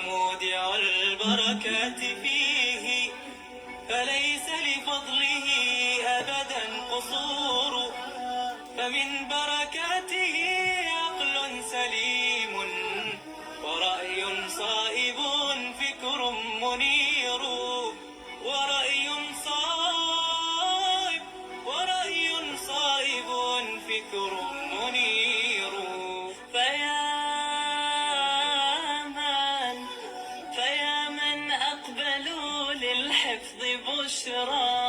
مودع البركات فيه، فليس لفضله أبدا قصور، فمن بركاته عقل سليم، ورأي صائب، فكر منير، ورأي صائب، ورأي صائب، فكر منير. فيا من، فيا من أقبلوا للحفظ بشرى،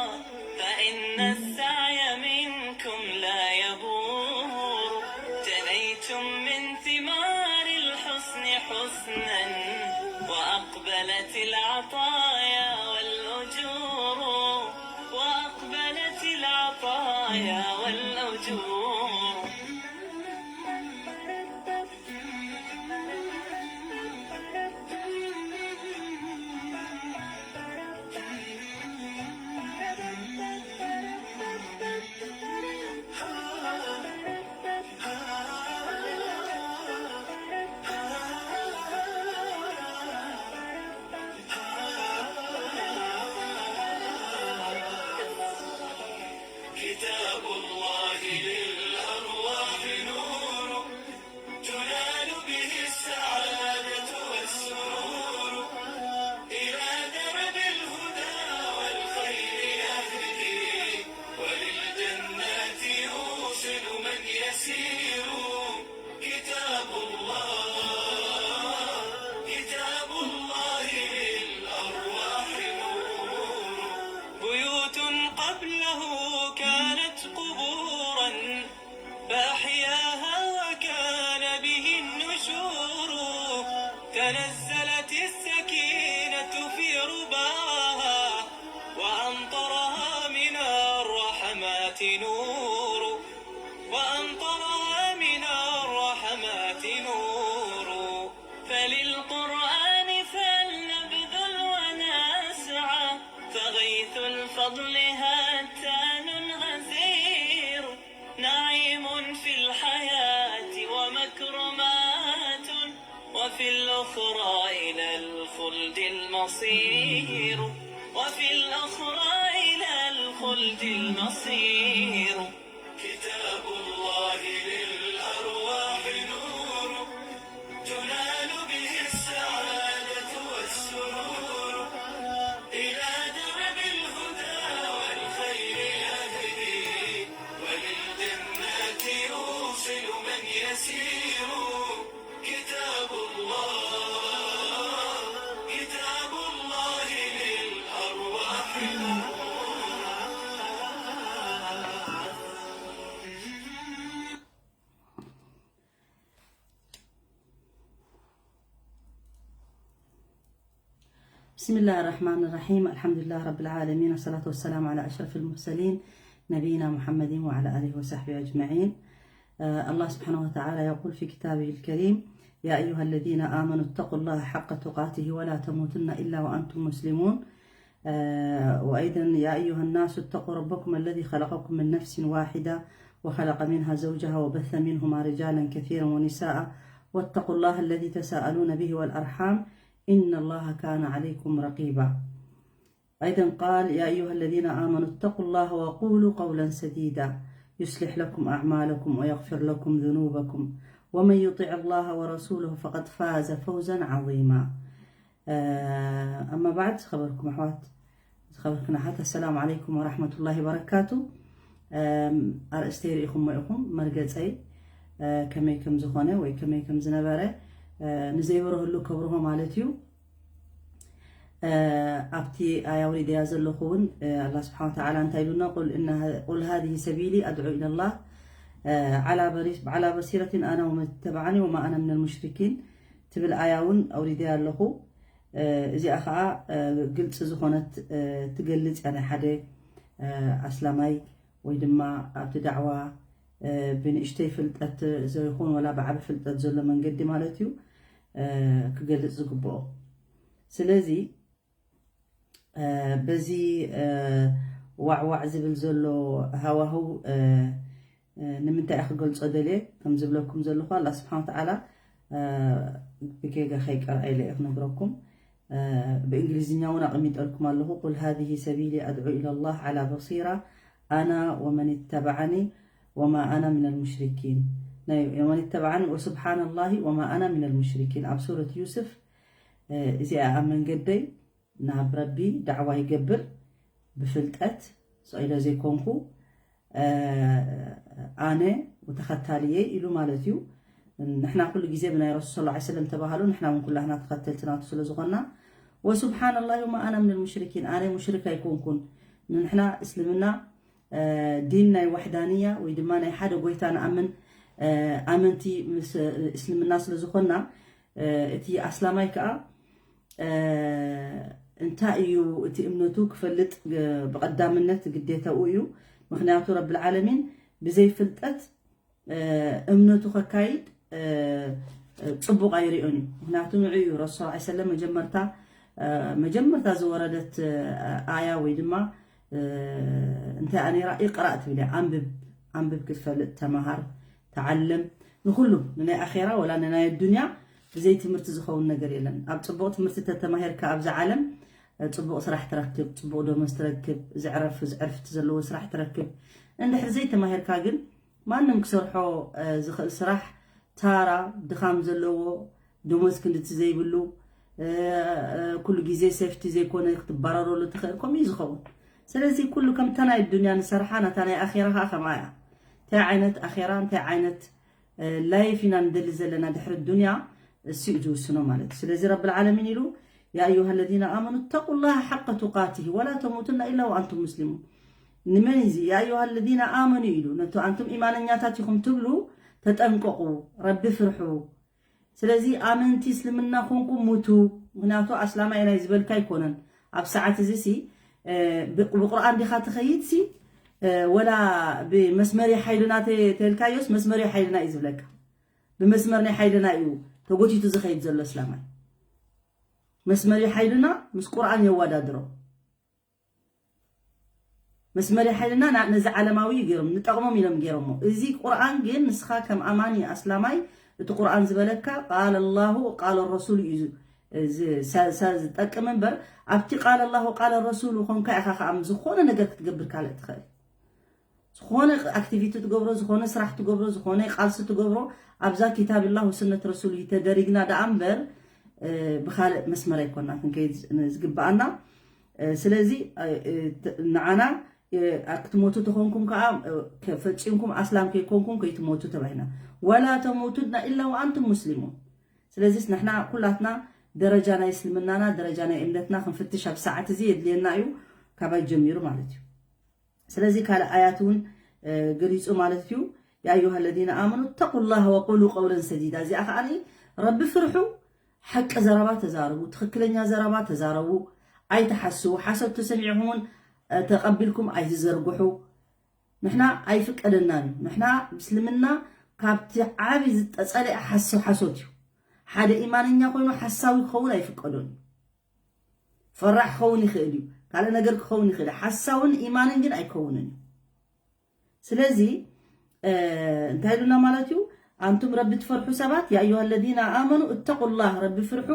فإن السعي منكم لا يبور. جنيتم من ثمار الحسن حسنا، وأقبلت العطايا والأجور، وأقبلت العطايا والأجور. كتاب الله للأرواح نور، تنال به السعادة والسرور، إلى درب الهدى والخير يهدي، وللجنات يوصل من يسير. كتاب الله، كتاب الله للأرواح نور. بيوت قبله كانت قبورا، فأحياها وكان به النشور. تنزلت السكينة في رباها، وأمطرها من الرحمات نور، وأمطرها من الرحمات نور. فللقرآن فلنبذل ونسعى، فغيث الفضل هتان غزير. نعيم في الحياة ومكرمات، وفي الأخرى إلى الخلد المصير، وفي الأخرى إلى الخلد المصير. كتاب الله للأرواح نور، تنال به السعادة والسرور، إلى درب الهدى والخير يهدي، وللجنات يوصل من يسير. كتاب الله، كتاب الله للأرواح نور. بسم الله الرحمن الرحيم. الحمد لله رب العالمين، والصلاة والسلام على أشرف المرسلين نبينا محمد وعلى آله وصحبه أجمعين. آه، الله سبحانه وتعالى يقول في كتابه الكريم: يا أيها الذين آمنوا اتقوا الله حق تقاته ولا تموتن إلا وأنتم مسلمون. آه، وأيضا: يا أيها الناس اتقوا ربكم الذي خلقكم من نفس واحدة وخلق منها زوجها وبث منهما رجالا كثيرا ونساء واتقوا الله الذي تساءلون به والأرحام إن الله كان عليكم رقيبا. أيضا قال: يا أيها الذين آمنوا اتقوا الله وقولوا قولا سديدا يصلح لكم أعمالكم ويغفر لكم ذنوبكم ومن يطع الله ورسوله فقد فاز فوزا عظيما. آه، أما بعد، ዝኸበርኩም ኣሕዋት፣ ዝኸበርክን ኣሓት፣ السلام عليكم ورحمة الله وبركاته። ኣርእስተይ ርኢኹሞ ኢኹም፣ መርገፀይ ከመይ ከም ዝኾነ ወይ ከመይ ከም ዝነበረ ንዘይበረህሉ ከብርሆ ማለት እዩ። ኣብቲ ኣያ ውሪደያ ዘለኹ እውን ኣላ ስብሓን ወተዓላ እንታይ ኢሉና? ቁል ሃዚህ ሰቢሊ ኣድዑ ኢለላህ ዓላ በሲረቲን ኣና ወመን ተበዓኒ ወማ ኣና ምነል ሙሽሪኪን ትብል ኣያ እውን ኣውሪደያ ኣለኹ። እዚኣ ከዓ ግልፂ ዝኾነት ትገልፅ እያ ናይ ሓደ ኣስላማይ ወይ ድማ ኣብቲ ዳዕዋ ብንእሽተይ ፍልጠት ዘይኹን ወላ ብዓቢ ፍልጠት ዘሎ መንገዲ ማለት እዩ ክገልፅ ዝግብኦ። ስለዚ በዚ ዋዕዋዕ ዝብል ዘሎ ሃዋህው ንምንታይ እየ ክገልፆ ደልየ ከም ዝብለኩም ዘለኹ ኣላ ስብሓን ወተዓላ ብጌጋ ከይቀርዐ ኢለ እየ ክነግረኩም። ብእንግሊዝኛ እውን ኣቐሚጠልኩም ኣለኹ። قل هذه سبيلي أدعو إلى الله على بصيرة أنا ومن اتبعني وما أنا من المشركين ናይ ومن اتبعني وسبحان الله وما أنا من المشركين ኣብ ሱረት ዩስፍ እዚኣ ኣብ መንገደይ ናብ ረቢ ዳዕዋ ይገብር ብፍልጠት ስቕ ኢለ ዘይኮንኩ ኣነ ወተኸታልየይ ኢሉ ማለት እዩ። ንሕና ኩሉ ግዜ ብናይ ረሱል ሰለላሁ ዐለይሂ ወሰለም ተባሃሉ ንሕና እውን ኩላህና ተኸተልቲ ናቱ ስለ ዝኾንና ወሱብሓነላሂ ወማ ኣና ሚነል ሙሽሪኪን ኣነ ሙሽሪክ ኣይኮንኩን። ንሕና እስልምና ዲን ናይ ዋሕዳንያ ወይ ድማ ናይ ሓደ ጎይታ ንኣምን ኣመንቲ ምስ እስልምና ስለ ዝኾንና እቲ ኣስላማይ ከዓ እንታይ እዩ እቲ እምነቱ ክፈልጥ ብቐዳምነት ግዴታኡ እዩ። ምክንያቱ ረብል ዓለሚን ብዘይ ፍልጠት እምነቱ ከካይድ ፅቡቕ ኣይሪኦን እዩ። ምክንያቱ ንዑ እዩ ረሱል ሰለላሁ ዐለይሂ ወሰለም መጀመርታ መጀመርታ ዝወረደት ኣያ ወይ ድማ እንታይ እያ ነይራ? ኢቅራእ ትብል እያ። ኣንብብ፣ ኣንብብ ክትፈልጥ ተማሃር፣ ተዓለም። ንኩሉ ንናይ ኣኼራ ወላ ንናይ ኣዱንያ ብዘይ ትምህርቲ ዝኸውን ነገር የለን። ኣብ ፅቡቕ ትምህርቲ ተተማሂርካ ኣብዚ ዓለም ፅቡቕ ስራሕ ትረክብ፣ ፅቡቕ ደሞዝ ትረክብ፣ ዘዕረፍ ዘዕርፍቲ ዘለዎ ስራሕ ትረክብ። እንድሕር ዘይተማሂርካ ግን ማንም ክሰርሖ ዝኽእል ስራሕ ታራ ድኻም ዘለዎ ደሞዝ ክንድቲ ዘይብሉ ኩሉ ግዜ ሴፍቲ ዘይኮነ ክትባረረሉ ትኽእል ከምኡ እዩ ዝኸውን። ስለዚ ኩሉ ከምታ ናይ ዱንያ ንሰርሓ ናታ ናይ ኣኼራ ከዓ ከምኣ እያ። እንታይ ዓይነት ኣኼራ እንታይ ዓይነት ላይፍ ኢና ንደሊ ዘለና ድሕሪ ዱንያ እሱ እዩ ዝውስኖ ማለት እዩ። ስለዚ ረብል ዓለሚን ኢሉ يا أيها الذين آمنوا اتقوا الله حق تقاته ولا تموتن إلا وأنتم مسلمون ንመን እዚ يا أيها الذين آمنوا ኢሉ ነቶ ኣንቱም ኢማነኛታት ኢኹም ትብሉ ተጠንቀቑ ረቢ ፍርሑ። ስለዚ ኣመንቲ እስልምና ኮንኩም ሙቱ። ምክንያቱ ኣስላማይ ናይ ዝበልካ ኣይኮነን ኣብ ሰዓት እዚ ሲ ብቁርኣን ዲኻ ትኸይድ ሲ ወላ ብመስመሪ ሓይልና ተልካዮስ መስመሪ ሓይልና እዩ ዝብለካ። ብመስመር ናይ ሓይልና እዩ ተጎቲቱ ዝኸይድ ዘሎ እስላማይ። መስመሪ ሓይልና ምስ ቁርኣን የዋዳድሮ። መስመሪ ሓይልና ነዚ ዓለማዊ እዩ ገይሮም ንጠቕሞም ኢሎም ገይሮሞ። እዚ ቁርኣን ግን ንስኻ ከም ኣማኒ ኣስላማይ እቲ ቁርኣን ዝበለካ ቃል ኣላሁ ቃል ረሱሉ እዩ ዝጠቅም እምበር ኣብቲ ቃል ኣላሁ ቃል ረሱሉ ኮንካ ኢኻ ከዓ ዝኾነ ነገር ክትገብር ካልእ ትኽእል። ዝኾነ ኣክቲቪቲ ትገብሮ ዝኾነ ስራሕ ትገብሮ ዝኾነ ቃልሲ ትገብሮ ኣብዛ ኪታብ ላሁ ስነት ረሱሉ ተደሪግና ደኣ እምበር ብካልእ መስመር ኣይኮና ክንከይድ ዝግብኣና። ስለዚ ንዓና ክትሞቱ ተኾንኩም ከዓ ፈፂምኩም ኣስላም ከይኮንኩም ከይትሞቱ ተባሂና። ወላ ተሙቱና ኢላ ወኣንቱም ሙስሊሙን። ስለዚስ ንሕና ኩላትና ደረጃ ናይ እስልምናና ደረጃ ናይ እምነትና ክንፍትሽ ኣብ ሰዓት እዚ የድልየና እዩ። ካባይ ጀሚሩ ማለት እዩ። ስለዚ ካልእ ኣያት እውን ገሊፁ ማለት እዩ። يا أيها الذين آمنوا اتقوا الله وقولوا قولا سديدا እዚኣ ከዓ ረቢ ፍርሑ። ሓቂ ዘረባ ተዛረቡ፣ ትኽክለኛ ዘረባ ተዛረቡ። ኣይትሓስዉ፣ ሓሶት ተሰሚዕኹም እውን ተቐቢልኩም ኣይትዘርግሑ። ንሕና ኣይፍቀደናን እዩ። ንሕና ምስልምና ካብቲ ዓቢ ዝጠጸለአ ሓሶ ሓሶት እዩ። ሓደ ኢማነኛ ኮይኑ ሓሳዊ ክኸውን ኣይፍቀዶን እዩ። ፈራሕ ክኸውን ይኽእል እዩ፣ ካልእ ነገር ክኸውን ይኽእል እዩ። ሓሳውን ኢማንን ግን ኣይከውንን እዩ። ስለዚ እንታይ ኢሉና ማለት እዩ? ኣንቱም ረቢ ትፈርሑ ሰባት يا أيها الذين آمنوا اتقوا الله ረቢ ፍርሑ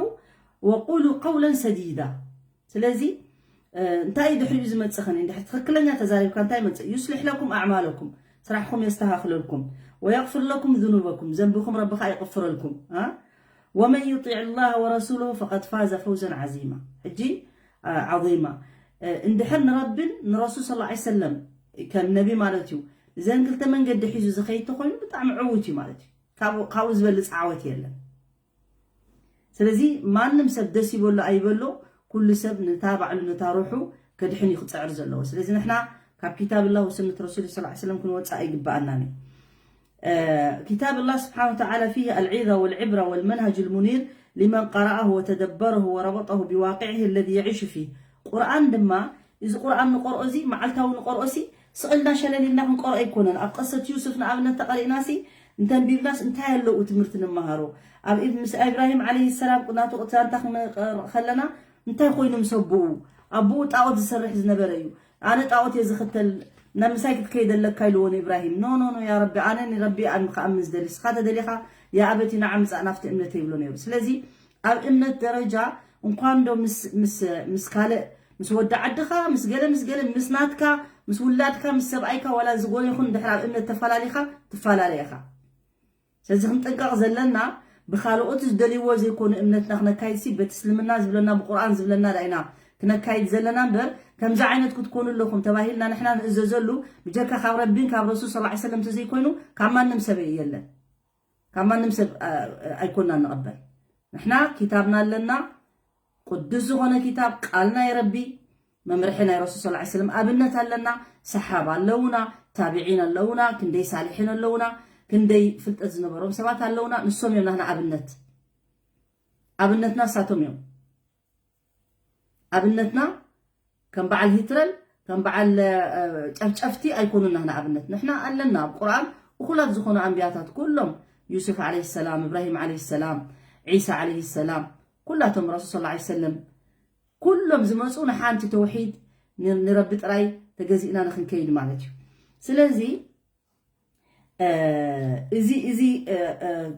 وقولوا قولا سديدا። ስለዚ እንታይ እዩ ድሕሪኡ ዝመፅእ ኸነ? እንድሕር ትኽክለኛ ተዛሪብካ እንታይ ይመፅእ? يصلح لكم أعمالكم ስራሕኩም የስተኻኽለልኩም ويغفر لكم ذنوبكم ዘንብኹም ረቢ ኸዓ ይቕፍረልኩም። ومن يطع الله ورسوله فقد فاز فوزا عظيما ሕጂ عظيما እንድሕር ንረብን ንረሱል صلى الله عليه وسلم ከም ነቢ ማለት እዩ እዘን ክልተ መንገዲ ሒዙ ዝኸይድ ተኾይኑ ብጣዕሚ ዕዉት እዩ ማለት እዩ። ካብኡ ዝበልፅ ዓወት የለን። ስለዚ ማንም ሰብ ደስ ይበሎ ኣይበሎ ኩሉ ሰብ ነታ ባዕሉ ነታ ሩሑ ከድሕን እዩ ክፅዕር ዘለዎ። ስለዚ ንሕና ካብ ኪታብ ላህ ወስነት ረሱል صلى الله عليه وسلم ክንወፅእ ኣይግበኣናን እዩ። كتاب الله سبحانه وتعالى فيه العظة والعبرة والمنهج المنير لمن قرأه وتدبره وربطه بواقعه الذي يعيش فيه ቁርኣን ድማ እዚ ቁርኣን ንቆርኦ እዚ መዓልታዊ ንቆርኦ ሲ ስቕ ኢልና ሸለል ኢልና ክንቆርኦ ኣይኮነን። ኣብ ቀሰት ዩሱፍ ንኣብነት ተቐሪእና ሲ እንተንቢብናስ እንታይ ኣለዉ ትምህርቲ ንመሃሮ? ኣብ ምስ ኢብራሂም ዓለይሂ ሰላም ናቱ ዛንታ ክንቀርእ ከለና እንታይ ኮይኑ ምስ ኣቦኡ? ኣቦኡ ጣዖት ዝሰርሕ ዝነበረ እዩ። ኣነ ጣዖት እየ ዝኽተል ናብ ምሳይ ክትከይድ ኣለካ ኢልዎ ንኢብራሂም። ኖ ኖ ኖ ያ ረቢ ኣነ ንረቢ እየ ክኣምን ዝደሊ። ንስኻ ተደሊኻ ያኣበቲ ንዓ ምጻእ ናብቲ እምነተይ ይብሎ ነይሩ። ስለዚ ኣብ እምነት ደረጃ እንኳን ዶ ምስ ምስ ምስ ካልእ ምስ ወዲ ዓድኻ ምስ ገለ ምስ ገለ ምስ ናትካ ምስ ውላድካ ምስ ሰብኣይካ ዋላ ዝጎነ ይኹን ድሕር ኣብ እምነት ተፈላለኻ ትፈላለ ኢኻ። ስለዚ ክንጥንቀቕ ዘለና ብኻልኦት ዝደልይዎ ዘይኮነ እምነትና ክነካይድ ሲ በቲ እስልምና ዝብለና ብቁርኣን ዝብለና ዳ ኢና ክነካይድ ዘለና እምበር ከምዚ ዓይነት ክትኮኑ ኣለኹም ተባሂልና ንሕና ንእዘዘሉ ብጀካ ካብ ረቢን ካብ ረሱል ሰለላሁ ዐለይሂ ወሰለም ተዘይኮይኑ ካብ ማንም ሰብ የለን። ካብ ማንም ሰብ ኣይኮና ንቐበል። ንሕና ኪታብና ኣለና፣ ቅዱስ ዝኾነ ኪታብ ቃል ናይ ረቢ፣ መምርሒ ናይ ረሱል ሰለላሁ ዐለይሂ ወሰለም ኣብነት ኣለና፣ ሰሓባ ኣለውና፣ ታቢዒን ኣለውና፣ ክንደይ ሳሊሒን ኣለውና፣ ክንደይ ፍልጠት ዝነበሮም ሰባት ኣለውና። ንሶም እዮም ናህና ኣብነት። ኣብነትና እሳቶም እዮም። ኣብነትና ከም በዓል ሂትረል ከም በዓል ጨፍጨፍቲ ኣይኮኑና ንኣብነት ንሕና ኣለና ኣብ ቁርኣን እኹላት ዝኾኑ ኣንቢያታት ኩሎም ዩሱፍ ዓለይሂ ሰላም እብራሂም ዓለይሂ ሰላም ዒሳ ዓለይሂ ሰላም ኩላቶም ረሱል ሰለላሁ ዐለይሂ ወሰለም ኩሎም ዝመፁ ንሓንቲ ተውሒድ ንረቢ ጥራይ ተገዚእና ንክንከይድ ማለት እዩ ስለዚ እዚ እዚ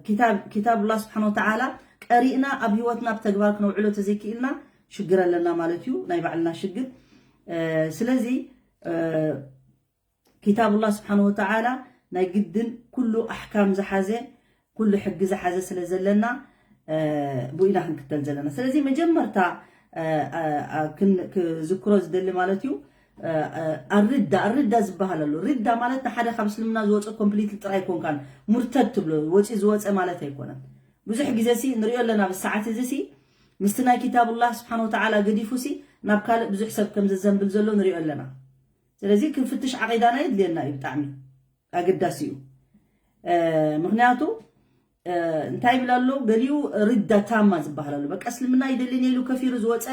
ኪታብ ኪታብ ላ ስብሓን ወተዓላ ቀሪእና ኣብ ህይወትና ብተግባር ክነውዕሎ ተዘይክኢልና ሽግር ኣለና ማለት እዩ ናይ ባዕልና ሽግር ስለዚ ኪታብ ላ ስብሓን ወተዓላ ናይ ግድን ኩሉ ኣሕካም ዝሓዘ ኩሉ ሕጊ ዝሓዘ ስለ ዘለና ብኢና ክንክተል ዘለና ስለዚ መጀመርታ ክዝክሮ ዝደሊ ማለት እዩ ኣርዳ ኣርዳ ዝበሃል ኣሎ ርዳ ማለት ንሓደ ካብ እስልምና ዝወፀ ኮምፕሊት ጥራይ ኮንካን ሙርተድ ትብሎ ወፂ ዝወፀ ማለት ኣይኮነን ብዙሕ ግዜ ሲ ንሪኦ ኣለና ብሰዓት እዚ ሲ ምስቲ ናይ ኪታብላህ ስብሓን ወተዓላ ገዲፉ ሲ ናብ ካልእ ብዙሕ ሰብ ከም ዘዘንብል ዘሎ ንሪኦ ኣለና ስለዚ ክንፍትሽ ዓቂዳና የድልየና እዩ ብጣዕሚ ኣገዳሲ እዩ ምክንያቱ እንታይ ይብል ኣሎ ገሊኡ ርዳ ታማ ዝበሃል ኣሎ በቃ እስልምና ይደልን ኢሉ ከፊሩ ዝወፀ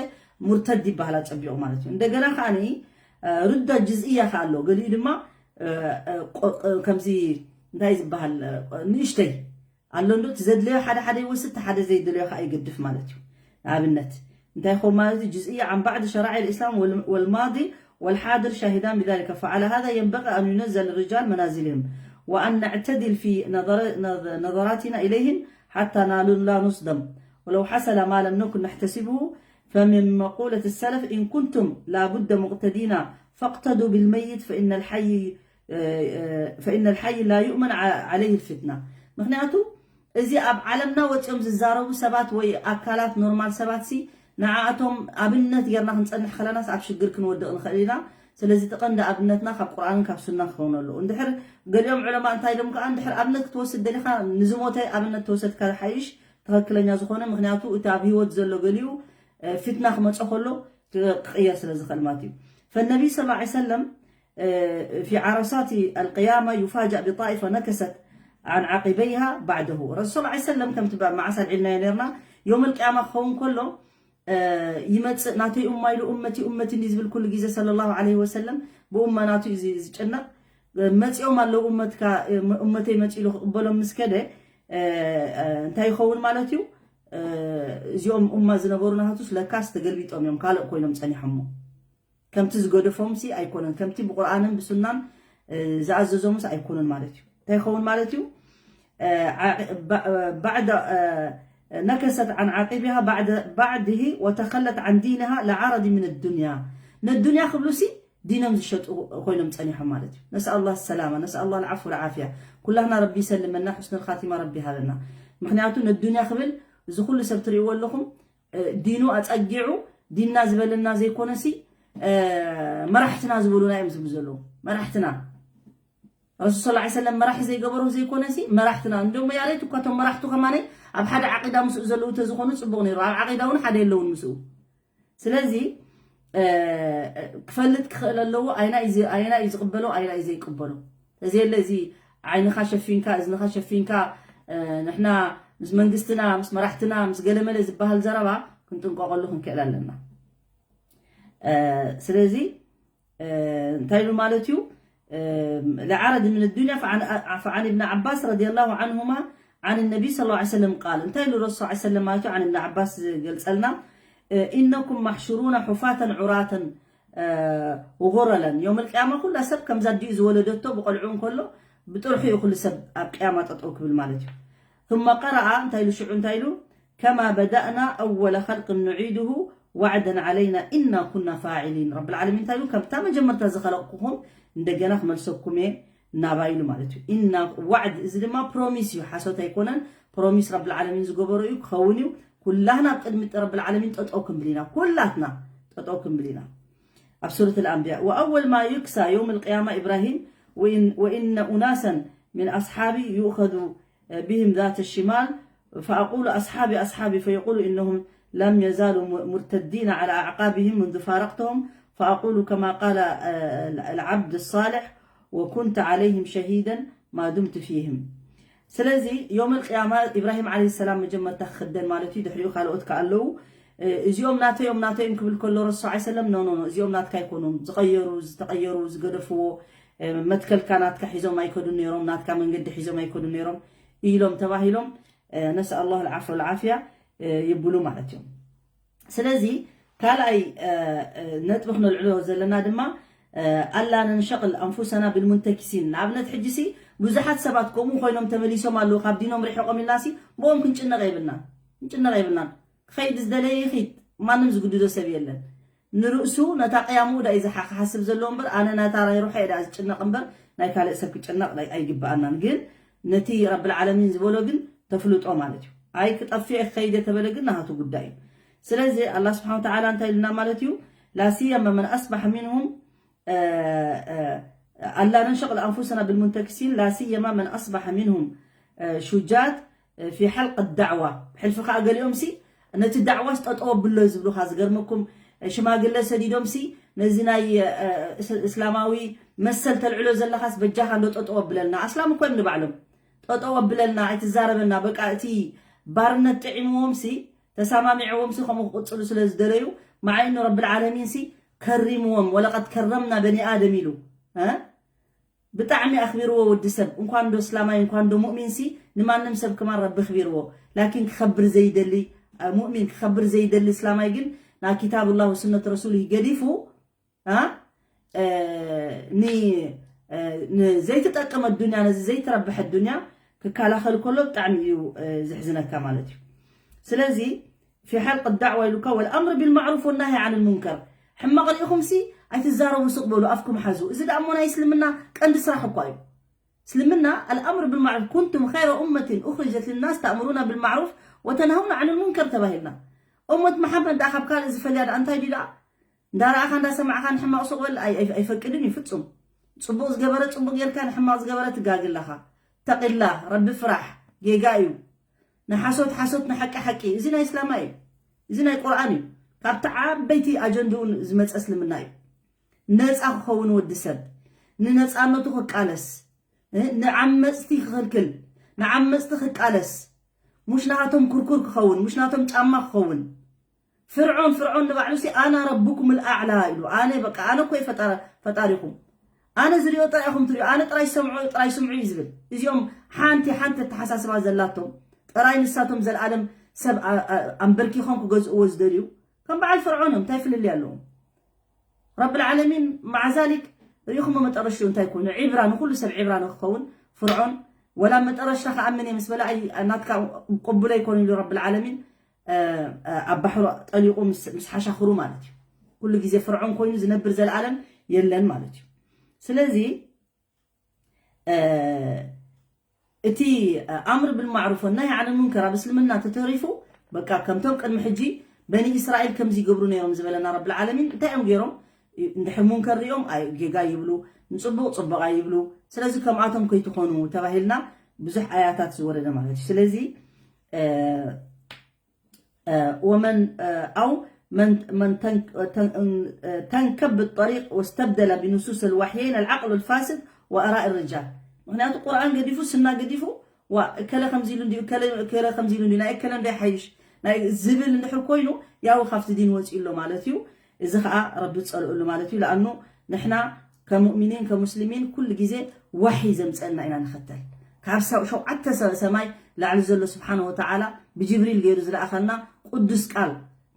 ሙርተድ ይበሃል ኣፀቢቑ ማለት እዩ እንደገና ከዓ ርዳ ጅዝእያ ከዓ ኣሎ ገሊኡ ድማ ከምዚ እንታይ ዝበሃል ንእሽተይ ኣሎ እንዶ እቲ ዘድለዮ ሓደ ሓደ ይወስድ እቲ ሓደ ዘይደለዮ ከዓ ይገድፍ ማለት እዩ ንኣብነት እንታይ ይኸውን ማለት እዩ ጅዝእያ عن بعض شرائع الإسلام والماضي والحاضر شاهدان بذلك فعلى هذا ينبغي أن ينزل الرجال منازلهم وأن نعتدل في نظراتنا إليهم حتى لا نصدم ولو حصل ما لم نكن نحتسبه فمن مقولة السلف إن كنتم لا بد مقتدين فاقتدوا بالميت فإن الحي فإن الحي لا يؤمن عليه الفتنة ምክንያቱ እዚ ኣብ ዓለምና ወፂኦም ዝዛረቡ ሰባት ወይ ኣካላት ኖርማል ሰባት ሲ ንዓኣቶም ኣብነት ጌርና ክንፀንሕ ከለናስ ኣብ ሽግር ክንወድቕ ንኽእል ኢና ስለዚ እቲ ቀንዲ ኣብነትና ካብ ቁርኣንን ካብ ሱና ክኸውን ኣለዎ እንድሕር ገሊኦም ዑለማ እንታይ ኢሎም ከዓ እንድሕር ኣብነት ክትወስድ ደሊኻ ንዝሞተ ኣብነት ተወሰድካ ዝሓይሽ ትኽክለኛ ዝኾነ ምክንያቱ እቲ ኣብ ህይወት ዘሎ ገሊኡ ፊትና ክመፀ ከሎ ክቕየር ስለ ዝኽእል ማለት እዩ ፈነቢ ስ ሰለም في عرصات القيامة يفاجأ بطائفة نكست عن عقبيها بعده. الرسول صلى الله عليه وسلم كم تبع مع سال علنا ينيرنا يوم القيامة خون كله يمت ناتي أمة إلى أمتي أمتي نزب الكل جيزة صلى الله عليه وسلم بأمة ناتي زي زي جنة መፂኦም ኣለዉ እመትካ እመተይ መፂ ኢሉ ክቕበሎም ምስ ከደ እንታይ ይኸውን ማለት እዩ እዚኦም እማ ዝነበሩ ናሃቱስ ለካስ ተገልቢጦም እዮም ካልእ ኮይኖም ፀኒሖሞ ከምቲ ዝገደፎም ሲ ኣይኮነን ከምቲ ብቁርኣንን ብሱናን ዝኣዘዞምስ ኣይኮነን ማለት እዩ እንታይ ይኸውን ማለት እዩ بعد نكست عن عقبها بعد بعده وتخلت عن دينها لعرض من الدنيا ነዱንያ ክብሉ ሲ ዲኖም ዝሸጡ ኮይኖም ጸኒሖም ማለት እዩ ነስኣል ላህ ሰላማ ነስኣል ላህ ልዓፍ ወልዓፍያ ኩላህና ረቢ ይሰልመና ሕስኑል ካቲማ ረቢ ሃበና ምክንያቱ ነዱንያ ክብል እዚ ኩሉ ሰብ ትርእይዎ ኣለኹም ዲኑ ኣጸጊዑ ዲንና ዝበለና ዘይኮነሲ መራሕትና ዝበሉና እዮም ዝብሉ ዘለዉ መራሕትና ረሱል ስ ሰለም መራሒ ዘይገበሮ ዘይኮነሲ መራሕትና እንዲም ያሬት እኳ ቶም መራሕቱ ከማነ ኣብ ሓደ ዓቂዳ ምስኡ ዘለዉ ተዝኾኑ ፅቡቕ ነይሩ ኣብ ዓቂዳ እውን ሓደ የለውን ምስኡ ስለዚ ክፈልጥ ክኽእል ኣለዎ ኣይና እዩ ዝቕበሎ ኣይና እዩ ዘይቅበሎ እዚ የለ እዚ ዓይንኻ ሸፊንካ እዝንኻ ሸፊንካ ንሕና ምስ መንግስትና ምስ መራሕትና ምስ ገለመለ ዝበሃል ዘረባ ክንጥንቀቐሉ ክንክእል ኣለና ስለዚ እንታይ ኢሉ ማለት እዩ لعرض من الدنيا فعن, فعن ابن عباس رضي الله عنهما عن النبي صلى الله عليه وسلم قال እንታይ ኢሉ ረሱል صلى الله عليه وسلم ማለት እዩ عن ابن عباس ዝገልጸልና إنكم محشورون حفاة عراة غرلا يوم القيامة ኩላ ሰብ ከምዛ ዲኡ ዝወለደቶ ብቆልዑ እንከሎ ብጥርሑ እዩ ኩሉ ሰብ ኣብ ቅያማ ጠጠው ክብል ማለት እዩ ثم قرأ እንታይ ኢሉ ሽዑ እንታይ ኢሉ كما بدأنا أول خلق نعيده وعدا علينا إنا كنا فاعلين ረብል ዓለሚን እንታይ ኢሉ ከምታ መጀመርታ ዝኸለቕኩኹም እንደገና ክመልሰኩም እየ ናባይ ኢሉ ማለት እዩ። ኢና ዋዕድ እዚ ድማ ፕሮሚስ እዩ፣ ሓሶት ኣይኮነን። ፕሮሚስ ረብል ዓለሚን ዝገበሮ እዩ፣ ክኸውን እዩ። ኩላህና ኣብ ቅድሚ ረብል ዓለሚን ጠጠው ክንብል ኢና፣ ኩላትና ጠጠው ክንብል ኢና። ኣብ ሱረት الأنبياء وأول ما يكسى يوم القيامة إبراهيم وإن وإن أناسا من أصحابي يؤخذ بهم ذات الشمال فأقول أصحابي أصحابي فيقول إنهم لم يزالوا مرتدين على أعقابهم منذ فارقتهم فأقول كما قال العبد الصالح وكنت عليهم شهيدا ما دمت فيهم ስለዚ ዮም القيامة ኢብራሂም عليه السلام መጀመርታ ክኽደን ማለት እዩ። ድሕሪኡ ካልኦት ከ ኣለዉ። እዚኦም ናተዮም ናተዮም ክብል ከሎ ረሱ ሰለም ኖ ኖ እዚኦም ናትካ ኣይኮኑን፣ ዝቐየሩ ዝተቐየሩ ዝገደፍዎ መትከልካ ናትካ ሒዞም ኣይከዱን ነይሮም፣ ናትካ መንገዲ ሒዞም ኣይከዱን ነይሮም ኢሎም ተባሂሎም ነስኣል ላሁ ልዓፈ ወልዓፍያ ይብሉ ማለት እዮም። ስለዚ ካልኣይ ነጥቢ ክነልዕሎ ዘለና ድማ ኣላ ነንሸቕል ኣንፉሰና ብልሙንተኪሲን። ንኣብነት ሕጂ ሲ ብዙሓት ሰባት ከምኡ ኮይኖም ተመሊሶም ኣለዉ፣ ካብ ዲኖም ርሒቆም ኢልና ሲ ብኦም ክንጭነቕ የብልና ክንጭነቕ የብልናን። ክኸይድ ዝደለየ ይኺድ፣ ማንም ዝግድዶ ሰብ የለን። ንርእሱ ነታ ቅያምኡ ዳ እዩ ዝሓ- ክሓስብ ዘለዎ እምበር ኣነ ነታ ናይ ሩሐ እየ ዳ ዝጭነቕ እምበር ናይ ካልእ ሰብ ክጭነቕ ናይ- ኣይግብኣናን። ግን ነቲ ረብል ዓለሚን ዝበሎ ግን ተፍልጦ ማለት እዩ። ኣይ ክጠፍእ እየ ክኸይድ እየ ተበለ ግን ናሃቱ ጉዳይ እዩ። ስለዚ ኣላህ ስብሓን ወተዓላ እንታይ ኢሉና ማለት እዩ? ላሲየማ መን ኣስባሕ ሚንሁም ኣላ ነንሸቕል ኣንፉሰና ብልሙንተክሲን ላሲየማ መን ኣስባሕ ሚንሁም ሹጃት ፊ ሓልቅ ዳዕዋ። ሕልፊ ከዓ ገሊኦም ሲ ነቲ ዳዕዋስ ጠጠው ኣብሎ ዝብሉካ ዝገርመኩም ሽማግለ ሰዲዶም ሲ ነዚ ናይ እስላማዊ መሰል ተልዕሎ ዘለካስ በጃካ እንዶ ጠጠው ኣብለልና። ኣስላም እኮ እዮም ንባዕሎም። ጠጠው ኣብለልና ኣይትዛረበና በቃ እቲ ባርነት ጥዒምዎም ሲ ተሳማሚዕዎም ሲ ከምኡ ክቅፅሉ ስለ ዝደለዩ መዓይኑ ረብል ዓለሚን ሲ ከሪምዎም ወለቀድ ከረምና በኒ ኣደም ኢሉ እ ብጣዕሚ ኣኽቢርዎ ወዲ ሰብ እንኳን ዶ እስላማይ እንኳን ዶ ሙእሚን ሲ ንማንም ሰብ ክማን ረቢ ኣኽቢርዎ። ላኪን ክኸብር ዘይደሊ ሙእሚን ክኸብር ዘይደሊ እስላማይ ግን ናብ ኪታብ ላህ ወስነት ረሱል ገዲፉ እ ን ዘይትጠቅም ኣዱንያ ነዚ ዘይትረብሕ ኣዱንያ ክከላኸል ከሎ ብጣዕሚ እዩ ዘሕዝነካ ማለት እዩ። ስለዚ ፊ ሓልቅ ዳዕዋ ኢሉካ ወልኣምር ቢልማዕሩፍ ወናሂ ዓን ልሙንከር ሕማቕ ርኢኹም ሲ ኣይትዛረቡ ስቕ በሉ ኣፍኩም ሓዙ። እዚ ደኣ እሞ ናይ እስልምና ቀንዲ ስራሕ እኳ እዩ። እስልምና ኣልኣምር ብልማዕሩፍ ኩንቱም ኸይረ ኡመትን ኡኽሪጀት ልናስ ተእምሩና ብልማዕሩፍ ወተንሃውና ዓን ልሙንከር ተባሂልና። እመት መሓመድ ደኣ ካብ ካልእ ዝፈልያ ደኣ እንታይ ድዩ ደኣ? እንዳረኣኻ እንዳሰማዕኻ ንሕማቕ ሱቕ በል ኣይፈቅድን እዩ ፍጹም። ጽቡቕ ዝገበረ ጽቡቕ ጌርካ ንሕማቕ ዝገበረ ትጋግ ኣለኻ። ተቂላ ረቢ ፍራሕ። ጌጋ እዩ። ንሓሶት ሓሶት ንሓቂ ሓቂ። እዚ ናይ እስላማ እዩ። እዚ ናይ ቁርኣን እዩ። ካብቲ ዓበይቲ ኣጀንድኡ ዝመጸ እስልምና እዩ። ነጻ ክኸውን ወዲ ሰብ ንነጻነቱ ክቃለስ ንዓመጽቲ ክኽልክል ንዓመጽቲ ክቃለስ ሙሽ ናቶም ኩርኩር ክኸውን ሙሽ ናቶም ጫማ ክኸውን ፍርዖን ፍርዖን ንባዕሉ ሲ ኣና ረቡኩም ልኣዕላ ኢሉ ኣነ በቃ ኣነ እኮ ፈጣሪኹም ኣነ ዝሪኦ ጥራይ ኢኹም ትሪኦ ኣነ ጥራይ ሰምዑ ጥራይ ስምዑ እዩ ዝብል እዚኦም ሓንቲ ሓንቲ ኣተሓሳስባ ዘላቶም ጥራይ ንሳቶም ዘለኣለም ሰብ ኣንበርኪኾም ክገዝእዎ ዝደልዩ ከም በዓል ፍርዖን እዮም እንታይ ፍልልይ ኣለዎም ረብል ዓለሚን ማዓ ዛሊክ ርኢኹሞ መጠረሽኡ እንታይ ኮይኑ ዒብራ ንኩሉ ሰብ ዒብራ ንክኸውን ፍርዖን ወላ መጠረሽታ ክኣምን እየ ምስ በለ ኣይ ናትካ ቅቡል ኣይኮን ኢሉ ረብል ዓለሚን ኣብ ባሕሩ ጠሊቑ ምስ ሓሻኽሩ ማለት እዩ ኩሉ ግዜ ፍርዖን ኮይኑ ዝነብር ዘለኣለም የለን ማለት እዩ ስለዚ እቲ ኣምር ብልማዕሩፍ ወናሂ ዓን ሙንከር ኣብ እስልምና ተተሪፉ በቃ ከምቶም ቅድሚ ሕጂ በኒ እስራኤል ከምዚ ይገብሩ ነይሮም ዝበለና ረብል ዓለሚን እንታይ እዮም ገይሮም እንድሕር ሙንከር ሪኦም ጌጋ ይብሉ ንፅቡቅ ፅቡቅ ኣይብሉ ስለዚ ከምኣቶም ከይትኾኑ ተባሂልና ብዙሕ ኣያታት ዝወረደ ማለት እዩ ስለዚ ومن أو من من تنكب الطريق واستبدل بنصوص الوحيين العقل الفاسد وآراء الرجال ምክንያቱ ቁርኣን ገዲፉ ስና ገዲፉ ዋ እከለ ከምዚ ኢሉ እንዲዩ እከለ ከምዚ ኢሉ እንዲዩ ናይ እከለ እንዶ ይሓይሽ ናይ ዝብል እንድሕር ኮይኑ ያው ካብቲ ዲን ወፂኡ ኣሎ ማለት እዩ እዚ ከዓ ረቢ ዝፀልእሉ ማለት እዩ ለኣኑ ንሕና ከሙእሚኒን ከሙስሊሚን ኩሉ ግዜ ዋሒ ዘምፀልና ኢና ንኸተል ካብ ሸውዓተ ሰማይ ላዕሊ ዘሎ ስብሓን ወተዓላ ብጅብሪል ገይሩ ዝለኣኸልና ቅዱስ ቃል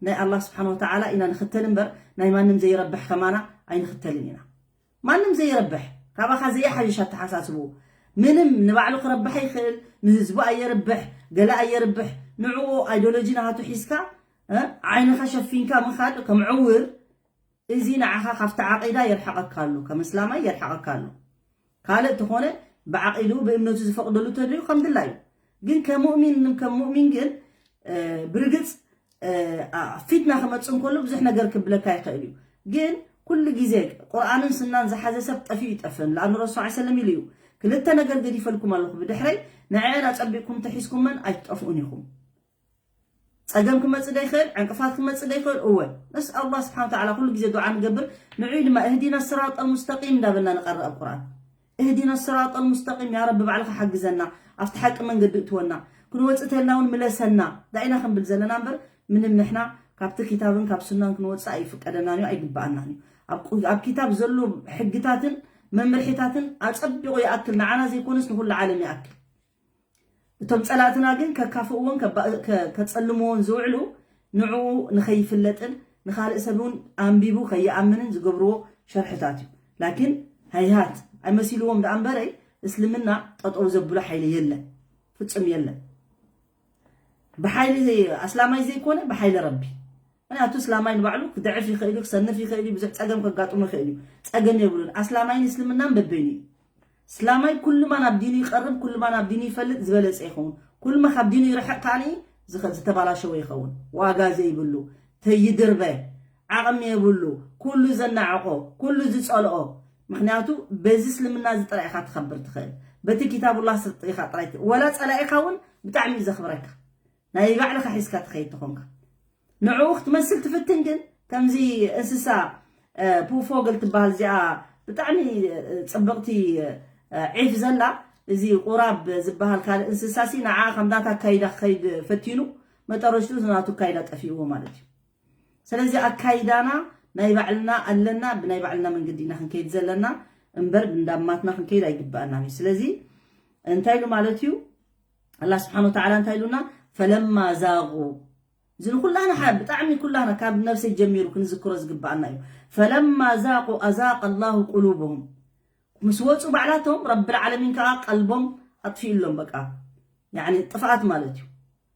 ናይ ኣላ ስብሓን ወተዓላ ኢና ንኽተል እምበር ናይ ማንም ዘይረብሕ ከማና ኣይንኽተልን ኢና ማንም ዘይረብሕ ካባኻ ዘይሓይሽ ኣተሓሳስቡ ምንም ንባዕሉ ክረብሕ ይኽእል ንህዝቡ ኣየርብሕ ገለ ኣየርብሕ። ንዕኡ ኣይዲዮሎጂ ናቱ ሒዝካ፣ እ፣ ዓይንኻ ሸፊንካ ምኻድ ከም ዕውር፣ እዚ ንዓኻ ካብቲ ዓቂዳ የርሕቐካ ኣሎ፣ ከም እስላማይ የርሕቐካ ኣሎ። ካልእ ተኾነ ብዓቂድኡ ብእምነቱ ዝፈቕደሉ ተድልዩ ከም ድላዩ። ግን ከሙእሚን፣ ከም ሙእሚን ግን፣ እ፣ ብርግጽ፣ እ፣ ኣ-፣ ፊትና ክመጽእ እንከሎ ብዙሕ ነገር ክብለካ ይኽእል እዩ። ግን ኩሉ ግዜ ቁርኣንን ሱናን ዝሓዘ ሰብ ጠፊኡ ይጠፍእን። ለኣኑ ረሱል ሰለላሁ ዐለይሂ ወሰለም ኢሉ እዩ፣ "ክልተ ነገር ገዲፈልኩም ኣለኹ ብድሕረይ፣ ንዐአን ኣጸቢቕኩም ተሒዝኩመን ኣይትጠፍኡን ኢኹም።" ጸገም ክመጽእ ዶ ይኽእል? ዕንቅፋት ክመጽእ ዶ ይኽእል? እወ። ነስኣል ኣላህ ስብሓነ ወተዓላ ኩሉ ግዜ ዱዓ ንገብር። ንዑይ ድማ እህዲና ስራጠል ሙስተቂም እንዳበልና ንቐርእ ኣብ ቁርኣን። እህዲና ስራጠል ሙስተቂም፣ ያ ረቢ ባዕልኻ ሓግዘና፣ ኣብቲ ሓቂ መንገዲ እትወና፣ ክንወጽእ ተልና እውን ምለሰና ዳኢና ክንብል ዘለና እምበር፣ ምንም ንሕና ካብቲ ኪታብን ካብ ሱናን ክንወጽእ ኣይፍቀደናን እዩ፣ ኣይግበኣናን እዩ። ኣብ ቁ-፣ ኣብ ኪታብ ዘሎ ሕግታትን መምርሒታትን ኣጸቢቑ ይኣክል፣ ንዓና ዘይኮነስ ንኹሉ ዓለም ይኣክል። እቶም ጸላእትና ግን ከካፍእዎን ከባ-፣ ከ-፣ ከጸልምዎን ዝውዕሉ ንዕኡ ንኸይፍለጥን ንኻልእ ሰብ እውን ኣንቢቡ ከይኣምንን ዝገብርዎ ሸርሕታት እዩ። ላኪን ሃይሃት ኣይመሲልዎም ደኣ እምበረይ፣ እስልምና ጠጠው ዘብሎ ሓይሊ የለን፣ ፍጹም የለን። ብሓይሊ ኣስላማይ ዘይኮነ ብሓይሊ ረቢ። ምክንያቱ እስላማይ ንባዕሉ ክድዕፍ ይኽእል እዩ፣ ክሰንፍ ይኽእል እዩ፣ ብዙሕ ጸገም ከጋጥሞ ይኽእል እዩ። ጸገም የብሉን። ኣስላማይን እስልምናን በበይኑ እዩ። እስላማይ ኩሉማ ናብ ዲኑ ይቐርብ፣ ኩሉማ ናብ ዲኑ ይፈልጥ፣ ዝበለጸ ይኸውን። ኩሉማ ካብ ዲኑ ይርሕቕ ከኣኒ ዝኸ-፣ ዝተባላሸወ ይኸውን። ዋጋ ዘይብሉ፣ ተይድርበ፣ ዓቕሚ የብሉ፣ ኩሉ ዘናዕቆ፣ ኩሉ ዝጸልኦ። ምክንያቱ በዚ እስልምና እዚ ጥራይ ኢኻ ትኸብር ትኽእል። በቲ ኪታቡላህ ስ-፣ ኢኻ ጥራይ ት-፣ ወላ ጸላኢኻ እውን ብጣዕሚ እዩ ዘኽብረካ። ናይ ባዕልኻ ሒዝካ ትኸይድ ተኾንካ። ንዕኡ ክትመስል ትፍትን ግን ከምዚ እንስሳ፣ እ፣ ፑፎግል ትበሃል እዚኣ ብጣዕሚ፣ እ፣ ጽብቕቲ፣ እ፣ ዒፍ ዘላ፣ እዚ ቁራብ ዝበሃል ካልእ እንስሳ ሲ ንዓ ከም ናታ ኣካይዳ ክኸይድ ፈቲኑ መጠረሽቱ ናቱ ኣካይዳ ጠፊእዎ ማለት እዩ። ስለዚ ኣካይዳና ናይ ባዕልና ኣለና፣ ብናይ ባዕልና መንገዲ ኢና ክንከይድ ዘለና እምበር ብንዳማትና ክንከይድ ኣይግበኣናን እዩ። ስለዚ እንታይ ኢሉ ማለት እዩ? ኣላህ ስብሓነ ወተዓላ እንታይ ኢሉና? ፈለማ ዛቁ። እዚ ንኩላህና ሓ-፣ ብጣዕሚ ኩላህና ካብ ነብሰይ ጀሚሩ ክንዝክሮ ዝግበኣና እዩ። ፈለማ ዛቁ ኣዛቀ ኣላሁ ቁሉበሁም። ምስ ወፁ ባዕላቶም ረብል ዓለሚን ከዓ ቀልቦም ኣጥፊኡሎም፣ በቃ ያኒ ጥፍኣት ማለት እዩ።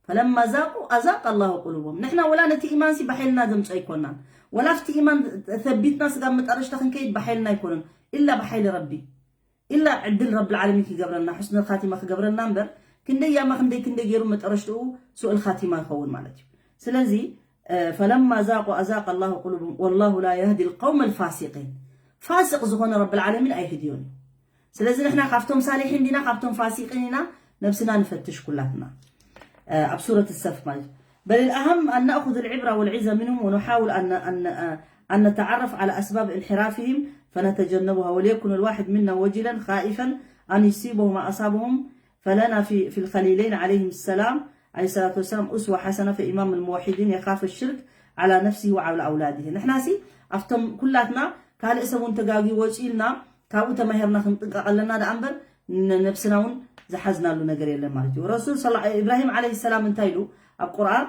ፈለማ ዛቁ ኣዛቀ ኣላሁ ቁሉበሁም። ንሕና ወላ ነቲ ኢማን ሲ ብሓይልና ዘምፅኦ ኣይኮናን። ወላ ኣብቲ ኢማን ተቢትና ስጋብ መጠረሽታ ክንከይድ ብሓይልና ኣይኮነን። ኢላ ብሓይሊ ረቢ። ኢላ ዕድል ረብል ዓለሚን ክገብረልና፣ ሕስኑል ኻቲማ ክገብረልና እምበር፣ ክንደይ ያማ ክንደይ ክንደይ ገይሩ መጠረሽትኡ ሱኡል ኻቲማ ይኸውን ማለት እዩ። ስለዚ፣ እ፣ ፈለማ ዛቁ ኣዛቀ ኣላሁ ቁሉበሁም ወላሁ ላ የህዲ ልቀውመ ልፋሲቂን። ፋሲቅ ዝኾነ ረብል ዓለሚን ኣይህድዮን እዩ። ስለዚ ንሕና ካብቶም ሳሊሒን ዲና፣ ካብቶም ፋሲቂን ኢና፣ ነብስና ንፈትሽ ኩላትና። እ፣ ኣብ ሱረት ሰፍ ማለት እዩ። بل الأهم أن نأخذ العبرة والعظة منهم ونحاول أن، أن، أن نتعرف على أسباب انحرافهم فنتجنبها وليكن الواحد منا وجلا خائفا أن يصيبه ما أصابهم فلنا في، في الخليلين عليهم السلام، عليه الصلاة والسلام، أسوة حسنة فإمام الموحدين يخاف الشرك على نفسه وعلى أولاده። ንሕና ሲ ኣብቶም ኩላትና ካልእ ሰብ እውን ተጋግዩ ወፂኡ ኢልና ካብኡ ተማሂርና ክንጥንቀቕ ኣለና ደኣ እምበር ን-፣ ነብስና እውን ዝሓዝናሉ ነገር የለን ማለት እዩ። ረሱል ሰላ-፣ ኢብራሂም ዓለይሂ ሰላም እንታይ ኢሉ ኣብ ቁርኣን?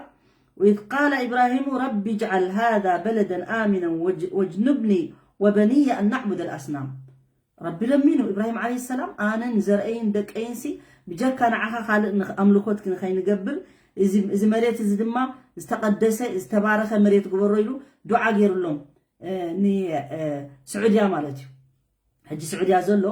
وإذ قال إبراهيم رب اجعل هذا بلدا آمنا واج-، واجنبني وبني أن نعبد الأصنام። ረቢ ለሚኑ ኢብራሂም ዓለይሂ ሰላም፣ ኣነን ዘርእይን ደቀይንሲ ብጀካ ንዓኻ ካልእ ንኽ-፣ ኣምልኮት ንኸይንገብር፣ እዚ፣ እዚ መሬት እዚ ድማ ዝተቐደሰ ዝተባረኸ መሬት ግበሮ ኢሉ ዱዓ ገይሩሎም፣ እ፣ ን-፣ እ፣ ስዑድያ ማለት እዩ። ሕጂ ስዑድያ ዘሎ፣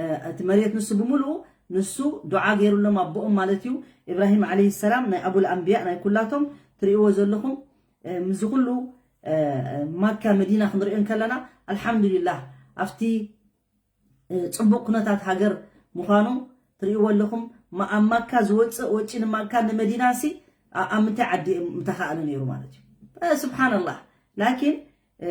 እ፣ እቲ መሬት ንሱ ብምሉኡ ንሱ ዱዓ ገይሩሎም ኣቦኦም ማለት እዩ። ኢብራሂም ዓለይሂ ሰላም ናይ ኣቡል ኣንቢያ ናይ ኩላቶም ትርእይዎ ዘለኹም፣ እ፣ ምስዚ ኩሉ፣ እ፣ እ፣ ማካ መዲና ክንሪኦ እንከለና፣ ኣልሓምዱሊላህ ኣብቲ፣ እ፣ ጽቡቕ ኩነታት ሃገር ምዃኑ ትርእይዎ ኣለኹም። ማ-፣ ኣብ ማካ ዝወጽእ ወጪ ንማካ ንመዲና ሲ ኣ-፣ ኣብ ምንታይ ዓዲ ምተኻእለ ነይሩ ማለት እዩ። እ፣ ስብሓንላህ። ላኪን፣ እ፣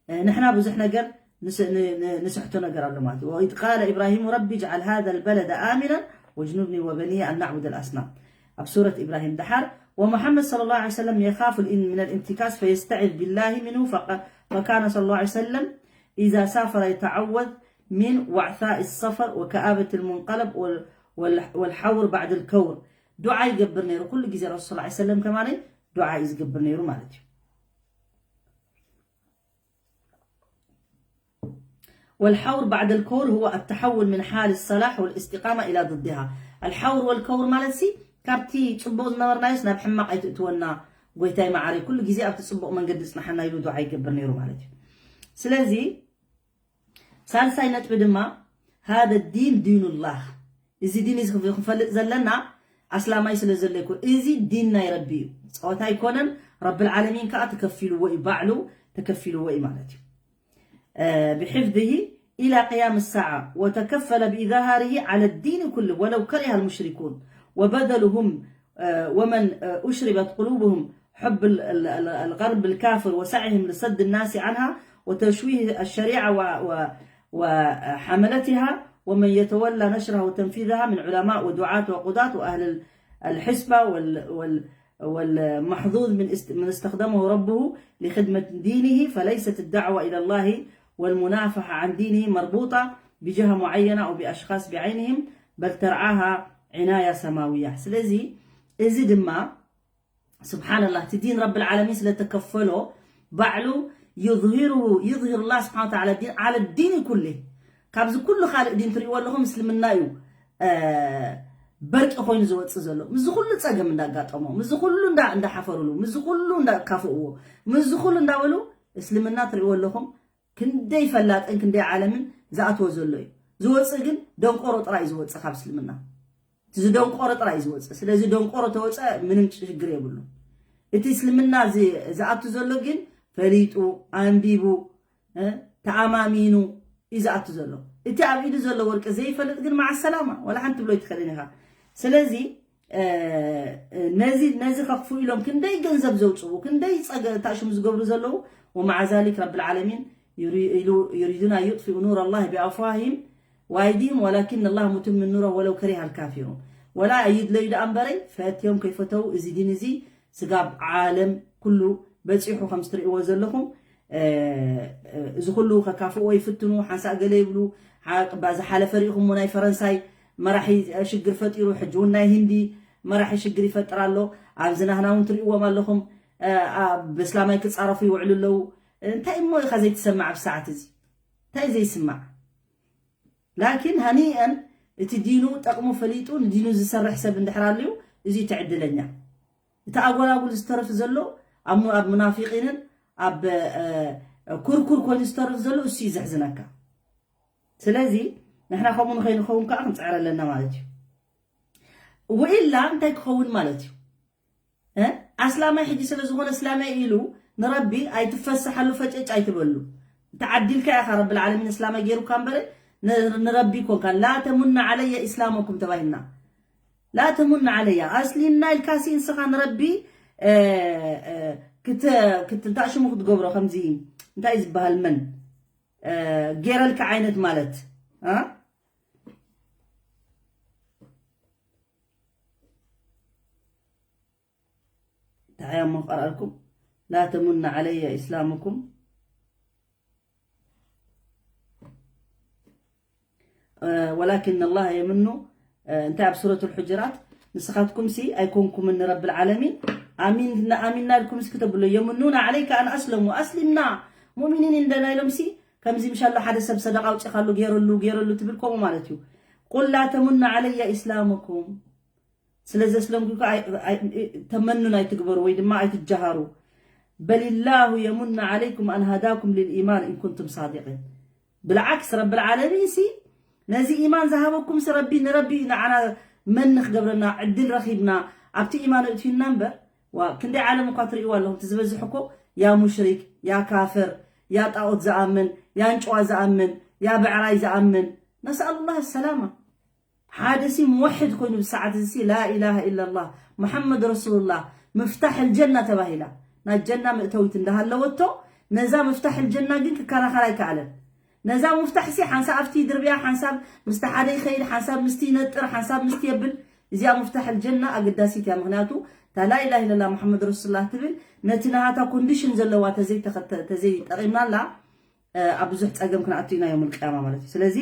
እ፣ ንሕና ብዙሕ ነገር ንስ-፣ ን-፣ ን-፣ ንስሕቶ ነገር ኣሎ ማለት እዩ። وإذ قال إبراهيم رب اجعل هذا البلد آمنا واجنبني وبني أن نعبد الأصنام. ኣብ ሱረት ኢብራሂም ደሓር ومحمد صلى الله عليه وسلم يخاف الإن-، من الانتكاس فيستعذ بالله منه فق-، فكان صلى الله عليه وسلم إذا سافر يتعوذ من وعثاء السفر وكآبة المنقلب وال-، وال-، والحور بعد الكور. ዱዓ ይገብር ነይሩ። ኩሉ ግዜ ረሱል ሰለላሁ ዐለይሂ ወሰለም ከማን ዱዓ እዩ ዝገብር ነይሩ ማለት እዩ። والحور بعد الكور هو التحول من حال الصلاح والاستقامة إلى ضدها. ኣልሓውር ወልከውር ማለት ሲ ካብቲ ጽቡቕ ዝነበርናዮስ ናብ ሕማቕ ኣይትእትወና ጎይታይ መዓረይ፣ ኩሉ ግዜ ኣብቲ ጽቡቕ መንገዲ ጽናሓና ኢሉ ዱዓ ይገብር ነይሩ ማለት እዩ። ስለዚ ሳልሳይ ነጥቢ ድማ ሃደ ዲን ዲኑላህ፣ እዚ ዲን እዚ ክንፈልጥ ዘለና ኣስላማይ ስለ ዘሎ ይኮን፣ እዚ ዲን ናይ ረቢ እዩ። ጸወታ ኣይኮነን። ረብል ዓለሚን ከዓ ተከፊልዎ እዩ፣ ባዕሉ ተከፊልዎ እዩ ማለት እዩ። ብሕፍዝሂ ኢላ ቅያም ሳዓ ወተከፈለ ብኢዝሃርሂ ዓለ ዲን ኩሉ ወለው ከሪሃ ልሙሽሪኩን ወበደሉሁም ወመን ኡሽሪበት ቁሉቡሁም ሑብ ልገርብ ልካፍር ወሳዕይህም ልሰድ ናሲ ዓንሃ ወተሽዊህ ኣሸሪዓ ወሓመለትሃ ወመን የተወላ ነሽርሃ ወተንፊዝሃ ምን ዑለማእ ወዱዓት ወቁዳት ወኣህል ልሕስባ ወል والمحظوظ من است- من استخدمه ربه لخدمة دينه، فليست الدعوة إلى الله والمنافحة عن دينه مربوطة بجهة معينة أو بأشخاص بعينهم، بل ترعاها عناية سماوية. ስለዚ እዚ ድማ ስብሓንላህ እቲ ዲን ረብል ዓለሚን ስለተከፈሎ ባዕሉ يظهره يظهر الله سبحانه وتعالى الدين على الدين كله። ካብዚ ኩሉ ካልእ ዲን ትሪእዎ ኣለኹም እስልምና እዩ በርቂ ኮይኑ ዝወፅእ ዘሎ፣ ምስዚ ኩሉ ፀገም እንዳጋጠሞ፣ ምስዚ ኩሉ እንዳሓፈሩሉ፣ ምስዚ ኩሉ እንዳካፍእዎ፣ ምስዚ ኩሉ እንዳበሉ እስልምና ትሪእዎ ኣለኹም ክንደይ ፈላጥን ክንደይ ዓለምን ዝኣትዎ ዘሎ እዩ። ዝወፅእ ግን ደንቆሮ ጥራይ እዩ ዝወፅእ ካብ እስልምና። ዝደንቆሮ ጥራይ እዩ ዝወፅእ። ስለዚ ደንቆሮ ተወፀ ምንም ሽግር የብሉ። እቲ እስልምና ዝኣቱ ዘሎ ግን ፈሊጡ ኣንቢቡ ተኣማሚኑ እዩ ዝኣቱ ዘሎ። እቲ ኣብ ኢዱ ዘሎ ወርቂ ዘይፈልጥ ግን መዓ ሰላማ ወላ ሓንቲ ትብሎ ኣይትኽእልን ኢኻ። ስለዚ ነዚ ነዚ ከኽፉ ኢሎም ክንደይ ገንዘብ ዘውፅኡ ክንደይ ጸገ ታሽሙ ዝገብሩ ዘለዉ ወመዓ ዛሊክ ረብል ዓለሚን يريدون أن يطفئوا نور الله بأفواههم وأيديهم ولكن الله متم نوره ولو كره الكافرون። ወላ ኣይድለዩ ደኣ እምበረይ ፈትዮም ከይፈተው እዚ ዲን እዚ ስጋብ ዓለም ኩሉ በፂሑ ከም ዝትርእይዎ ዘለኹም እዚ ኩሉ ከካፍእዎ ይፍትኑ። ሓንሳእ ገለ ይብሉ። ዝሓለፈ ርኢኹሞ ናይ ፈረንሳይ መራሒ ሽግር ፈጢሩ፣ ሕጂ እውን ናይ ህንዲ መራሒ ሽግር ይፈጥር ኣሎ። ኣብዚ ናህና እውን ትርእይዎም ኣለኹም። ብእስላማይ ክፃረፉ ይውዕሉ ኣለዉ። እንታይ እሞ ኢኻ ዘይትሰማዕ ኣብዚ ሰዓት እዚ? እንታይ ዘይስማዕ? ላኪን ሃኒአን እቲ ዲኑ ጠቕሙ ፈሊጡ ንዲኑ ዝሰርሕ ሰብ እንድሕር ኣልዩ እዚ ትዕድለኛ። እቲ ኣጎላጉል ዝተርፍ ዘሎ ኣብ ሙናፊቂንን ኣብ ኩርኩር ኮይኑ ዝተርፍ ዘሎ እሱ እዩ ዘሕዝነካ። ስለዚ ንሕና ከምኡ ንኸይንኸውን ከዓ ክንፅዕር ኣለና ማለት እዩ። ወኢላ እንታይ ክኸውን ማለት እዩ? ኣስላማይ ሕጂ ስለ ዝኾነ እስላማይ ኢሉ ንረቢ ኣይትፈሰሓሉ ፈጨጭ ኣይትበሉ። ተዓዲልካ ኢኻ ረብል ዓለሚን እስላማይ ገይሩካ እምበረ ንረቢ ይኮንካ። ላ ተሙና ዓለየ ኢስላመኩም ተባሂልና። ላ ተሙና ዓለያ ኣስሊምና ኢልካሲ ንስኻ ንረቢ እንታይ ሽሙ ክትገብሮ ከምዚ እንታይ ዝበሃል መን ገይረልካ ዓይነት ማለት እንታይ እሞ ቀርኣልኩም ላ ተሙና ዓለየ ኢስላምኩም ወላኪን ኣላህ የምኑ እንታይ ኣብ ሱረት ልሑጅራት ንስኻትኩም ሲ ኣይኮንኩምን ንረብል ዓለሚን ኣሚንና ኢልኩም ሲ ክተብሎ የምኑና ዓለይካ ኣን ኣስለሙ ኣስሊምና ሙእሚኒን እንደና ኢሎም ሲ ከምዚ ምሻሎ ሓደ ሰብ ሰደቃ ኣውፂኻሉ ገይረሉ ገይረሉ ትብል ከምኡ ማለት እዩ ቁል ላ ተሙና ዓለየ ኢስላምኩም ስለ ዘስለምኩ ተመኑን ኣይትግበሩ ወይ ድማ ኣይትጃሃሩ በልላሁ የሙና ዓለይኩም ኣን ሃዳኩም ልልኢማን ኢን ኩንቱም ሳዲቂን ብልዓክስ ረብል ዓለሚን ሲ ነዚ ኢማን ዝሃበኩም ሲ ረቢ ንረቢ ንዓና መን ንክገብረና ዕድል ረኺብና ኣብቲ ኢማን እእትዩና እምበር ዋ ክንደይ ዓለም እኳ ትርእይዋ ኣለኹም እቲ ዝበዝሕ እኮ ያ ሙሽሪክ ያ ካፍር ያ ጣኦት ዝኣምን ያ እንጭዋ ዝኣምን ያ ብዕራይ ዝኣምን ነስኣሉ ላህ ሰላማ ሓደ ሲ ሙወሕድ ኮይኑ ብሰዓት እዚ ሲ ላኢላሃ ኢላላህ ሙሐመድ ረሱሉላህ ምፍታሕ ልጀና ተባሂላ ናይ ጀና መእተዊት እንዳሃለወቶ ነዛ ምፍታሕ ልጀና ግን ክከራኸር ኣይከኣለን ነዛ ምፍታሕ ሲ ሓንሳብ ኣብቲ ይድርብያ ሓንሳብ ምስቲ ሓደ ይኸይድ ሓንሳብ ምስቲ ይነጥር ሓንሳብ ምስቲ የብል እዚኣ ምፍታሕ ልጀና ኣገዳሲት እያ ምክንያቱ እታ ላኢላሃ ኢላላህ ሙሐመድ ረሱሉላህ ትብል ነቲ ናሃታ ኮንዲሽን ዘለዋ ተዘይጠቂምናላ ኣብ ብዙሕ ፀገም ክንኣቱ ኢና የውም ልቅያማ ማለት እዩ ስለዚ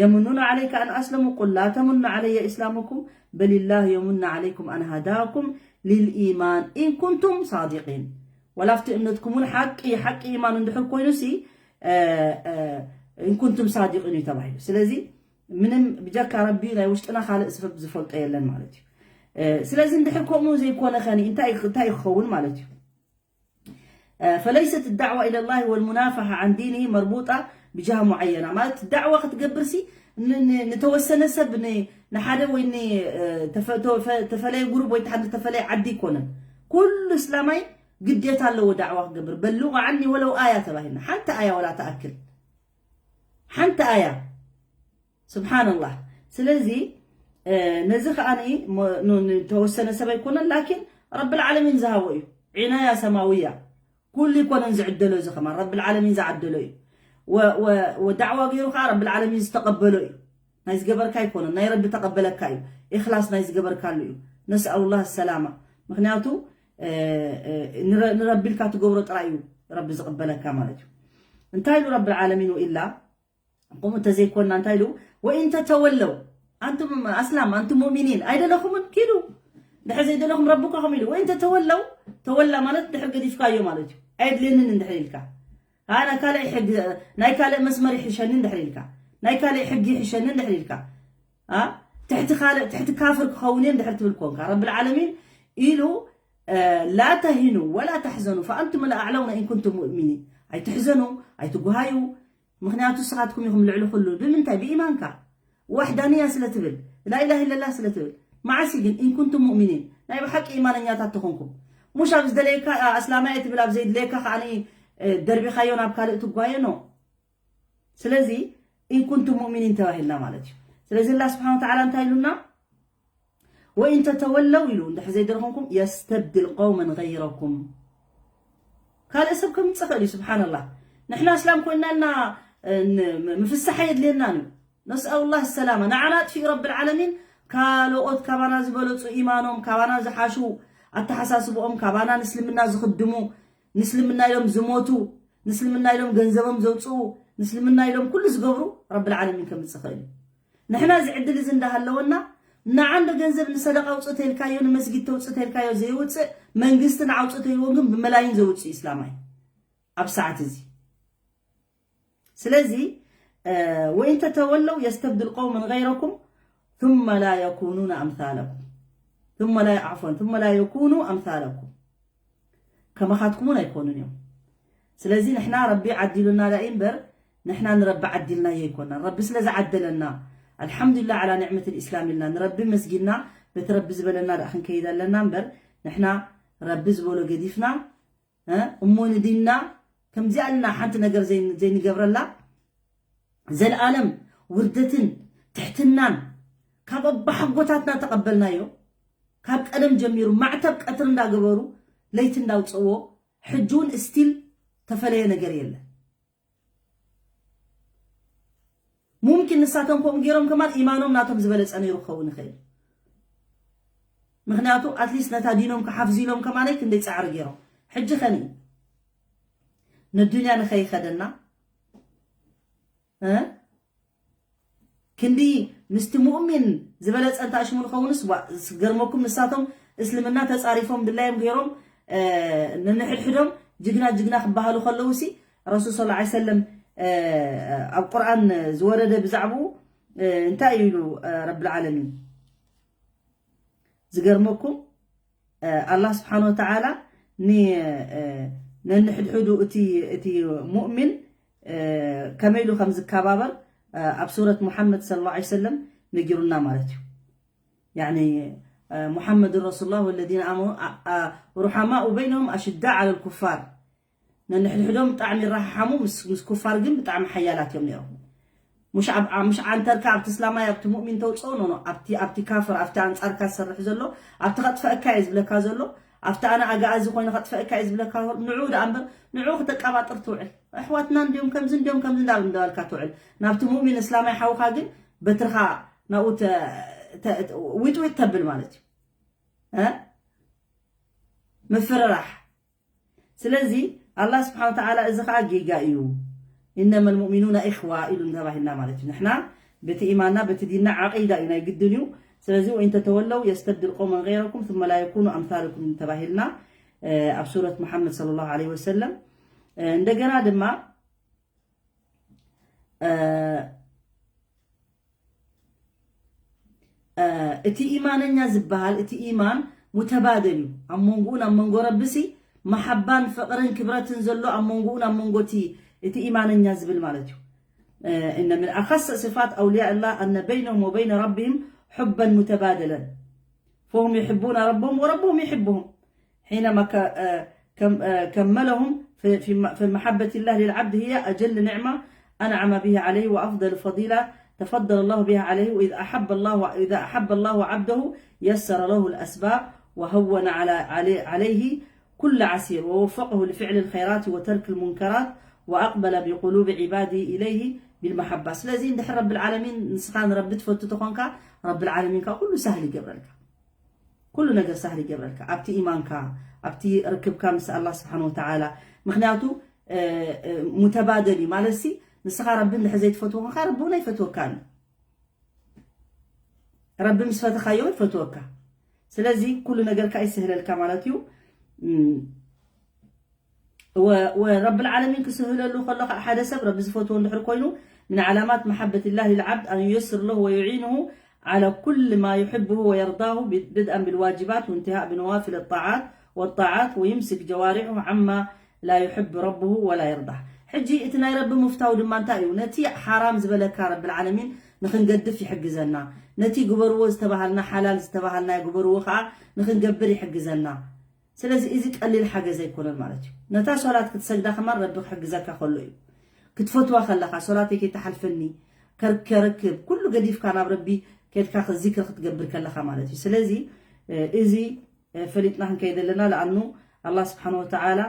የምኑና ዓለይካ ኣን ኣስለሙ ቁል ላ ተምኑ ዓለየ ኢስላመኩም በልላህ የሙና ዓለይኩም ኣን ሃዳኩም ልልኢማን ኢን ኩንቱም ሳዲቂን ወላ ኣብቲ እምነትኩም እውን ሓቂ ሓቂ ኢማን እንድሕር ኮይኑ ሲ ኢን ኩንቱም ሳዲቂን እዩ ተባሂሉ ስለዚ ምንም ብጀካ ረቢ ናይ ውሽጥና ካልእ ዝፈ- ዝፈልጦ የለን ማለት እዩ። እ፣ ስለዚ እንድሕር ከምኡ ዘይኮነ ኸኒ እንታይ እንታይ ክኸውን ማለት እዩ? እ፣ فليست الدعوة إلى الله والمنافحة عن دينه مربوطة بجهة معينة ማለት ዳዕዋ ክትገብር ሲ ን- ን- ንተወሰነ ሰብ ን- ንሓደ ወይ ን- እ፣ ተፈ- ተፈ- ተፈለየ ግሩፕ ወይ ተሓደ ተፈለየ ዓዲ ኣይኮነን። ኩሉ እስላማይ ግዴታ ኣለዎ ዳዕዋ ክገብር። በልغ عني ولو آية ተባሂልና ሓንቲ ኣያ ወላ ተኣክል ሓንቲ ኣያ ስብሓንላህ። ስለዚ ነዚ ከዓ ንተወሰነ ሰብ ኣይኮነን ላኪን ረብል ዓለሚን ዝሃቦ እዩ። ዒናያ ሰማውያ ኩሉ ይኮነን ዝዕደሎ እዚ ከማን ረብል ዓለሚን ዝዓደሎ እዩ። ወዳዕዋ ገይሩ ከዓ ረብል ዓለሚን ዝተቀበሎ እዩ። ናይ ዝገበርካ ኣይኮነን ናይ ረቢ ተቀበለካ እዩ። ኢክላስ ናይ ዝገበርካሉ እዩ። ነስኣሉላህ ሰላማ። ምክንያቱ ንረቢ ኢልካ ትገብሮ ጥራይ እዩ ረቢ ዝቅበለካ ማለት እዩ። እንታይ ኢሉ ረብል ዓለሚን ወኢላ ከምኡ እንተዘይኮንና እንታይ ኢሉ ወኢን ተተወለው ኣንቱም ኣስላም ኣንቱም ሙእሚኒን ኣይደለኹምን ኪዱ ድሕር ዘይደለኹም ረብካ ከም ኢሉ ወኢን ተተወለው ተወላ ማለት ድሕር ገዲፍካዮ ማለት እዩ። ኣየድልየንን እንድሕር ኢልካ ናይ ካልእ ሕጊ ናይ ካልእ መስመር ይሕሸኒ እንድሕር ኢልካ ናይ ካልእ ሕጊ ይሕሸኒ እንድሕር ኢልካ ትሕቲ ካልእ ትሕቲ ካፍር ክኸውን እየ እንድሕር ትብል ኮንካ ረብል ዓለሚን ኢሉ ላ ተሂኑ ወላ ተሕዘኑ ፈኣንቱም ለኣዕለውነ ኢንኩንቱም ሙእሚኒን። ኣይትሕዘኑ ኣይትጉሃዩ ምክንያቱ ንስኻትኩም ኢኹም ልዕሊ ኩሉ ብምንታይ ብኢማንካ ዋሕዳንያ ስለ ትብል ላኢላህ ኢለላህ ስለ ትብል መዓሲ ግን ኢንኩንቱም ሙእሚኒን ናይ ብሓቂ ኢማነኛታት ተኾንኩም ሙሽ ኣብ ዝደለየካ ኣስላማየ ትብል ኣብ ዘይድለየካ ከዓ ደርቢኻዮ ናብ ካልእ ትጓየ ኖ ስለዚ ኢንኩንቱም ሙእሚኒን ተባሂልና ማለት እዩ። ስለዚ ላ ስብሓን ወተዓላ እንታይ ኢሉና ወኢን ተተወለው ኢሉ እንድሕር ዘይደረኹምኩም የስተብድል ቀውመን ገይረኩም ካልእ ሰብ ከምፅእ ክእል እዩ። ስብሓንላህ ንሕና እስላም ኮይናልና ምፍሳሕ የድልየናን እዩ። ነስኣሉላህ ሰላማ ንዓና ኣጥፊኡ ረብል ዓለሚን ካልኦት ካባና ዝበለፁ ኢማኖም ካባና ዝሓሹ ኣተሓሳስብኦም ካባና ንስልምና ዝኽድሙ ንስልምና ኢሎም ዝሞቱ ንስልምና ኢሎም ገንዘቦም ዘውፅኡ ንስልምና ኢሎም ኩሉ ዝገብሩ ረብል ዓለሚን ከምፅእ ክእል እዩ። ንሕና እዚ ዕድል እዚ እንዳሃለወና ንዓ እንዶ ገንዘብ ንሰደቃ ውፅእ ተልካዮ ንመስጊድ ተውፅእ ተልካዮ ዘይውፅእ መንግስቲ ንዓ ውፅእ ተልዎ ግን ብመላይን ዘውፅእ እዩ እስላማይ ኣብ ሰዓት እዚ ስለዚ ወኢን ተተወለው የስተብድል ቀውመን ገይረኩም ثم لا يكونون أمثالكم ثم لا عفوا ثم لا يكونوا أمثالكم ከማኻትኩም እውን ኣይኮኑን እዮም። ስለዚ ንሕና ረቢ ዓዲሉና ዳኢ እምበር ንሕና ንረቢ ዓዲልናዮ ኣይኮናን። ረቢ ስለ ዝዓደለና ኣልሓምዱሊላህ ዓላ ኒዕመት ልእስላም ኢልና ንረቢ መስጊድና በቲ ረቢ ዝበለና ደኣ ክንከይድ ኣለና እምበር ንሕና ረቢ ዝበሎ ገዲፍና እሞ ንዲንና ከምዚኣ ኢልና ሓንቲ ነገር ዘይንገብረላ ዘልኣለም ውርደትን ትሕትናን ካብ ኣባሓጎታትና ተቐበልናዮ ካብ ቀደም ጀሚሩ ማዕተብ ቀትሪ እንዳገበሩ ለይቲ እንዳውፅእዎ ሕጂ እውን እስቲል ተፈለየ ነገር የለን። ሙምኪን ንሳቶም ከምኡ ገይሮም ከማን ኢማኖም ናቶም ዝበለፀ ነይሩ ክኸውን ይኽእል። ምክንያቱ ኣትሊስት ነታ ዲኖም ክሓፍዙ ኢሎም ከማነይ ክንደይ ፃዕሪ ገይሮም። ሕጂ ኸኒ ነዱንያ ንኸይኸደና እ ክንዲ ምስቲ ሙእሚን ዝበለፀ እንተ ኣሽሙ ንኸውንስ ዋ ዝገርመኩም ንሳቶም እስልምና ተፃሪፎም ድላዮም ገይሮም ነንሕድሕዶም ጅግና ጅግና ክበሃሉ ከለዉ ሲ ረሱል ስ ሰለም ኣብ ቁርኣን ዝወረደ ብዛዕባኡ እንታይ እዩ ኢሉ ረብል ዓለሚን ዝገርመኩም ኣላህ ስብሓን ወተዓላ ነንሕድሕዱ እቲ ሙእሚን ከመይ ኢሉ ከም ዝከባበር ኣብ ሱረት ሙሓመድ ስለ ላ ሰለም ነጊሩና ማለት እዩ። ሙሓመድ ረሱሉላህ ወለዚነ ኣመኑ ሩሓማኡ በይነሁም ኣሽዳእ ዓለ ልኩፋር ነንሕድሕዶም ብጣዕሚ ይረሓሓሙ ምስ ኩፋር ግን ብጣዕሚ ሓያላት እዮም ነይሮም። ሙሽ ዓንተርካ ኣብቲ እስላማይ ኣብቲ ሙእሚን ተውፅኦ ኖኖ ኣብቲ ኣብቲ ካፍር ኣብቲ ኣንፃርካ ዝሰርሕ ዘሎ ኣብቲ ከጥፈአካ እየ ዝብለካ ዘሎ ኣብቲ ኣነ ኣጋኣዚ ኮይኑ ከጥፈአካ እየ ዝብለካ ንዑ ደኣ እምበር ንዑ ክተቀባጥር ትውዕል ኣሕዋትና እንዲዮም ከምዚ እንዲዮም ከምዚ እንዳብ እንዳበልካ ትውዕል ናብቲ ሙእሚን እስላማይ ሓውካ ግን በትርኻ ናብኡ ዊጥዊጥ ተብል ማለት እዩ ምፍርራሕ ስለዚ ኣላህ ስብሓን ወተዓላ እዚ ከዓ ጌጋ እዩ። ኢነመ ልሙእሚኑና ኢኽዋ ኢሉ እንተባሂልና ማለት እዩ። ንሕና በቲ ኢማንና በቲ ዲንና ዓቂዳ እዩ ናይ ግድን እዩ። ስለዚ ወኢን ተተወለው የስተብድል ቀውመን ገይረኩም ثم لا يكونوا أمثالكم ተባሂልና ኣብ ሱረት ሙሓመድ صلى الله عليه وسلم እንደገና ድማ እቲ ኢማነኛ ዝበሃል፣ እቲ ኢማን ሙተባደል እዩ። ኣብ መንጎኡን ኣብ መንጎ ረብሲ መሓባን ፍቕርን ክብረትን ዘሎ ኣብ መንጎኡን ኣብ መንጎ እቲ፣ እቲ ኢማነኛ ዝብል ማለት እዩ። إن من أخص صفات أولياء الله أن بينهم وبين ربهم حبا متبادلا، فهم يحبون ربهم وربهم يحبهم. حينما ك-، آه، كم-، آه، كملهم في، في م-، في محبة الله للعبد، هي أجل نعمة أنعم به عليه وأفضل فضيلة تفضل الله بها عليه. وإذا أحب الله، إذا أحب الله عبده يسر له الأسباب وهون على، علي-، عليه كل عسير ووفقه لفعل الخيرات وترك المنكرات وأقبل بقلوب عباده إليه بالمحبة. ስለዚ እንድሕር ረብል ዓለሚን ንስኻ ንረቢ ትፈቱ ተኾንካ፣ ረብል ዓለሚን ከኣ ኩሉ ሳህል ይገብረልካ። ኩሉ ነገር ሳህል ይገብረልካ። ኣብቲ ኢማንካ፣ ኣብቲ ርክብካ ምስ ኣላህ ስብሓን ወተዓላ። ምኽንያቱ፣ እ፣ እ፣ ሙተባደል እዩ። ማለት ሲ፣ ንስኻ ረቢ እንድሕር ዘይትፈትዎ ኮንካ፣ ረቢ እውን ኣይፈትወካን እዩ። ረቢ ምስ ፈተኻዮ ይፈትወካ። ስለዚ ኩሉ ነገርካ ይስህለልካ ማለት እዩ። እም፣ ወ-፣ ወ-፣ ረብል ዓለሚን ክስህለሉ ከሎ ከዓ ሓደ ሰብ ረቢ ዝፈትዎ እንድሕር ኮይኑ من علامات محبة الله للعبد أن ييسر له ويعينه على كل ما يحبه ويرضاه ب-، بدءا بالواجبات وانتهاء بنوافل الطاعات والطاعات ويمسك جوارحه عما لا يحب ربه ولا يرضاه. ሕጂ እቲ ናይ ረቢ ምፍታው ድማ እንታይ እዩ? ነቲ ሓራም ዝበለካ ረብል ዓለሚን ንኽንገድፍ ይሕግዘና። ነቲ ግበርዎ ዝተባሃልና፣ ሓላል ዝተባሃልናዮ ግበርዎ ከዓ ንኽንገብር ይሕግዘና። ስለዚ እዚ ቀሊል ሓገዝ ኣይኮነን ማለት እዩ። ነታ ሶላት ክትሰግዳ ከማን ረቢ ክሕግዘካ ከሎ እዩ። ክትፈትዋ ከለኻ፣ ሶላተይ ከይተሓልፈኒ፣ ከር-፣ ከርክብ፣ ኩሉ ገዲፍካ ናብ ረቢ ከድካ ኸ-፣ ዚክር ክትገብር ከለኻ ማለት እዩ። ስለዚ፣ እ፣ እዚ፣ እ፣ ፈሊጥና ክንከይድ ኣለና። ለኣኑ ኣላህ ስብሓን ወተዓላ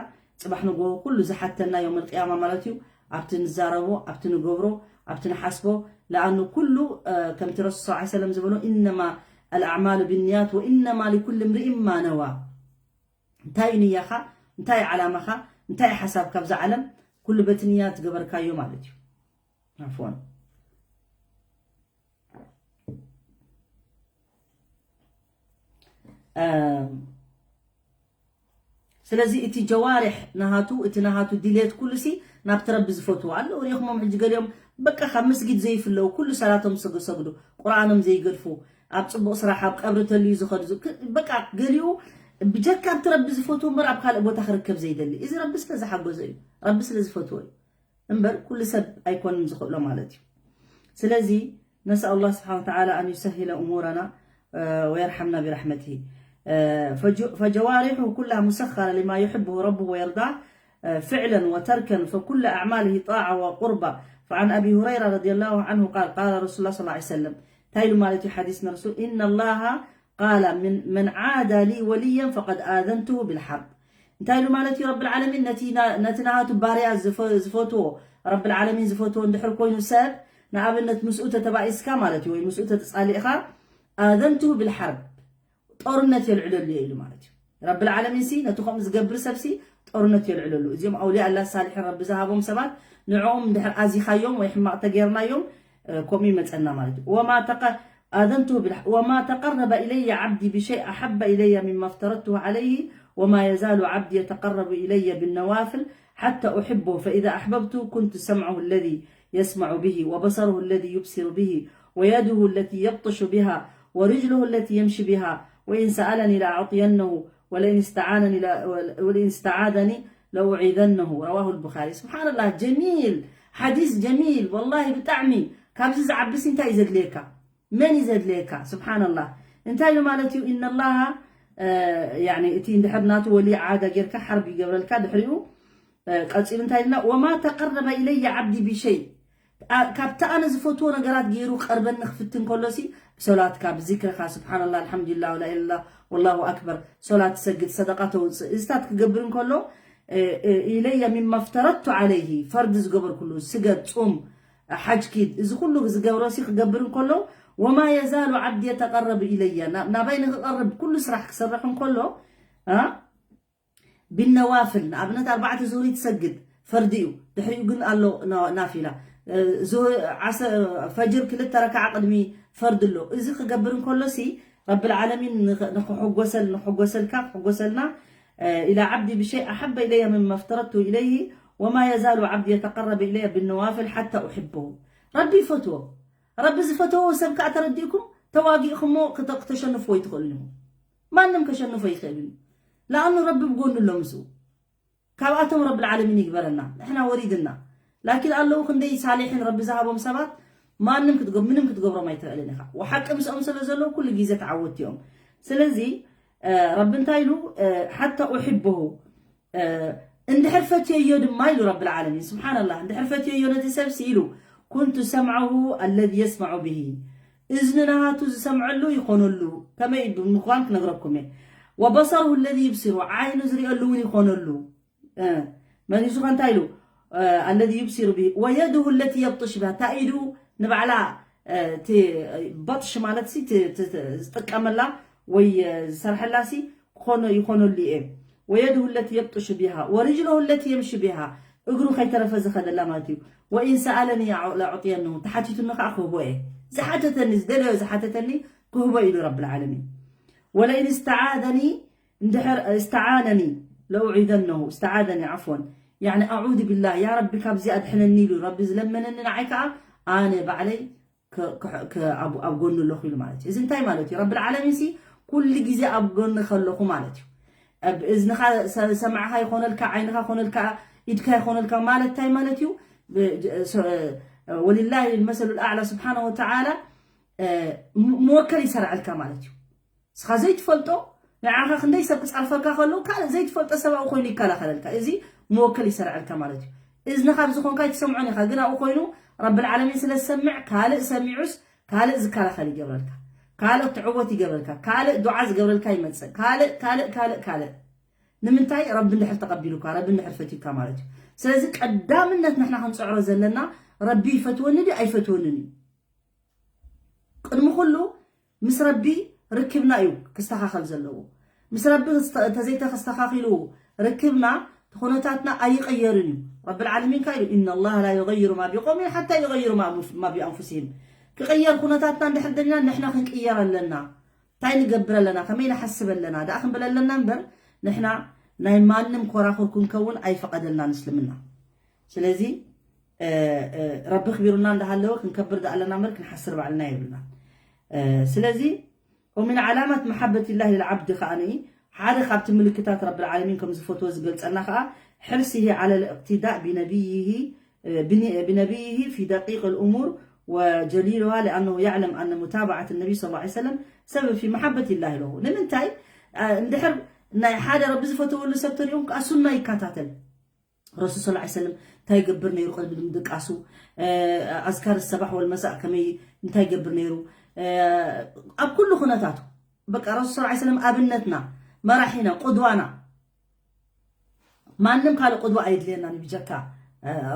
ጽባሕ ንጎሆ ኩሉ ዝሓተና የውመል ቅያማ ማለት እዩ። ኣብቲ ንዛረቦ፣ ኣብቲ ንገብሮ፣ ኣብቲ ንሓስቦ፣ ለኣኑ ኩሉ፣ እ፣ ከምቲ ረሱል ሰለላሁ ዐለይሂ ወሰለም ዝበሎ፣ "ኢነማ ኣልኣዕማሉ ብንያት ወኢነማ ሊኩል እምርኢን ማ ነዋ።" እንታይ እዩ ንያኻ? እንታይ እዩ ዓላማኻ? እንታይ እዩ ሓሳብካ ኣብዛ ዓለም? ኩሉ በቲ ንያ ዝገበርካዮ ማለት እዩ። ዓፍዋን። እም፣ ስለዚ እቲ ጀዋርሕ ናሃቱ፣ እቲ ናሃቱ ድሌት ኩሉ ሲ ናብቲ ረቢ ዝፈትዎ ኣለዉ። ሪኢኹሞም ሕጂ ገሊኦም በቃ ካብ መስጊድ ዘይፍለዉ፣ ኩሉ ሰላቶም ዝሰግ-፣ ዝሰግዱ፣ ቁርኣኖም ዘይገድፉ፣ ኣብ ጽቡቕ ስራሕ፣ ኣብ ቀብሪ ተልዩ ዝኸዱ፣ ዝ-፣ ክ-፣ በቃ ገሊኡ ብጀካ ኣብቲ ረቢ ዝፈትዎ እምበር ኣብ ካልእ ቦታ ክርከብ ዘይደሊ። እዚ ረቢ ስለ ዝሓገዞ እዩ፣ ረቢ ስለ ዝፈትዎ እዩ። እምበር ኩሉ ሰብ ኣይኮንን ዝኽእሎ ማለት እዩ። ስለዚ ነስኣል ኣላህ ስብሓነ ወተዓላ ኣን ዩሰሂለ እሙረና፣ እ፣ ወየርሐምና ቢረሕመትሂ። እ፣ ፈጁ-፣ ፈጀዋሪሑ ኩላሃ ሙሰኸረ ሊማ ዩሕብሁ ረብሁ ወየርዳህ፣ እ፣ ፍዕለን ወተርከን ፈኩለ ኣዕማልሂ ጣዓ ወቁርባ። ፈዓን ኣቢ ሁረይራ ረዲየላሁ ዓንሁ ቃል፣ ቃለ ረሱሉላህ ሰለላሁ ዐለይሂ ወሰለም። እንታይ ኢሉ ማለት እዩ ሓዲስ ንረሱል? ኢነላሃ ቃለ ምን፣ መን ዓዳ ሊ ወልየን ፈቀድ ኣዘንቱሁ ቢልሓርብ። እንታይ ኢሉ ማለት እዩ? ረብል ዓለሚን ነቲ ና-፣ ነቲ ናቱ ባርያ ዝፈ-፣ ዝፈትዎ፣ ረብል ዓለሚን ዝፈትዎ እንድሕር ኮይኑ ሰብ፣ ንኣብነት ምስኡ ተተባኢስካ ማለት እዩ፣ ወይ ምስኡ ተተጻሊእኻ፣ ኣዘንቱሁ ቢልሓርብ፣ ጦርነት የልዕለሉ እየ ኢሉ ማለት እዩ። ረብል ዓለሚን ሲ ነቲ ከምኡ ዝገብር ሰብ ሲ ጦርነት የልዕለሉ። እዚኦም ኣውልያ ኣላህ ሳሊሒን ረቢ ዝሃቦም ሰባት፣ ንዕኦም እንድሕር ኣዚኻዮም ወይ ሕማቕ ተጌርናዮም፣ እ፣ ከምኡ ይመጸና ማለት እዩ። ወማ ተቀ-፣ ኣዘንቱሁ ቢልሓ-፣ ወማ ተቀረበ ኢለየ ዓብዲ ብሸይ ኣሐበ ኢለየ ሚማ እፍተረቱሁ ዓለይሂ፣ ወማ የዛሉ ዓብዲ የተቀረቡ ኢለየ ብነዋፍል ሓታ ኡሕቦ፣ ፈኢዛ ኣሕበብቱ ኩንቱ ሰምዐሁ ለዚ የስመዑ ብሂ፣ ወበሰሩሁ ለዚ ዩብሲሩ ብሂ፣ ወየድሁ ለቲ የብጥሹ ቢሃ፣ ወርጅሉሁ ለቲ የምሺ ቢሃ፣ ወኢን ሰኣለኒ ለኣዕጥየነሁ፣ ወለኢን እስተዓነኒ ለ-፣ ወለኢን እስተዓዘኒ ለኡዒዘነሁ። ረዋሁ ልቡኻሪ። ስብሓንላህ፣ ጀሚል፣ ሓዲስ ጀሚል፣ ወላሂ ብጣዕሚ። ካብዚ ዝዓብስ እንታይ እዩ ዘድልየካ? መን እዩ ዘድልየካ? ስብሓንላህ። እንታይ ኢሉ ማለት እዩ? ኢነላሃ፣ እ፣ ያኒ እቲ እንድሕር ናቱ ወሊ ዓዳ ጌርካ ሓርብ ይገብረልካ። ድሕሪኡ፣ እ፣ ቀጺሉ እንታይ ኢልና? ወማ ተቀረበ ኢለየ ዓብዲ ብሸይ። ኣ-፣ ካብቲ ኣነ ዝፈትዎ ነገራት ገይሩ ቀርበኒ ክፍትን ከሎሲ፣ ብሶላትካ፣ ብዚክርኻ፣ ስብሓንላህ፣ ኣልሓምዱሊላህ፣ ወላ ኢላሃ ኢለላህ፣ ወላሁ ኣክበር፣ ሶላት ትሰግድ፣ ሰደቃ ተውፅእ፣ እዚታት ክገብር እንከሎ፣ እ፣ እ፣ ኢለየ ሚማ እፍተረቱ ዓለይሂ፣ ፈርዲ ዝገበርኩሉ፣ ስገድ፣ ጹም፣ ሓጅ ኪድ፣ እዚ ኩሉ ዝገብሮሲ ክገብር እንከሎ፣ ወማ የዛሉ ዓብዲ የተቀረቡ ኢለየ፣ ና-፣ ናባይ ንክቀርብ ኩሉ ስራሕ ክሰርሕ እንከሎ፣ ኣ፣ ቢነዋፍል፣ ንኣብነት ኣርባዕተ ዙህሪ ትሰግድ፣ ፈርዲ እዩ። ድሕሪኡ ግን ኣሎ ና-፣ ናፊላ። እ፣ ዙህ-፣ ዓሰ-፣ ፈጅር ክልተ ረክዓ ቅድሚ ፈርዲ ኣሎ። እዚ ክገብር እንከሎሲ፣ ረብል ዓለሚን ንኽ-፣ ንኽሕጎሰል-፣ ንኽሕጎሰልካ፣ ክሕጎሰልና፣ እ፣ ኢላ ዓብዲ ብሸይ ኣሐበ ኢለየ ምማ እፍተረቱ ኢለይሂ፣ ወማ የዛሉ ዓብዲ የተቀረበ ኢለየ ቢነዋፍል ሓታ ኡሕበሁ። ረቢ ይፈትዎ። ረቢ ዝፈተዎ ሰብ ከኣ ተረዲእኩም፣ ተዋጊእኹሞ ክተ- ክተሸንፍዎ ኣይትኽእሉን ኢኹም። ማንም ከሸንፎ ይኽእል እዩ። ለኣኑ ረቢ ብጎኑ ኣሎ ምስኡ። ካብኣቶም ረብል ዓለሚን ይግበረና። ንሕና ወሪድና። ላኪን ኣለዉ ክንደይ ሳሊሒን ረቢ ዝሃቦም ሰባት ማንም ክትገብ ምንም ክትገብሮም ኣይትኽእልን ኢኻ። ወሓቂ ምስኦም ስለ ዘለዉ ኩሉ ግዜ ተዓወትቲ እዮም። ስለዚ እ፣ ረቢ እንታይ ኢሉ እ፣ ሓታ ኡሕብሁ እ፣ እንድሕር ፈትየዮ ድማ ኢሉ ረብል ዓለሚን ስብሓንላህ እንድሕር ፈትየዮ ነቲ ሰብሲ ኢሉ ኩንቱ ሰምዐሁ ኣለዚ የስመዑ ብሂ እዝኒ ናሃቱ ዝሰምዐሉ ይኾነሉ ከመይ ብምዃን ክነግረኩም እየ ወበሰርሁ ኣለዚ ይብሲሩ ዓይኑ ዝሪኦሉ እውን ይኾነሉ መን እዩ ዝኾን እንታይ ኢሉ ኣለዚ ይብሲሩ ብሂ ወየድሁ ለቲ የብጥሽ ብሃ እታ ኢዱ ንባዕላ እቲ በጥሽ ማለት ሲ ዝጥቀመላ ወይ ዝሰርሐላ ሲ ክኾኖ ይኾነሉ እየ ወየድሁ ለቲ የብጥሽ ቢሃ ወርጅለሁ ለቲ የምሺ ቢሃ እግሩ ከይተረፈ ዝኸደላ ማለት እዩ ወኢን ሰኣለኒ ለኣዕጥየንሁ ተሓቲቱኒ ከዓ ክህቦ እየ ዝሓተተኒ ዝደለዮ ዝሓተተኒ ክህቦ ኢሉ ረብል ዓለሚን ወለኢን እስተዓዘኒ እንድሕር እስተዓነኒ ለኡዒዘነሁ እስተዓዘኒ ዓፍወን ያኒ ኣዑዙ ቢላህ ያ ረቢ ካብዚ ኣድሕነኒ ኢሉ ረቢ ዝለመነኒ ንዓይ ከዓ ኣነ ባዕለይ ኣብ ጎኑ ኣለኹ ኢሉ ማለት እዩ እዚ እንታይ ማለት እዩ ረብል ዓለሚን ሲ ኩሉ ግዜ ኣብ ጎንኺ ኣለኹ ማለት እዩ እዝንኻ ሰማዕኻ ይኾነልካ ዓይንኻ ይኾነልካ ኢድካ ይኾነልካ ማለት እንታይ ማለት እዩ ወሊላሂ ልመሰሉ ልኣዕላ ስብሓነ ወተዓላ መወከል ይሰርዐልካ ማለት እዩ ንስኻ ዘይትፈልጦ ንዓኻ ክንደይ ሰብ ክፃርፈካ ከለዉ ካልእ ዘይትፈልጦ ሰብ ኣብኡ ኮይኑ ይከላኸለልካ እዚ መወከል ይሰርዐልካ ማለት እዩ እዝንኻ ብዝኾንካ ኣይትሰምዖን ኢኻ ግን ኣብኡ ኮይኑ ረብል ዓለሚን ስለ ዝሰምዕ ካልእ ሰሚዑስ ካልእ ዝከላኸል ይገብረልካ ካልእ ትዕወት ይገብረልካ ካልእ ዱዓ ዝገብረልካ ይመፅእ ካልእ ካልእ ካልእ ካልእ ንምንታይ ረቢ እንድሕር ተቐቢሉካ ረቢ እንድሕር ፈትዩካ ማለት እዩ ስለዚ ቀዳምነት ንሕና ክንፅዕሮ ዘለና ረቢ ይፈትወኒ ድዩ ኣይፈትወንን እዩ ቅድሚ ኩሉ ምስ ረቢ ርክብና እዩ ክስተኻኸል ዘለዎ ምስ ረቢ እንተዘይተስተኻኺሉ ርክብና ኩነታትና ኣይቐየርን እዩ ረብል ዓለሚን ካ ኢሉ إن الله لا يغير ما بقوم حتى يغيروا ما بأنفسهم ክቕየር ኩነታትና እንድሕር ደሊና ንሕና ክንቅየር ኣለና እንታይ ንገብር ኣለና ከመይ ንሓስብ ኣለና ደኣ ክንብል ኣለና እምበር ንሕና ናይ ማንም ኮራኹር ክንከውን ኣይፈቐደልናን እስልምና ስለዚ ረቢ ክቢሩና እንዳሃለወ ክንከብር ዳኣለና እምበር ክንሓስር ባዕልና የብልና ስለዚ ومن علامات محبة الله للعبد ከኣ ሓደ ካብቲ ምልክታት ረብል ዓለሚን ከም ዝፈትዎ ዝገልጸልና ከኣ حرصه على الاقتداء بنبيه بنبيه في دقيق الأمور وجليلها لأنه يعلم أن متابعة النبي صلى الله عليه وسلم سبب في محبة الله له ንምንታይ እንድሕር ናይ ሓደ ረቢ ዝፈተወሉ ሰብ ተሪኦም ከዓ ሱና ይከታተል ረሱል ስ ሰለም እንታይ ይገብር ነይሩ ቅድሚ ምድቃሱ ኣዝካር ሰባሕ ወልመሳእ ከመይ እንታይ ይገብር ነይሩ ኣብ ኩሉ ኩነታቱ በቃ ረሱል ስ ሰለም ኣብነትና መራሒና ቁድዋና ማንም ካልእ ቁድዋ ኣየድልየና ብጀካ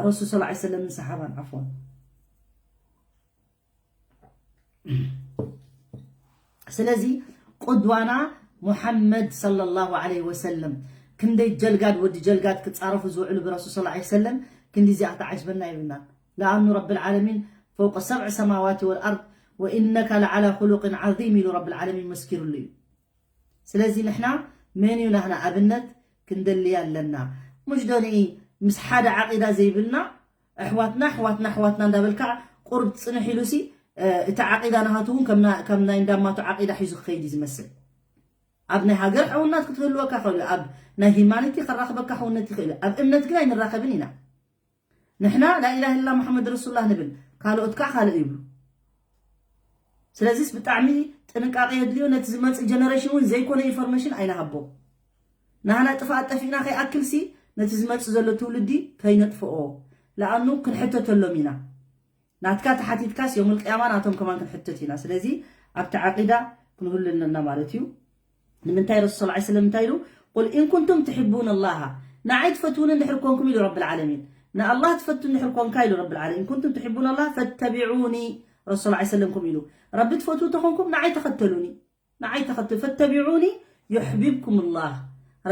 ረሱል ስ ሰለምን ሰሓባን ዓፎን ስለዚ ቁድዋና ሙሓመድ ሰለላሁ ዐለይሂ ወሰለም ክንደይ ጀልጋድ ወዲ ጀልጋድ ክፃረፉ ዝውዕሉ ብረሱል ስ ሰለም ክንዲ እዚኣ ክትዓጅበና ይብልና ለኣኑ ረቢ ልዓለሚን ፈውቀ ሰብዕ ሰማዋት ወልኣርድ ወኢነካ ለዓላ ኩሉቅን ዓዚም ኢሉ ረቢ ልዓለሚን መስኪሩሉ እዩ ስለዚ ንሕና መን እዩ ናህና ኣብነት ክንደሊ ኣለና ሙሽ ዶንኢ ምስ ሓደ ዓቂዳ ዘይብልና ኣሕዋትና ኣሕዋትና ኣሕዋትና እንዳበልካ ቁርብ ፅንሕ ኢሉሲ እቲ ዓቂዳ ናሃቱ እውን ከም ናይ እንዳማቱ ዓቂዳ ሒዙ ክኸይድ እዩ ዝመስል ኣብ ናይ ሃገር ሕውነት ክትህልወካ ክእል ኣብ ናይ ሂማኒቲ ከራኽበካ ሕውነት ይኽእል ኣብ እምነት ግን ኣይንራኸብን ኢና ንሕና ላኢላህ ኢላ መሓመድ ረሱሉላህ ንብል ካልኦት ከዓ ካልእ ይብሉ ስለዚስ ብጣዕሚ ጥንቃቄ የድልዮ ነቲ ዝመፅእ ጀነሬሽን እውን ዘይኮነ ኢንፎርሜሽን ኣይንሃቦ ናህና ጥፍኣት ጠፊእና ከይኣክልሲ ነቲ ዝመፅእ ዘሎ ትውልዲ ከይነጥፍኦ ለኣኑ ክንሕተተሎም ኢና ናትካ ተሓቲትካስ የውም ልቅያማ ናቶም ከማን ክንሕተት ኢና ስለዚ ኣብቲ ዓቂዳ ክንህሉ ኣለና ማለት እዩ ንምንታይ ረሱል ስ ስለም እንታይ ኢሉ ቁል ኢን ኩንቱም ትሕቡን ኣላሃ ንዓይ ትፈትውኒ እንድሕር ኮንኩም ኢሉ ረቢ ልዓለሚን ንኣላህ ትፈቱ እንድሕር ኮንካ ኢሉ ረቢ ልዓለሚን ኢን ኩንቱም ትሕቡን ኣላህ ፈተቢዑኒ ረሱል ስ ሰለም ከም ኢሉ ረቢ ትፈትው እንተኾንኩም ንዓይ ተኸተሉኒ ንዓይ ተኸተሉ ፈተቢዑኒ ዩሕቢብኩም ላህ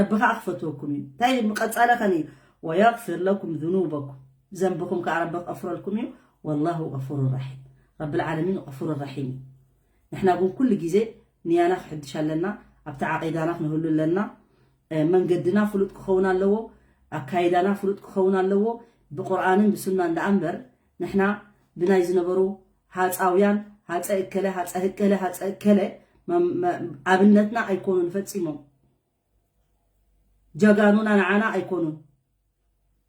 ረቢ ከዓ ክፈትወኩም እዩ እንታይ ምቐፃለ ከኒ ወየግፊር ለኩም ዝኑበኩም ዘንብኹም ከዓ ረቢ ክቐፍረልኩም እዩ ወላሁ غفور رحيم ረቢ ልዓለሚን غفور رحيم እዩ ንሕና ግን ኩሉ ግዜ ንያና ክሕድሽ ኣለና ኣብቲ ዓቂዳና ክንህሉ ኣለና መንገድና ፍሉጥ ክኸውን ኣለዎ ኣካይዳና ፍሉጥ ክኸውን ኣለዎ ብቁርኣንን ብሱናን ደኣ እምበር ንሕና ብናይ ዝነበሩ ሃፃውያን ሃፀ እከለ ሃፀ እከለ ሃፀ እከለ ኣብነትና ኣይኮኑን ፈፂሞም። ጀጋኑና ንዓና ኣይኮኑን።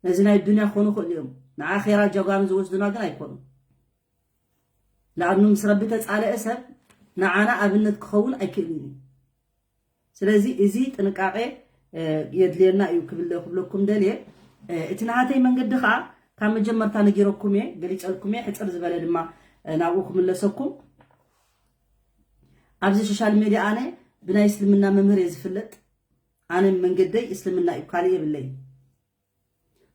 ነዚ ናይ ዱንያ ክኾኑ ይኽእሉ እዮም፣ ንኣኼራ ጀጋኑ ዝወስዱና ግን ኣይኮኑን። ለኣኑ ምስ ረቢ ተፃለአ ሰብ ንዓና ኣብነት ክኸውን ኣይክእልን እዩ። ስለዚ እዚ ጥንቃቄ የድልየና እዩ ክብል ክብለኩም ደልየ። እቲ ናሃተይ መንገዲ ከዓ ካብ መጀመርታ ነጊረኩም እየ፣ ገሊፀልኩም እየ። ሕፅር ዝበለ ድማ ናብኡ ክምለሰኩም። ኣብዚ ሶሻል ሜድያ ኣነ ብናይ እስልምና መምህር እየ ዝፍለጥ። ኣነ መንገደይ እስልምና እዩ፣ ካልእ የብለይ።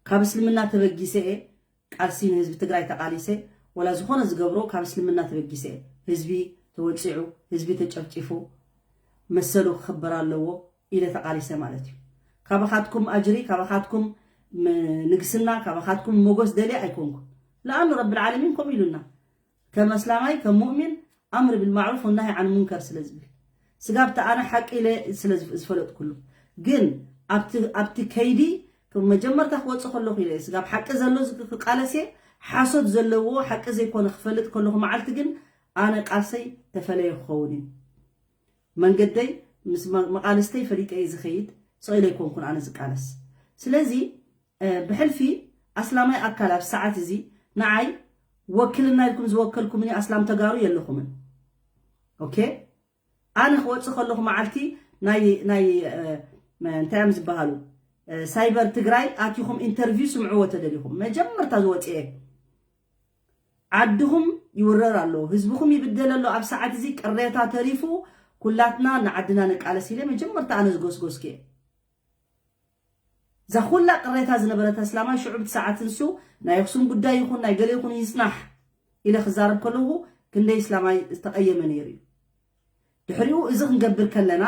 ካብ እስልምና ተበጊሰ እየ ቃልሲ ንህዝቢ ትግራይ ተቃሊሰ። ወላ ዝኾነ ዝገብሮ ካብ እስልምና ተበጊሰ እየ። ህዝቢ ተወፂዑ፣ ህዝቢ ተጨፍጪፉ፣ መሰሉ ክኽበር ኣለዎ ኢለ ተቃሊሰ ማለት እዩ። ካባኻትኩም ኣጅሪ፣ ካባኻትኩም ንግስና፣ ካባኻትኩም ሞጎስ ደልየ ኣይኮንኩ። ለኣኑ ረብል ዓለሚን ከምኡ ኢሉና። ከም ኣስላማይ ከም ሙእሚን ኣምር ብልማዕሩፍ ወናሂ ዓን ሙንከር ስለ ዝብል፣ ስጋብ እቲ ኣነ ሓቂ ኢለ ስለ ዝፈለጥኩሉ። ግን ኣብቲ ከይዲ መጀመርታ ክወፅእ ከለኹ ኢለ ስጋብ ሓቂ ዘሎ ክቃለስ እየ። ሓሶት ዘለዎ ሓቂ ዘይኮነ ክፈልጥ ከለኹ መዓልቲ ግን ኣነ ቃልሰይ ተፈለየ ክኸውን እዩ። መንገደይ ምስ መቃልስተይ ፈሊጠ እየ ዝኸይድ። ስቕ ኢለ ኣይኮንኩን ኣነ ዝቃለስ። ስለዚ ብሕልፊ ኣስላማይ ኣካል ኣብ ሰዓት እዚ ንዓይ ወክልና ኢልኩም ዝወከልኩምኒ ኣስላም ተጋሩ የለኹምን። ኦኬ፣ ኣነ ክወፅእ ከለኹ መዓልቲ ናይ ናይ እንታይ እዮም ዝበሃሉ፣ ሳይበር ትግራይ ኣቲኹም ኢንተርቪው ስምዕዎ ተደሊኹም። መጀመርታ ዝወፅኤ ዓድኹም ይውረር ኣሎ፣ ህዝብኹም ይብደል ኣሎ፣ ኣብ ሰዓት እዚ ቅሬታ ተሪፉ ኩላትና ንዓድና ንቃለስ ኢለ መጀመርታ ኣነ ዝጎስጎስኩ እየ። እዛ ኩላ ቅሬታ ዝነበረት ኣስላማይ ሽዑ ብቲ ሰዓት ንሱ ናይ ኣኽሱም ጉዳይ ይኹን ናይ ገለ ይኹን ይጽናሕ ኢለ ክዛረብ ከለኹ ክንደይ እስላማይ ዝተቐየመ ነይሩ እዩ። ድሕሪኡ እዚ ክንገብር ከለና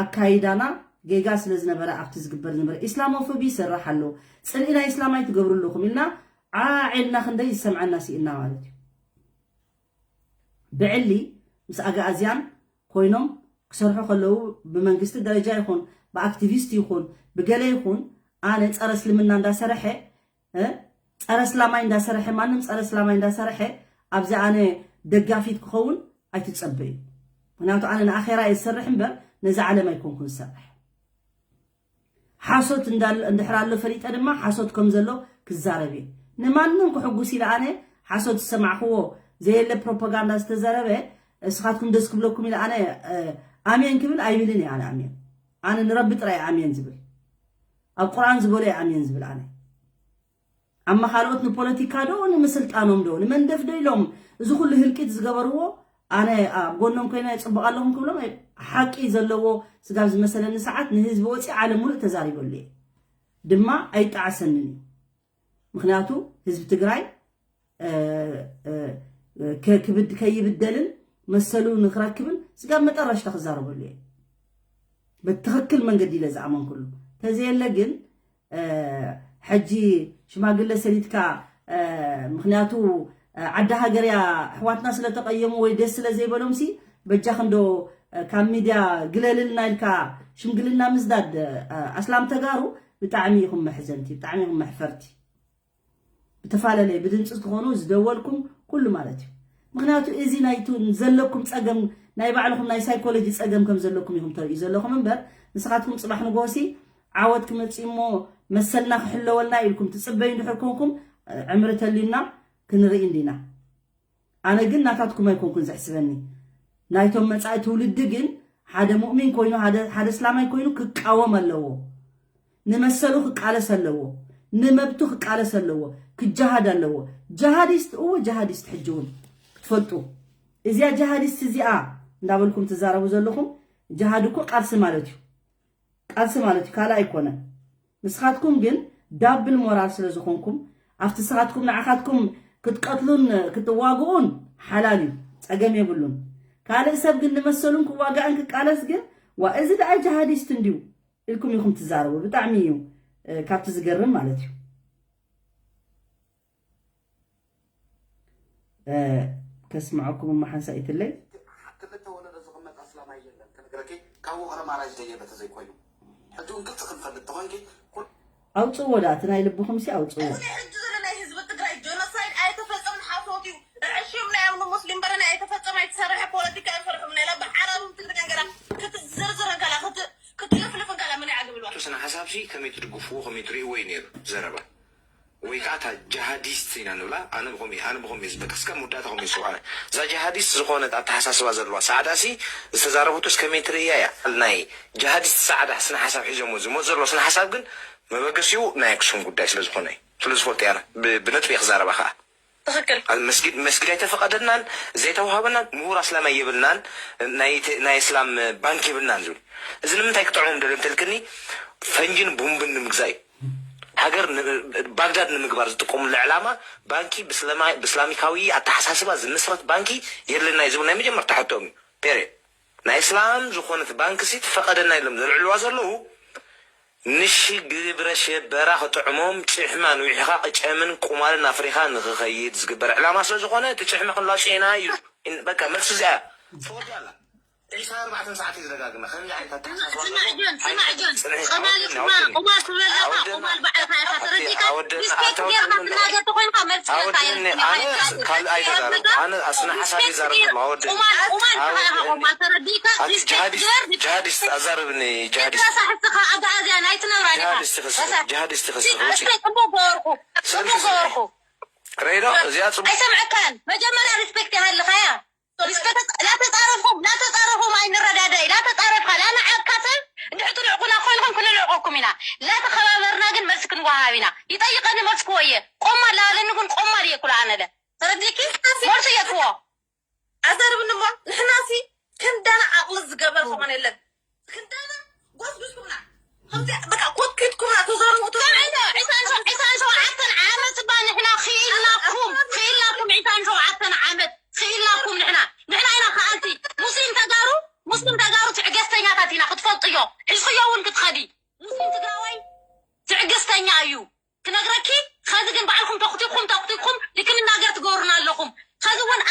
ኣካይዳና ጌጋ ስለ ዝነበረ ኣብቲ ዝግበር ዝነበረ ኢስላሞፎቢ ይሰርሕ ኣሎ። ጽልኢ ናይ እስላማይ ትገብሩ ኣለኹም ኢልና ዓዓ ኢልና ክንደይ ዝሰምዐና ስኢንና ማለት እዩ። ብዕሊ ምስ ኣግኣዝያን ኮይኖም ክሰርሑ ከለዉ ብመንግስቲ ደረጃ ይኹን ብኣክቲቪስት ይኹን ብገለ ይኹን ኣነ ጸረ እስልምና እንዳሰረሐ ጸረ እስላማይ እንዳሰረሐ ማንም ጸረ እስላማይ እንዳሰረሐ ኣብዚ ኣነ ደጋፊት ክኸውን ኣይትጸበዩ። ምክንያቱ ኣነ ንኣኼራ እየ ዝሰርሕ እምበር ነዚ ዓለም ኣይኮንኩን ዝሰርሕ። ሓሶት እንድሕር ኣሎ ፈሊጠ ድማ ሓሶት ከም ዘሎ ክዛረብ እየ። ንማንም ክሕጉስ ኢለ ኣነ ሓሶት ዝሰማዕክዎ ዘየለ ፕሮፓጋንዳ ዝተዘረበ እስኻትኩም ደስ ክብለኩም ኢለ ኣነ ኣሜን ክብል ኣይብልን እየ። ኣነ ኣሜን ኣነ ንረቢ ጥራይ ኣሜን ዝብል ኣብ ቁርኣን ዝበሎ እየ ኣሜን ዝብል ኣነ። ኣማ ካልኦት ንፖለቲካ ዶ ንምስልጣኖም ዶ ንመንደፍ ዶ ኢሎም እዚ ኩሉ ህልቂት ዝገበርዎ ኣነ ኣብ ጎኖም ኮይነ ጽቡቕ ኣለኹም ክብሎም ሓቂ ዘለዎ ስጋብ ዝመሰለኒ ሰዓት ንህዝቢ ወፂ ዓለም ሙሉእ ተዛሪበሉ እየ ድማ ኣይጣዓሰንን እዩ። ምክንያቱ ህዝቢ ትግራይ ከይብደልን መሰሉ ንክረክብን ስጋብ መጠረሽታ ክዛረበሉ እየ። በትክክል መንገዲ ኢለ ዝኣመንኩሉ ተዘየለ ግን ሕጂ ሽማግለ ሰሊትካ ምክንያቱ ዓዲ ሃገርያ ኣሕዋትና ስለተቀየሙ ወይ ደስ ስለ ዘይበሎም ሲ በጃ ክንዶ ካብ ሚድያ ግለልልና ኢልካ ሽምግልና ምዝዳድ ኣስላም ተጋሩ ብጣዕሚ ኢኹም መሕዘንቲ ብጣዕሚ ኢኹም መሕፈርቲ። ብተፈላለየ ብድምፂ ትኾኑ ዝደወልኩም ኩሉ ማለት እዩ። ምክንያቱ እዚ ናይቱ ዘለኩም ፀገም ናይ ባዕልኹም ናይ ሳይኮሎጂ ፀገም ከም ዘለኩም ኢኹም ተርእዩ ዘለኹም እምበር ንስኻትኩም ፅባሕ ንጎሲ ዓወት ክመፅእ እሞ መሰልና ክሕለወልና ኢልኩም ትፅበዩ እንድሕር ኮንኩም ዕምሪ ተልዩና ክንርኢ እንዲና። ኣነ ግን ናታትኩም ኣይኮንኩን ዘሕስበኒ ናይቶም መፃኢ ትውልዲ ግን ሓደ ሙእሚን ኮይኑ ሓደ እስላማይ ኮይኑ ክቃወም ኣለዎ። ንመሰሉ ክቃለስ ኣለዎ። ንመብቱ ክቃለስ ኣለዎ። ክጀሃድ ኣለዎ። ጀሃዲስት እወ ጀሃዲስት ሕጂ እውን ክትፈልጡ እዚኣ ጀሃዲስት እዚኣ እንዳበልኩም ትዛረቡ ዘለኹም ጀሃድ እኮ ቃልሲ ማለት እዩ። ቃልሲ ማለት እዩ ካልእ ኣይኮነን። ንስኻትኩም ግን ዳብል ሞራል ስለ ዝኾንኩም ኣብቲ ንስኻትኩም ንዓኻትኩም ክትቀትሉን ክትዋግኡን ሓላል እዩ፣ ፀገም የብሉን። ካልእ ሰብ ግን ንመሰሉን ክዋጋእን ክቃለስ ግን ዋ እዚ ደኣ ጀሃዲስት እንድዩ ኢልኩም ኢኹም ትዛረቡ። ብጣዕሚ እዩ ካብቲ ዝገርም ማለት እዩ። ከስምዐኩም እሞ ሓንሳኢትለይ። ክልተ ወለዶ ዝቕመጥ ኣስላማይ የለን ክነግረኪ ካብ ውቕሮ ማራይ ዝደየበ ተዘይኮይኑ ሕጂ እውን ግልፂ ክንፈልጥ ተኾንኪ ኩል- ኣውፅዎ ዳ እቲ ናይ ልብኹም ሲ ኣውፅዎ። እዚ ናይ ሕጂ ዘሎ ናይ ህዝቢ ትግራይ ጀኖሳይድ ኣይተፈፀምን ሓሶት እዩ። ርዕሽም ናይ ኣምኑ ሙስሊም በረና ኣይተፈፀመ ትካ ይፈርሑም ነላ ብዓረብን ትግርኛን ገላ ክትዝርዝር እንከላ ክት- ክትልፍልፍ እንከላ ምን ይዓግብልዋ? እቱ ስነ ሓሳብ ሲ ከመይ ትድግፍዎ ከመይ ትርእይዎ እዩ ነይሩ ዘረባ። ወይ ከዓ እታ ጃሃዲስት ኢና ንብላ። ኣነ ብኸምኡ ኣነ ብኸምኡ እየ ዝበካ እስከ መወዳእታ ከምኡ ይስውዓና። እዛ ጃሃዲስት ዝኾነት ኣተሓሳስባ ዘለዋ ሰዓዳ ሲ ዝተዛረበቱ እስከመይ ትርእያ እያ? ናይ ጃሃዲስት ሰዓዳ ስነ ሓሳብ ሒዞሞ ዝመፁ ዘለዎ ስነ ሓሳብ ግን መበገሲኡ ናይ ኣክሱም ጉዳይ ስለዝኾነ እዩ። ስለዝፈልጥ እያ ብነጥቢ ክዛረባ ከዓ ትኽክል። ኣብ መስጊድ መስጊድ ኣይተፈቐደልናን ዘይተዋሃበናን ምሁር ኣስላማይ የብልናን ናይ እስላም ባንክ የብልናን ዝብል እዚ ንምንታይ ክጥዕሞም ደልዮም ተልክኒ ፈንጅን ቡምብን ንምግዛይ ሃገር ባግዳድ ንምግባር ዝጥቀሙሉ ዕላማ ባንኪ ብእስላሚካዊ ኣተሓሳስባ ዝምስረት ባንኪ የድልና እዩ ዝብል ናይ መጀመርታ ሕቶም እዩ። ፔሬድ። ናይ እስላም ዝኾነት ባንክ ሲ ትፈቐደና ኢሎም ዘልዕልዋ ዘለዉ ንሺ ግብረ ሽበራ ክጥዕሞም ጭሕሚ ኣንዊሕኻ ቅጨምን ቁማልን ኣፍሪኻ ንኽኸይድ ዝግበር ዕላማ ስለ ዝኾነ እቲ ጭሕሚ ክንላፅዮ ኢና እዩ። በቃ መልሲ እዚኣ እያ። ተወዲኣላ። ዒስራን ኣርባዕተን ሰዓት እዩ ዝደጋግመ። ከምዚ ዓይነት ኣተሓሳስባ ስማዕ ጆን፣ ስማዕ ጆን። ጸማሊ ቁማር፣ ቁማር ትብለለኻ፣ ቁማር በዓልካ ኢኻ ተረዲእካ። ሪስፔክት ጌርካ ትናገር ተኾይንካ መልሲ ኢለካ ኣወድኒ ኣነ ካልእ ኣይተዛረብኩ። ኣነ ኣስነ ሓሳብ ይዛረብ ኣለኹ። ኣወድኒ ቁማር፣ ቁማር ኢኻ ኢኻ ቁማር ተረዲእካ። ሪስፔክት ጌር ጃሃዲስት ኣዛርብኒ ጃሃዲስት። ንስኻ ኣጋኣዝያን ኣይትነብራን ኢኻ። ጅሃዲስት ክስርሕ ጅሃዲስት ክስርሕ ውፂ። ሪስፔክት ጽቡቅ ገበርኩ። ጽቡቅ ገበርኩ። ሬዶ እዚኣ ጽቡቅ። ኣይሰምዐካን። መጀመርያ ሪስፔክት ይሃልኻያ። ላተጻረፍኩም ላተጻረፍኩም ኣይንረዳዳእ ላተጻረፍካ ላንዓቅካ ሰብ እንድሕር ትንዕቁና ኮይንኩም ክንንዕቀኩም ኢና። ላተኸባበርና ግን መልሲ ክንወሃብ ኢና። ይጠይቀኒ መልስክዎ እየ። ቆማ ላለኒ ግን ቆማ ድየ ኩሉ ኣነለ ተረዲኪ መልሲ እየክዎ። ኣዛርብኒ እሞ ንሕናሲ ክንዳና ዓቕሊ ዝገበር ዝኾነ የለን። ክንዳና ጎስጉስኩምና ከምዚ በቃ ኮትኪትኩምና ተዛረቡ ተዛረቡ። ዒሳን ሸውዓተን ዓመት እባ ንሕና ክኢልናኩም ክኢልናኩም ዒሳን ሸውዓተን ዓመት ክኢልናኩም ንሕና ንሕና ኢና ከኣልቲ ሙስሊም ተጋሩ ሙስሊም ተጋሩ ትዕገስተኛታት ኢና ክትፈልጥዮ ሒዝክዮ እውን ክትኸዲ ሙስሊም ትግራዋይ ትዕገስተኛ እዩ። ክነግረኪ ኸዚ ግን ባዕልኹም ተኽቲኹም ተኽቲኹም ልክንናገር ትገብሩና ኣለኹም። ኸዚ እውን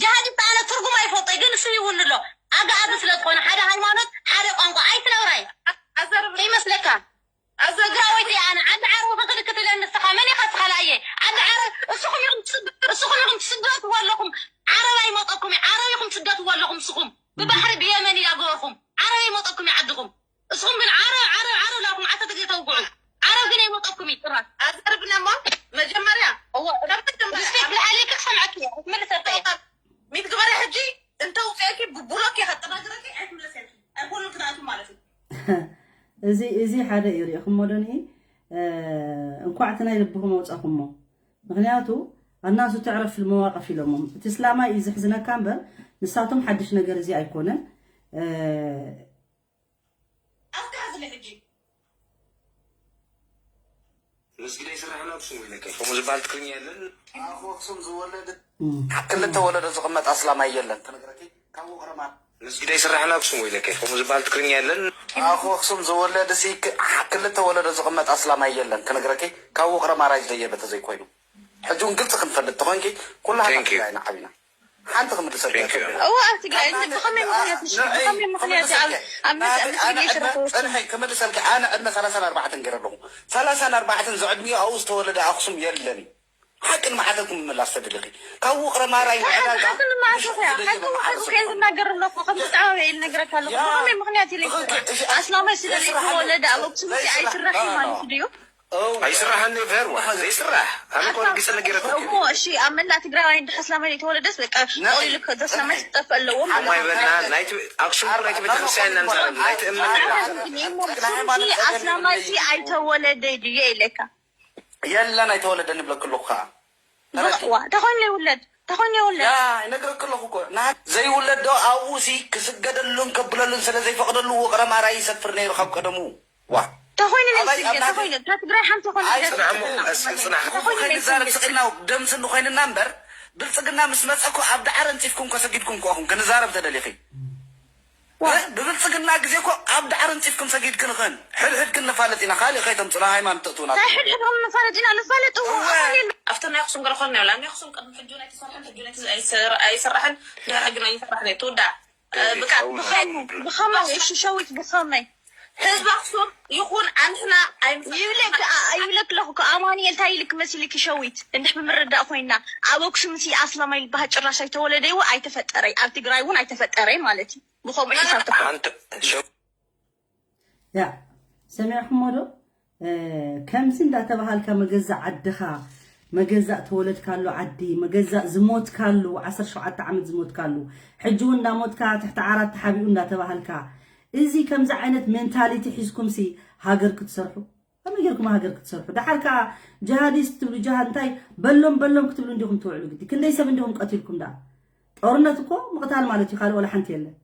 ጀሃዲስት ኣነ ትርጉም ኣይፈልጦ ግን እሱ ይውን ኣሎ ኣጋኣዚ ስለ ዝኾነ ሓደ ሃይማኖት ሓደ ቋንቋ ኣይትነብራይ ይመስለካ። ትግራወይቲ ኣነ ዓዲ ዓረብ ክክልክት ኢለ ንስኻ መን ኢኻ ስኻ ላየ ዓዲ ዓረብ እስኹም ኢኹም ትስደትዎ ኣለኹም። ዓረብ ኣይመጠኩም ዓረብ ኢኹም ትስደትዎ ኣለኹም እስኹም ብባሕሪ ብየመን ኢላ ገበርኩም ዓረብ ኣይመጠኩም ዓድኹም። እስኹም ግን ዓረብ ዓረብ ዓረብ ላኩም ዓተ ትግሪ ተውግዑ ዓረብ ግን ኣይመጠኩም እዩ ጭራሽ። ኣዘርብነ እሞ መጀመርያ እወ ካብ መጀመርያ ሪስፔክት ልዓለይካ ክሰምዐኪ እየ ክትምልሰልካ እየ። ሚት ግበሪ ሕጂ እንተ ውፅአኪ ብብሎክ እየ ከጠናግረኪ ኣይትምለሰልኪ ኣይኮኑን ክትኣቱ ማለት እዩ። እዚ እዚ ሓደ እዩ ሪኢኹሞ ዶ ንኢ እንኳዕ እቲ ናይ ልብኹም ኣውፃኹሞ። ምክንያቱ ኣናሱ ትዕረፍ መዋቀፍ ኢሎሞም እቲ እስላማይ እዩ ዘሕዝነካ እምበር ንሳቶም ሓድሽ ነገር እዚ ኣይኮነን። ኣፍካ ሕዝሊ ሕጂ መስጊድ ኣይስራሕን ኣክሱም ኢለካ ከምኡ ዝበሃል ትግርኛ የለን። ኣኹ ኣክሱም ዝወለድ ክልተ ወለዶ ዝቕመጥ ኣስላማይ የለን ክነግረኪ ካብ ውቕሮ ማር መስጊድ ኣይስራሕን ኣክሱም ኢለካ ከምኡ ዝበሃል ትግርኛ የለን። ኣኹ ኣክሱም ዝወለድ ሲ ክልተ ወለዶ ዝቕመጥ ኣስላማይ የለን ክነግረኪ ካብ ውቕሮ ማራይ ዝደየበ ተዘይኮይኑ ሕጂ እውን ግልፂ ክንፈልጥ ተኾንኪ ኩላሃና Thank you. ትግራይ ንዓቢና ሓንቲ ክምልሰልኪ Thank you. እየ። እዋ ኣብ ትግራይ እዚ ብኸመይ ምኽንያት እሺ ብኸመይ ምኽንያት ኣብ ኣብ መ- ኣብ መስጊድ ኣነ ዕድመ- ይሽረፈ ጽንሐይ ክምልሰልኪ ኣነ ዕድመ ሰላሳን ኣርባዕተን ገይረ ኣለኹ ሰላሳን ኣርባዕተን ዘዕድሚኡ ኣብኡ ዝተወለደ ኣኽሱም የለን እዩ ሓቂ ንመሓተት ምምላስ ተደሊኺ ካብ ውቕረ ማራይ ንዕዳጋ ሓቂ ንመሓተት እያ ሓቂ ውሓት ከየ ዝናገር ኣለኹ ከም ዝጠባበ ኢል ነግረካ ኣለኹ ብኸመይ ምኽንያት ኢለ ኣስላማይ ስለ ዘይተወለደ ኣብ ኣኽሱም ኣይስራሕን ማለት ድዩ ኣይስራሕን ኔቨር ዋ ዘይስራሕ ኣነ እኮ ርግፀ ነጊረኩም እሞ እሺ ኣብ መላእ ትግራዋይ እንድሕር ኣስላማይ ዘይተወለደስ በቃ ጠቕሊሉ ከ- ኣስላማይ ክጠፍእ ኣለዎ ማለት ማይ በልና ናይቲ ኣክሱም እኮ ናይቲ ቤተክርስትያን ኢና ንዛረብ ናይቲ እምነት ኢና ኣይኮነን ግን እሞ ብስምኪ ኣስላማይ ሲ ኣይተወለደ ድየ ኢለካ የለን ኣይተወለደን ይብለኪ ኣለኹ ከዓ ዋ ተኾይኑ ይውለድ ተኾይኑ ይውለድ ያ ይነግረኪ ኣለኹ እኮ ና ዘይውለድ ዶ ኣብኡ ሲ ክስገደሉን ከብለሉን ስለ ዘይፈቕደሉ ውቕረ ማራ ይሰፍር ነይሩ ካብ ቀደሙ ዋ ተኾይኑ ናይ ኣባይ ስግደት ኣብ ናተ ተኾይኑ እታ ትግራይ ሓንቲ ኾነ ኣይ፣ ስግደት ጽንዓሞ፣ ትብልና። እስ-፣ ጽንዓሞ። ተኾይኑ ናይ ከይንዛረብ ስግደት። ስቕ ኢልና ደምሲ እንኾይንና እምበር፣ ብልጽግና ምስ መጸ እኮ ኣብ ዳዕረ ኣንጺፍኩም እኮ ሰጊድኩም እኮ ኢኹም። ክንዛረብ ተደሊኺ። ዋ። እ፣ ብብልጽግና ግዜ እኮ ኣብ ዳዕረ ኣንጺፍኩም ሰጊድክን ኽን። ሕድሕድክን ንፋለጥ ኢና፣ ካልእ ከይተምጽና ሃይማኖት ተእትውና። እንታይ ሕድሕድኩም ንፋለጥ ኢና? ንፋለጥ እዎ፣ እወ። ኣማኑኤል። ኣብቲ ናይ ኣኽሱም ገለ ኾን ናይ ኣኽሱም ቅድሚ ሕጂ እውን ኣይተሰርሐን፣ ሕጂ እውን ኣይተ-፣ ኣይሰር-፣ ኣይስራሕን፣ ድሕሪ ሕጂ እውን ኣይስራሕን እዩ። ትውዳእ። እ፣ ብቃ-፣ ብኸመይ? ብኸመይ? እሺ፣ ሸዊት ብኸመይ? ህዝቢ ኣክሱም ይኹን ኣንሕና ኣይምሳ ይብለክ ይብለክ ኣለኹ እኮ። ኣማኑኤል እንታይ ኢልክ መሲልክ ሸዊት እንድሕ ብምርዳእ ኮይና ኣብ ኣክሱም ሲ ኣስላማይ ዝበሃል ጭራሽ ኣይተወለደ ይው ኣይተፈጠረይ ኣብ ትግራይ እውን ኣይተፈጠረይ ማለት እዩ። ብኸምኡ ሒሳብ ተፈ ሓንቲ ሸው ያ ሰሚዕኹሞ ዶ? ከምዚ እንዳተባሃልካ መገዛእ ዓድኻ መገዛእ ተወለድካሉ ዓዲ መገዛእ ዝሞትካሉ ዓሰርተ ሸውዓተ ዓመት ዝሞትካሉ ሕጂ እውን እንዳሞትካ ትሕቲ ዓራት ተሓቢኡ እንዳተባሃልካ እዚ ከምዚ ዓይነት ሜንታሊቲ ሒዝኩም ሲ ሃገር ክትሰርሑ ከመይ ጌርኩም ሃገር ክትሰርሑ ደሓር ከዓ ጅሃዲስት ትብሉ ጅሃድ እንታይ በሎም በሎም ክትብሉ እንዲኹም ትውዕሉ ግዲ ክንደይ ሰብ እንዲኹም ቀቲልኩም ደኣ ጦርነት እኮ ምቕታል ማለት እዩ ካልእ ወላ ሓንቲ የለን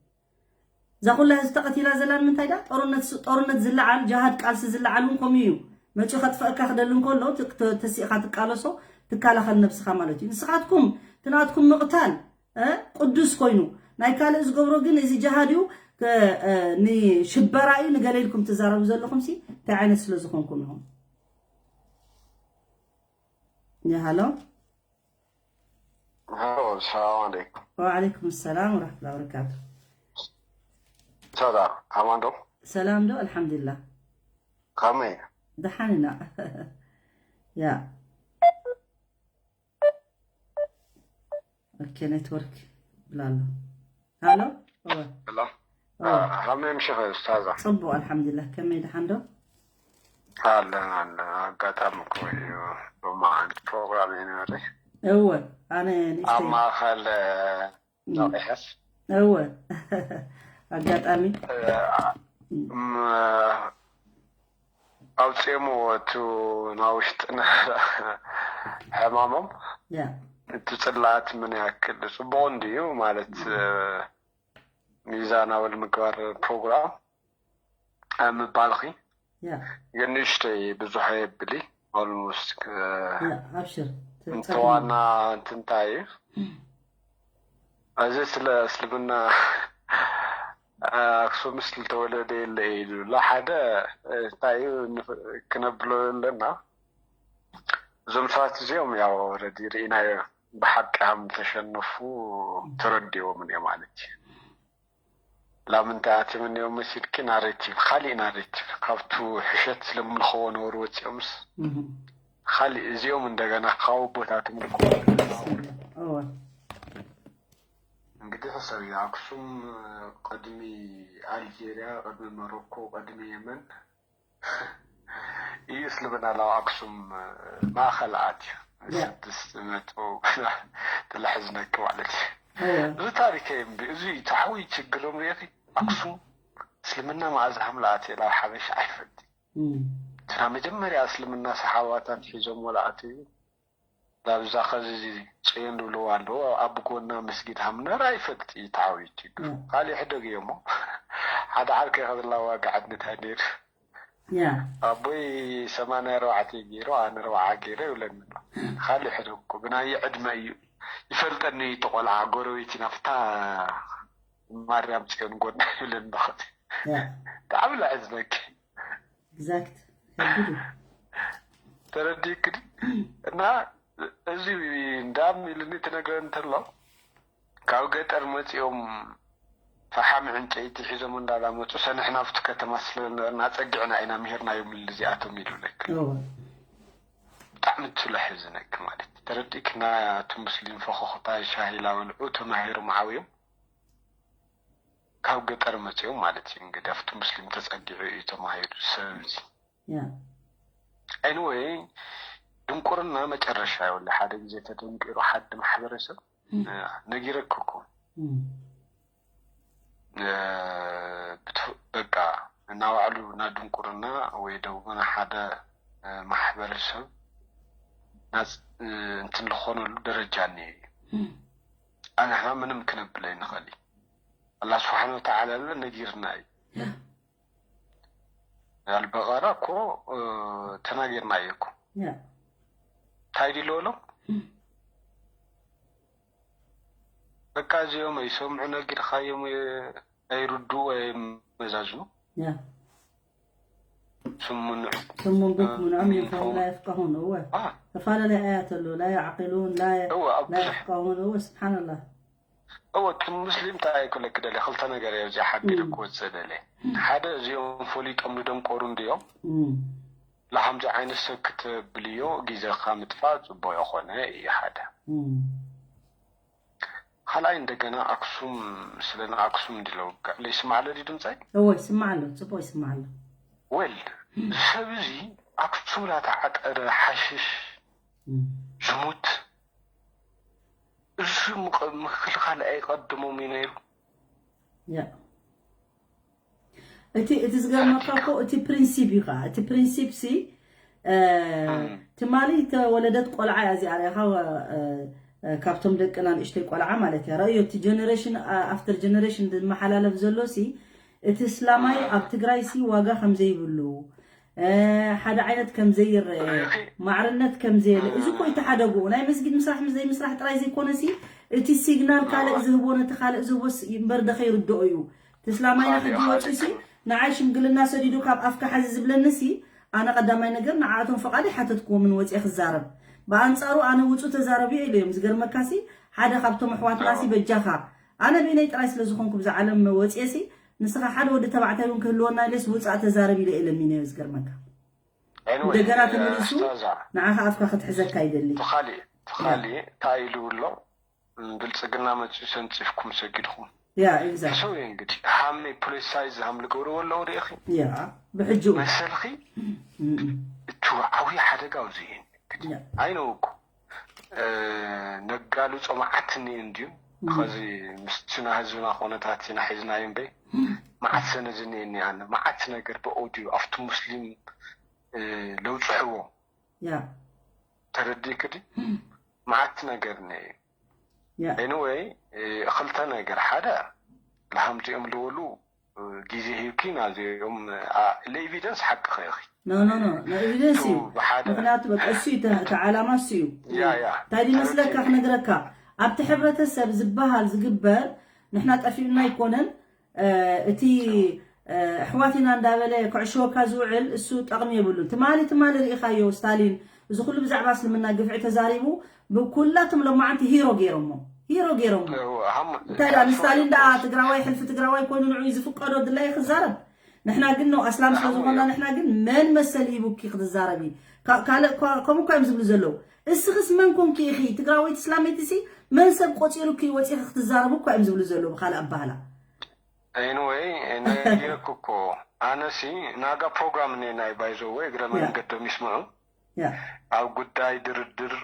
እዛ ኩላ ህዝቢ ተቐቲላ ዘላ ንምንታይ ዳ ጦርነት ጦርነት ዝለዓል ጅሃድ ቃልሲ ዝለዓል እውን ከምኡ እዩ መፂኡ ከጥፈእካ ክደሊ እንከሎ ተሲእካ ትቃለሶ ትከላኸል ነብስኻ ማለት እዩ ንስኻትኩም ትናትኩም ምቕታል ቅዱስ ኮይኑ ናይ ካልእ ዝገብሮ ግን እዚ ጅሃድ እዩ ንሽበራ እዩ ንገለ ኢልኩም ትዛረቡ ዘለኹም ሲ እንታይ ዓይነት ስለ ዝኾንኩም ኢኹም ሃሎ ሰላም ኣለይኩም ወዓለይኩም ሰላም ወረሕመቱላ ወበረካቱ ሰላም ኣማን ዶ ሰላም ዶ ኣልሓምዱሊላ ከመይ ደሓን ኢና ያ ኦኬ ኔትወርክ ብላሎ ሃሎ ሄሎ ሃመይ ምሽኸ ስታዛ ፅቡቅ ኣልሓምዱሊላ ከመይ ደሓን ዶ ኣለን ኣለን ኣጋጣሚ እኮ እዩ ብመዓልቲ ፕሮግራም ይነበረ እወ ኣነ ንእሽተይ ኣብ ማእኸል ነቒሐስ እወ ኣጋጣሚ ኣውፅኦምዎ እቲ ናውሽጢ ነበረ ሕማሞም ያ እቲ ፅላት ምን ያክል ፅቡቅ እንድዩ ማለት ሚዛናዊ ንምግባር ፕሮግራም ምባልኺ ያ ግን ንእሽተይ ብዙሕ የብሊ almost ያ ኣብሽር እንተ ዋና እንትን እንታይ እዩ እዚ ስለ እስልምና ኣክሱምስ ዝተወለደ የለ ኢሉ ላ ሓደ እንታይ እዩ ክነብሎ ኣለና እዞም ሰባት እዚኦም ያው already ርኢናዮ ብሓቂ ሃም ተሸነፉ ተረዲዎም እዮም ማለት እዩ ላምንታይ ኣትዮም እኒኦም መሲልኪ ናሬቲቭ ካሊእ ናሬቲቭ ካብቱ ሕሸት ስለምልኸዎ ነበሩ ወፂኦምስ ካሊእ እዚኦም እንደገና ካብ ኣቦታቶም ልክዎ እወ እንግዲህ ሕሰብ ኣክሱም ቅድሚ ኣልጄሪያ ቅድሚ መሮኮ ቅድሚ የመን እዩ እስልምና ላው ኣክሱም ማእኸል ኣትዩ ያ። ስድስት መቶ ትልሕዝነኪ ማለት እዩ እወ እዚ ታሪከ እምቢ እዚ ተሓዊ ችግሮም ሪእኺ ኣክሱም እስልምና መኣዝ ሃምላ ኣትየ ላብ ሓበሻ ኣይፈልጥ እም። እትና መጀመርያ እስልምና ሰሓባታት ሒዞም ወላ ኣትዩ ላብዛ ኸዚ ፅዮን ዝብልዋ ኣለዎ ኣብ ጎና መስጊድ ሃምነር ኣይፈልጥ እዩ ተሓዊ ችግሩ እም። ካሊእ ሕደግ እዮ እሞ ሓደ ዓርከ ከብላ ዋጋ ዕድነት ኣይነይሩ ያ ኣቦይ ሰማንያ ኣርባዕተ ገይሩ ኣነ ኣርባዓ ገይረ ይብለኒ ኣሎ ካልእ ሕደግ እኮ ብናየ ዕድመ እዩ ይፈልጠኒ እዩ እቲ ቆልዓ ጎረቤት ኢና ፍታ ማርያም ፅዮን ጎና ይብለኒ ኣሎ ያ ብጣዕሚ ለሕዝነኪ exact ከቢድ እዩ ተረዲእክኒ እና እዚ እንዳም ኢልኒ ትነግረ እንተሎ ካብ ገጠር መፂኦም ፈሓም ዕንጨይቲ ሒዞም እንዳላመፁ ሰንሕና ኣብቲ ከተማ ስለነበርና ፀጊዕና ኢና ምሂርናዮም ኢሉ እዚኣቶም ኢሉ ለክ እወ ብጣዕሚ ትሎ ሕዝነክ ማለት እዩ። ተረዲእክ ናቱ ሙስሊም ፈኾኽታ ሻሂ ላበልዑ ተማሂሮም ዓብዮም ካብ ገጠር መፂኦም ማለት እዩ እንግዲህ ኣብቲ ሙስሊም ተፀጊዑ እዩ ተማሂሩ ሰብ እዚ ያ anyway ድንቁርና መጨረሻ ይብሉ ሓደ ግዜ ተደንቂሩ ሓደ ማሕበረሰብ ነጊረክ እኮ እም። በቃ እናባዕሉ እና ድንቁርና ወይ ደሞ ሓደ ማሕበረሰብ ናፅ እንትን ዝኾነሉ ደረጃ እኒሀ እዩ ኣንሕና ምንም ክነብል ኣይንኽእል እዩ ኣላ ስብሓን ወተዓላ ለ ነጊርና እዩ ኣልበቐራ እኮ ተናጊርና እዩ እኮ እንታይ ድልወሎም በቃ እዚኦም ኣይሰምዑ ነጊርኻዮም ኣይርድኡ ኣይመዛዝኑ ስሙን ስሙን ቡክሙን ዑምዩን ፈሁም ላ የፍቀሁን እወ ተፈላለየ ኣያት ኣሎ ላ ያዕቂሉን ላ የፍቀሁን እወ ስብሓንላህ እወ እቲ ሙስሊም እንታይ ክብለኪ ደልየ፣ ክልተ ነገር እየ ኣብዚ ሓቢረ ክወፅእ ደልየ። ሓደ እዚኦም ፈሊጦም ንደንቆሩ እንድዮም። ላሓምዚ ዓይነት ሰብ ክተብልዮ ግዜኻ ምጥፋእ ፅቡቅ የኾነ እዩ ሓደ። ካልኣይ እንደገና ኣክሱም ስለ ንኣክሱም እንድለው ይስማዕ ኣሎ ድዩ ድምፀይ? እወ ይስማዕ ኣሎ፣ ፅቡቅ ይስማዕ ኣሎ። ወል ሰብ እዚ ኣክሱም ላተዓጠረ ሓሽሽ ዝሙት እሱ ምክልኻል ኣይቀድሞም እዩ ነይሩ። እቲ እቲ ዝገርመካ እኮ እቲ ፕሪንሲፕ እዩ ከዓ እቲ ፕሪንሲፕ ሲ ትማሊ ተወለደት ቆልዓ እያ እዚኣ ሪኢኻ ካብቶም ደቅና ንእሽተይ ቆልዓ ማለት እያ ረእዮ እቲ ጀነሬሽን ኣፍተር ጀነሬሽን ዝመሓላለፍ ዘሎ ሲ እቲ እስላማይ ኣብ ትግራይ ሲ ዋጋ ከምዘይብሉ ሓደ ዓይነት ከምዘይረአ ማዕርነት ከምዘየለ እዚ እኮ ይተሓደጉ ናይ መስጊድ ምስራሕ ምስ ዘይምስራሕ ጥራይ ዘይኮነ ሲ እቲ ሲግናል ካልእ ዝህቦ ነቲ ካልእ ዝህቦ እምበር ደኸይርድኦ እዩ እቲ እስላማይና ሕጂ ወፂኡ ሲ ንዓይ ሽምግልና ሰዲዱ ካብ ኣፍካ ሓዚ ዝብለኒ ሲ ኣነ ቀዳማይ ነገር ንዓኣቶም ፈቓድ ኣይሓተትክዎምን ወፂአ ክዛረብ ብኣንፃሩ ኣነ ውፁ ተዛረቡ ኢለዮም ዝገርመካ ሲ ሓደ ካብቶም ኣሕዋትና ሲ በጃኻ ኣነ ብኢነይ ጥራይ ስለ ዝኾንኩ ብዛ ዓለም ወፂአ ሲ ንስኻ ሓደ ወዲ ተባዕታይ እውን ክህልወና ኢለስ ውፃእ ተዛረብ ኢለ እየ ለሚነዮ ዝገርመካ እንደገና ተመሊሱ ንዓኻ ኣፍካ ክትሕዘካ ይደሊ ትኻሊ እንታይ ኢሉ ኣሎ ብልፅግና መፅኡ ሰንፂፍኩም ሰጊድኩም ያ exactly ሰው እንግዲህ ሃም ፖለቲሳይዝ ሃም ልገብርዎ ኣለዉ ርኢኺ ያ ብሕጂ መሰልኺ እቲ ዓብዪ ሓደጋ ኣብዚ ኣይነውኩ ነጋልጾ መዓት እኒኤ እንድዩ ኸዚ ምስትና ህዝብና ኮነታት ኢና ሒዝናዮ እምበይ መዓት ሰነድ እኒኤኒ ኣነ መዓት ነገር ብኦድዩ ኣብቲ ሙስሊም ለውፅሕዎ ያ ተረዲእክዲ መዓት ነገር እኒኤ ያ ኤኒወይ ክልተ ነገር ሓደ ለሃምዚኦም ልበሉ ግዜ ሂብኪ ናዚኦም ለኤቪደንስ ሓቅኺ ኢኺ no no no no evidence እዩ ብሓደ ምክንያቱ በቃ እሱ እዩ እቲ- እቲ ዓላማ እሱ እዩ ያ ያ እንታይ ድመስለካ ክነግረካ ኣብቲ ሕብረተሰብ ዝበሃል ዝግበር ንሕና ጠፊኡና ኣይኮነን እ፣ እቲ እ፣ ኣሕዋት ኢና እንዳበለ ክዕሽወካ ዝውዕል እሱ ጠቕሚ የብሉን ትማሊ ትማሊ ርኢኻዮ ስታሊን እዚ ኩሉ ብዛዕባ እስልምና ግፍዒ ተዛሪቡ ብኩላቶም ሎማዓንቲ ሂሮ ገይሮሞ ሂሮ ገይሮሞ እንታይ ዳ ንስታሊን ዳ ትግራዋይ ሕልፊ ትግራዋይ ኮይኑ ንዑ ዝፍቀዶ ድላይ ክዛረብ ንሕና ግን ነው ኣስላም ስለ ዝኾና ንሕና ግን መን መሰል ሂቡኪ ክትዛረቢ ካልእ ከምኡ እኳ እዮም ዝብሉ ዘለዉ እስኽስ መን ኮንኪ ኢኺ ትግራወይቲ እስላመይቲ ሲ መን ሰብ ቆፂሩኪ ወፂኺ ክትዛረቡ እኳ እዮም ዝብሉ ዘለዉ ብካልእ ኣባህላ ኤንወይ ነጊረኩ እኮ ኣነሲ ናጋ ፕሮግራም እኔ ናይ ባይዘወ እግረ መንገዶም ይስምዑ ኣብ ጉዳይ ድርድር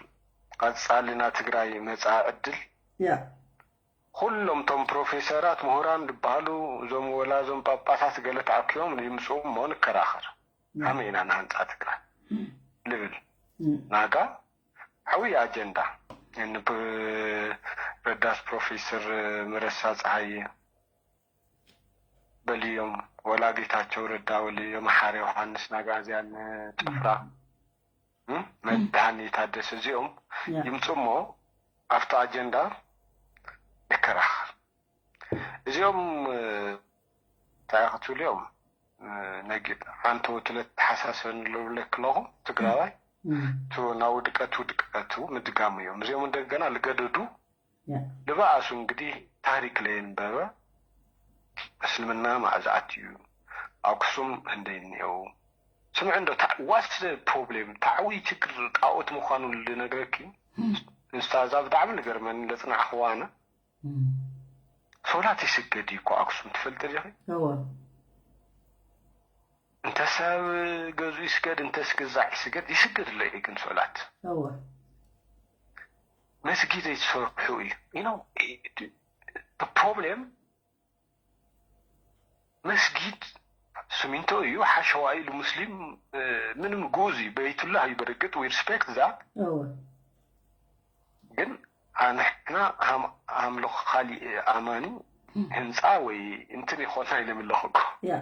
ቀፃሊ ና ትግራይ መፃ ዕድል ኩሎም ቶም ፕሮፌሰራት ምሁራን ዝበሃሉ እዞም ወላ እዞም ጳጳሳት ገለ ተኣኪቦም ይምፅኡ እሞ ንከራኸር ከመይ ኢና ንሃንፃ ትግራይ ልብል ናጋ ዓብይ ኣጀንዳ ረዳት ፕሮፌሰር መረሳ ፀሃየ በልዮም ወላ ጌታቸው ረዳ በልዮም ሓረ ዮሃንስ ናጋ እዚኣን ጭፍራ መድሃኒ ታደሰ እዚኦም ይምፁ እሞ ኣብቲ ኣጀንዳ ንከራኸር እዚኦም እንታይ ክትብልዮም ነጊ ሓንቲ ወትለት ተሓሳሰበኒ ልብለኪ ኣለኹ ትግራዋይ ናብ ውድቀት ውድቀቱ ምድጋሙ እዮም እዚኦም እንደገና ልገደዱ ልባኣሱ እንግዲህ ታሪክ ለየንበበ እስልምና ማዕዛኣት እዩ ኣክሱም ህንደይ እኒአው ስምዕ እንዶ ዋስ ፕሮብሌም ታዕዊ ችግር ጣኦት ምኳኑ ልነግረኪ ንስታ እዛ ብጣዕሚ ልገርመኒ ለፅናዕክዋ ኣነ ሶላት ይስገድ እዩ እኮ ኣክሱም ትፈልጢ ዲኺ እወ እንተ ሰብ ገዙ ይስገድ እንተ ስግዛዕ ይስገድ ይስገድ ኣሎ እዩ ግን ሶላት እወ መስጊድ ኣይትሰርሑ እዩ you know problem መስጊድ ስሚንቶ እዩ ሓሸዋ ኢሉ ሙስሊም ምንም ጉዝ እዩ በይቱላህ እዩ በርግጥ we respect that እወ ግን ንሕና ኣምልኾ ካሊእ ኣማኒ ህንፃ ወይ እንትን ይኾና ኢለ ምለኹ እኮ ያ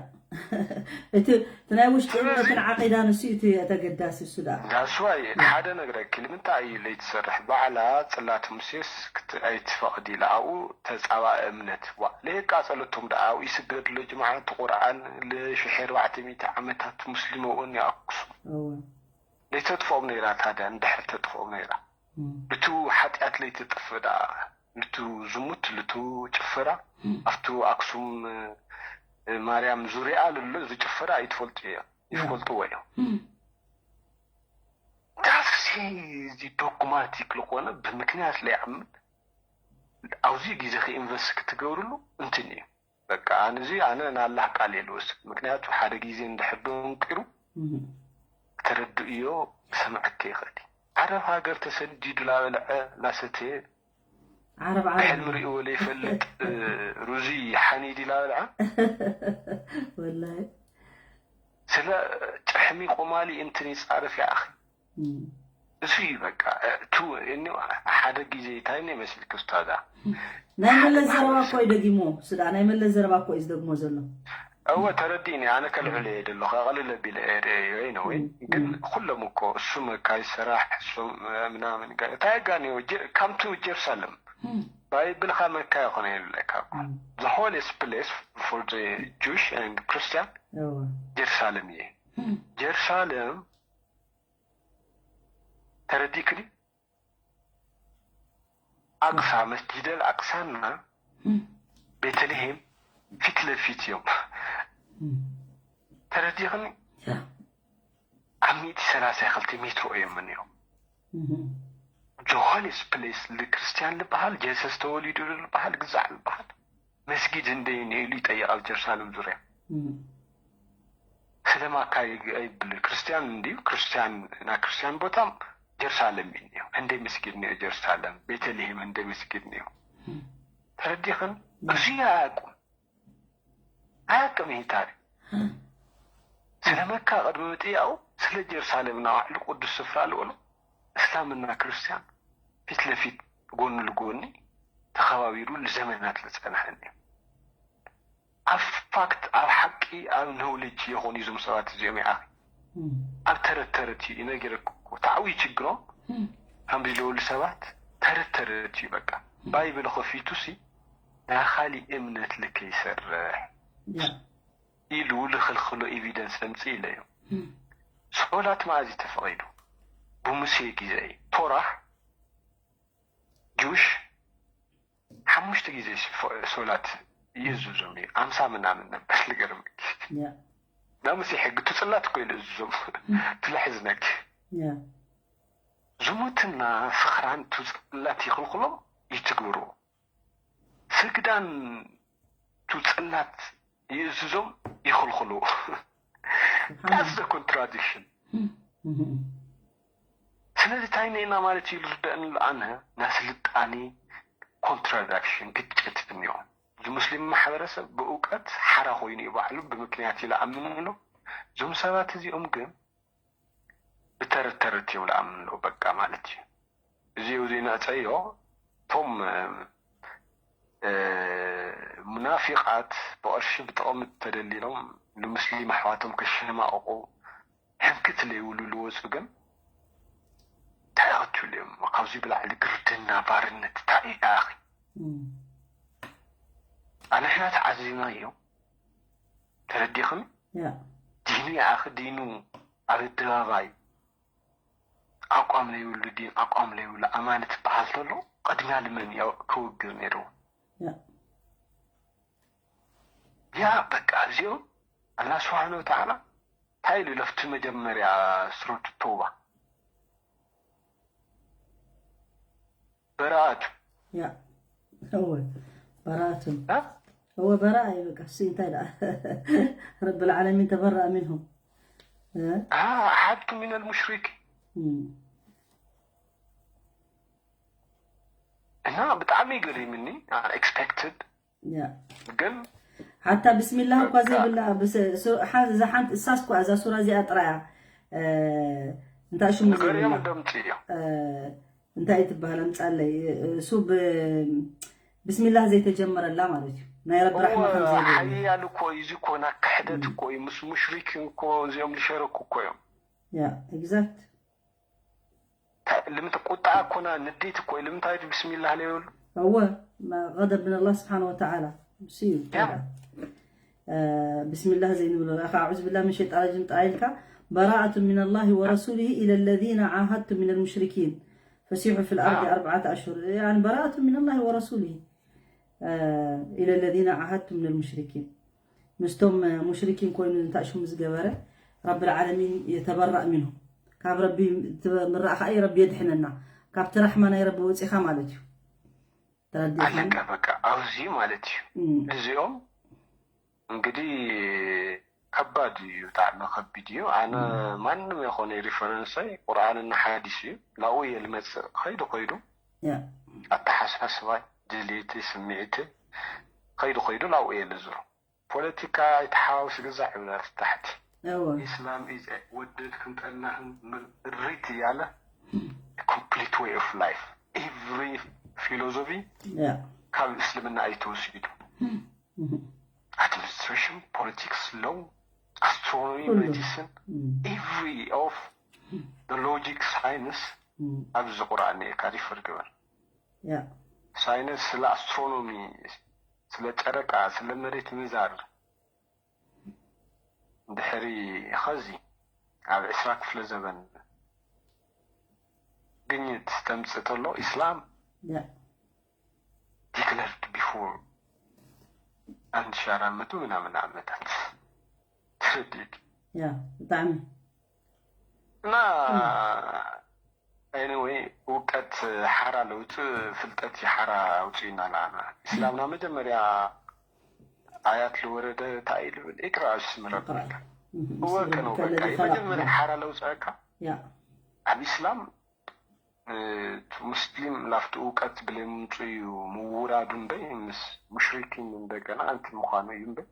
እቲ እቲ ናይ ውሽጢ እምነትን ዓቂዳን እሱ እዩ እቲ ተገዳሲ እሱ ደኣ that's why ሓደ ነግረኪ ንምንታይ እዩ ለይትሰርሕ ባዕላ ፅላት ሙሴስ ኣይትፈቕድ ኢላ ኣብኡ ተፃባኢ እምነት ዋ ለየቃፀለቶም ደኣ ኣብኡ ይስገድሎ ጅምዓ እቲ ቁርኣን ልሽሕ ኣርባዕተ ሚእቲ ዓመታት ሙስሊም ኣብኡ እኒኣኩሱ እወ ለይተጥፍኦም ነይራ ታዲያ እንድሕር ተጥፍኦም ነይራ ብቱ ሓጢኣት ለይትጥፍእ ደኣ ልቱ ዝሙት፣ ልቱ ጭፈራ፣ ኣብቱ ኣክሱም፣ እ፣ ማርያም ዙሪያ ልሎ እዚ ጭፈራ ኣይትፈልጡ እዮም፣ ይፈልጥዎ እዮም። ዳፍሲ እዚ ዶግማቲክ ዝኾነ ብምክንያት ለይኣምን ኣብዚ ግዜ ኢንቨስት ክትገብርሉ እንትን እዩ። በቃ ኣነ እዚ ኣነ ናላህ ቃል የልወስድ። ምክንያቱ ሓደ ግዜ እንድሕር ደንቂሩ ተረድእዮ ክሰምዐካ ይኽእል እዩ። ዓረብ ሃገር ተሰዲዱ ላበልዐ ላሰተየ ዓረብ ዓረብ ብሕልሚ ርእዎ ለይፈልጥ እ፣ ሩዚ ሓኒዲ ላበልዐ ወላሂ ስለ ጭሕሚ ቆማሊ እንትን ይጻረፍ ይኣኺ። እም። እዚ እዩ በቃ እ፣ ቱ እኒ ሓደ ግዜ እንታይ ናይ መስልክ ኡስታዛ ናይ መለስ ዘረባ እኮ እዩ ደጊሞ ስዳ ናይ መለስ ዘረባ እኮ እዩ ዝደግሞ ዘሎ። እወ ተረዲእኒ። ኣነ ከልዕሎ እየ ደለኹ ኣቐልል ኣቢለ እየ ርእየዮ ወይ ነው ወይ ግን ኩሎም እኮ እሱም ካይ ሰራሕ እሱም ምናምን ጋ- እንታይ ጋኒዮ ጀ- come to Jerusalem እም፣ ባይብልካ መካ ይኾነ የብለካ እኮ እም፣ the holiest place for the Jewish and Christian እወ፣ ጀሩሳሌም እየ። እም፣ ጀሩሳሌም ተረዲክኒ ኣቅሳ መስጂደል ኣቅሳና እም፣ ቤተልሔም ፊት ለፊት እዮም። እም፣ ተረዲክኒ ያ፣ ኣብ ሚእቲ ሰላሳ ክልተ ሜትሮ እዮም እኒኦም። እም፣ ጆሃንስ ፕሌስ ልክርስቲያን ልበሃል ጀሰስ ተወሊዱ ልበሃል ግዛዕ ልበሃል መስጊድ እንደይ ነይሉ ይጠይቕ ኣብ ጀሩሳሌም ዙሪያ እም፣ ስለማካ ይብል ክርስቲያን እንዲዩ ክርስቲያን ና ክርስቲያን ቦታ ጀሩሳሌም እዩ እኒኦ እንደ መስጊድ እኒኦ ጀሩሳሌም ቤተልሔም እንደ መስጊድ እኒኦ ተረዲኽን እዚኣ ኣያውቁም ኣያውቅም ይሄ ታሪክ ስለ መካ ቅድሚ ምጥያኡ ስለ ጀሩሳሌም እና ባዕሉ ቅዱስ ስፍራ ልበሎ እስላምና ክርስቲያን ፊት ለፊት ጎኒ ልጎኒ ተኸባቢሩ ልዘመናት ልፀንሐ እዩ ኣብ ፋክት ኣብ ሓቂ ኣብ ኖውሌጅ የኾኑ እዞም ሰባት እዚኦም ይኣኺ ኣብ ተረት ተረት እዩ ይነገረኩ እኮ ታዕዊ ችግሮም ከምዚ ዝበሉ ሰባት ተረት ተረት እዩ በቃ ባይብል ከፊቱ ሲ ናይ ካሊእ እምነት ልክ ይሰርሕ ኢሉ ልኽልኽሎ ኤቪደንስ ለምፅእ ኢለ እዩ ሶላት መኣዚ ተፈቒዱ ብሙሴ ግዜ እዩ ቶራ ጁሽ ሓሙሽተ ግዜ ሶላት ይእዝዞም እዩ ኣምሳ ምናምን ነበር ልገርመኪ ናብ ሙሴ ሕጊ ትፅላት እኮ እዩ ልእዝዞም ትልሕዝነኪ ዝሙትና ፍኽራን ትፅላት ይኽልክሎም ይትግብርዎ ስግዳን ትፅላት ይእዝዞም ይኽልክልዎ that's the contradiction ስለዚ እንታይ ኔና ማለት እዩ ዝርደአኒ ኣነ ናይ ስልጣኔ ኮንትራዳክሽን ግጭት እኒኦ እዚ ሙስሊም ማሕበረሰብ ብእውቀት ሓራ ኮይኑ እዩ ባዕሉ ብምክንያት እዩ ለኣምን ኣሎ እዞም ሰባት እዚኦም ግን ብተረት ተረት እዮም ለኣምን ኣለዉ በቃ ማለት እዩ እዚ እዚ ነዕፀዮ እቶም ሙናፊቃት ብቐርሺ ብጥቕሚ ተደሊሎም ንሙስሊም ኣሕዋቶም ከሸማቕቑ ሕንክት ለይብሉ ልወፁ ግን እንታይ ክትብሉ እዮም ካብዚ ብላዕሊ ግርድና ባርነት እንታይ ይኣኺ ኣንሕና ተዓዚብናዮ ተረዲኽን ዲኑ ይኣኺ ዲኑ ኣብ ኣደባባይ ኣቋም ለይብሉ ዲን ኣቋም ለይብሉ ኣማኒ ትበሃል ተሎ ቅድሚያ ልመን ክውግር ነይርዎ ያ በቃ እዚኦም ኣላ ስብሓን ወተዓላ እንታይ ኢሉ ለፍቲ መጀመርያ ስሮት ተውባ በረኣቱ ያ እወ በረኣቱ እወ በረኣ እዩ በቃ እሱ እንታይ ደኣ ረብ ልዓለሚን ተበረኣ ሚንሁም ኣሓድቱ ሚን ልሙሽሪክ እና ብጣዕሚ ገሪምኒ ኤክስፔክትድ ግን ሓታ ብስሚላህ እኳ ዘይብላ እዛ ሓንቲ እሳስ እኳ እዛ ሱራ እዚኣ ጥራያ እንታይ ሽሙ ዘይብላ ደምፂ እያ እንታይ ትበሃል ኣምፃለይ እሱ ብስሚላህ ዘይተጀመረላ ማለት እዩ ናይ ረቢ ራሕማ ከምዘይብላ ሓያል እኮ እዩ እዚ እኮ ና ክሕደት እኮ እዩ ምስ ሙሽሪክ እኮ እዚኦም ዝሸረኩ እኮ እዮም ያ ኤግዛክት ልምንት ቁጣ እኮና ንዴት እኮ ልምንታይ ብስሚላህ ለይብሉ እወ غضب من الله سبحانه وتعالى እሱ እዩ ብስሚላህ ዘይንብሎ ኢኻ ኣዑዝ ብላ ምን ሸይጣን ረጅም ጥራይ ኢልካ براءة من الله ورسوله إلى الذين عاهدتم من المشركين فسيحوا في الأرض أربعة أشهر، يعني براءة من الله ورسوله، إلى الذين عاهدتم من المشركين. ምስቶም ሙሽሪኪን ኮይኑ እንታይ ሽሙ ዝገበረ ረብል ዓለሚን የተበራእ ምንሁ። ካብ ረቢ ምራእ ከዓ ረቢ የድሕነና። ካብቲ ራሕማ ናይ ረቢ ወፂኻ ማለት እዩ። ተረዲእካ? ኣለቀ በቃ ኣብዚ ማለት እዩ። እዚኦም እንግዲህ ከባድ እዩ፣ ብጣዕሚ ከቢድ እዩ። ኣነ ማንም የኾነ ሪፈረንሰይ ቁርኣንና ሓዲስ እዩ። ናብኡ እየ ልመፅእ። ከይዱ ከይዱ ኣተሓሳስባይ፣ ድሌተይ፣ ስምዒተይ ከይዱ ከይዱ ናብኡ እየ ልዝሮ። ፖለቲካ ኣይተሓዋውስ ግዛዕ ይብላ ታሕቲ። ኢስላም ኢዝ ወደድክን ጠላህን እሪት እያለ complete way of life, every philosophy ካብ እስልምና እዩ ተወሲዱ። Administration, politics, law, astronomy, medicine, every of the logic, science ኣብዚ ቁርኣን እየ ካሪፈር ግበር። ሳይንስ ስለ ኣስትሮኖሚ፣ ስለ ጨረቃ፣ ስለ መሬት ምዛር ድሕሪ ኸዚ ኣብ ዕስራ ክፍለ ዘበን ግኝት ተምፅእ ተሎ ኢስላም declared before አንድ ሺህ አራት መቶ ምናምን ዓመታት ትርድእት ያ ብጣዕሚ እና anyway እውቀት ሓራ ለውጥ ፍልጠት ሓራ ኣውፅእና ላና ኢስላምና መጀመርያ ኣያት ልወረደ እንታይ ልብል ኢቅራ ስምረብካ እወ ከነውረካ መጀመርያ ሓራ ለውፅአካ ኣብ ኢስላም ሙስሊም ላፍቲ እውቀት ብለምንፁ እዩ ምውራዱ እምበይ ምስ ሙሽሪኪን እንደገና ኣንቲ ምዃኑ እዩ እምበይ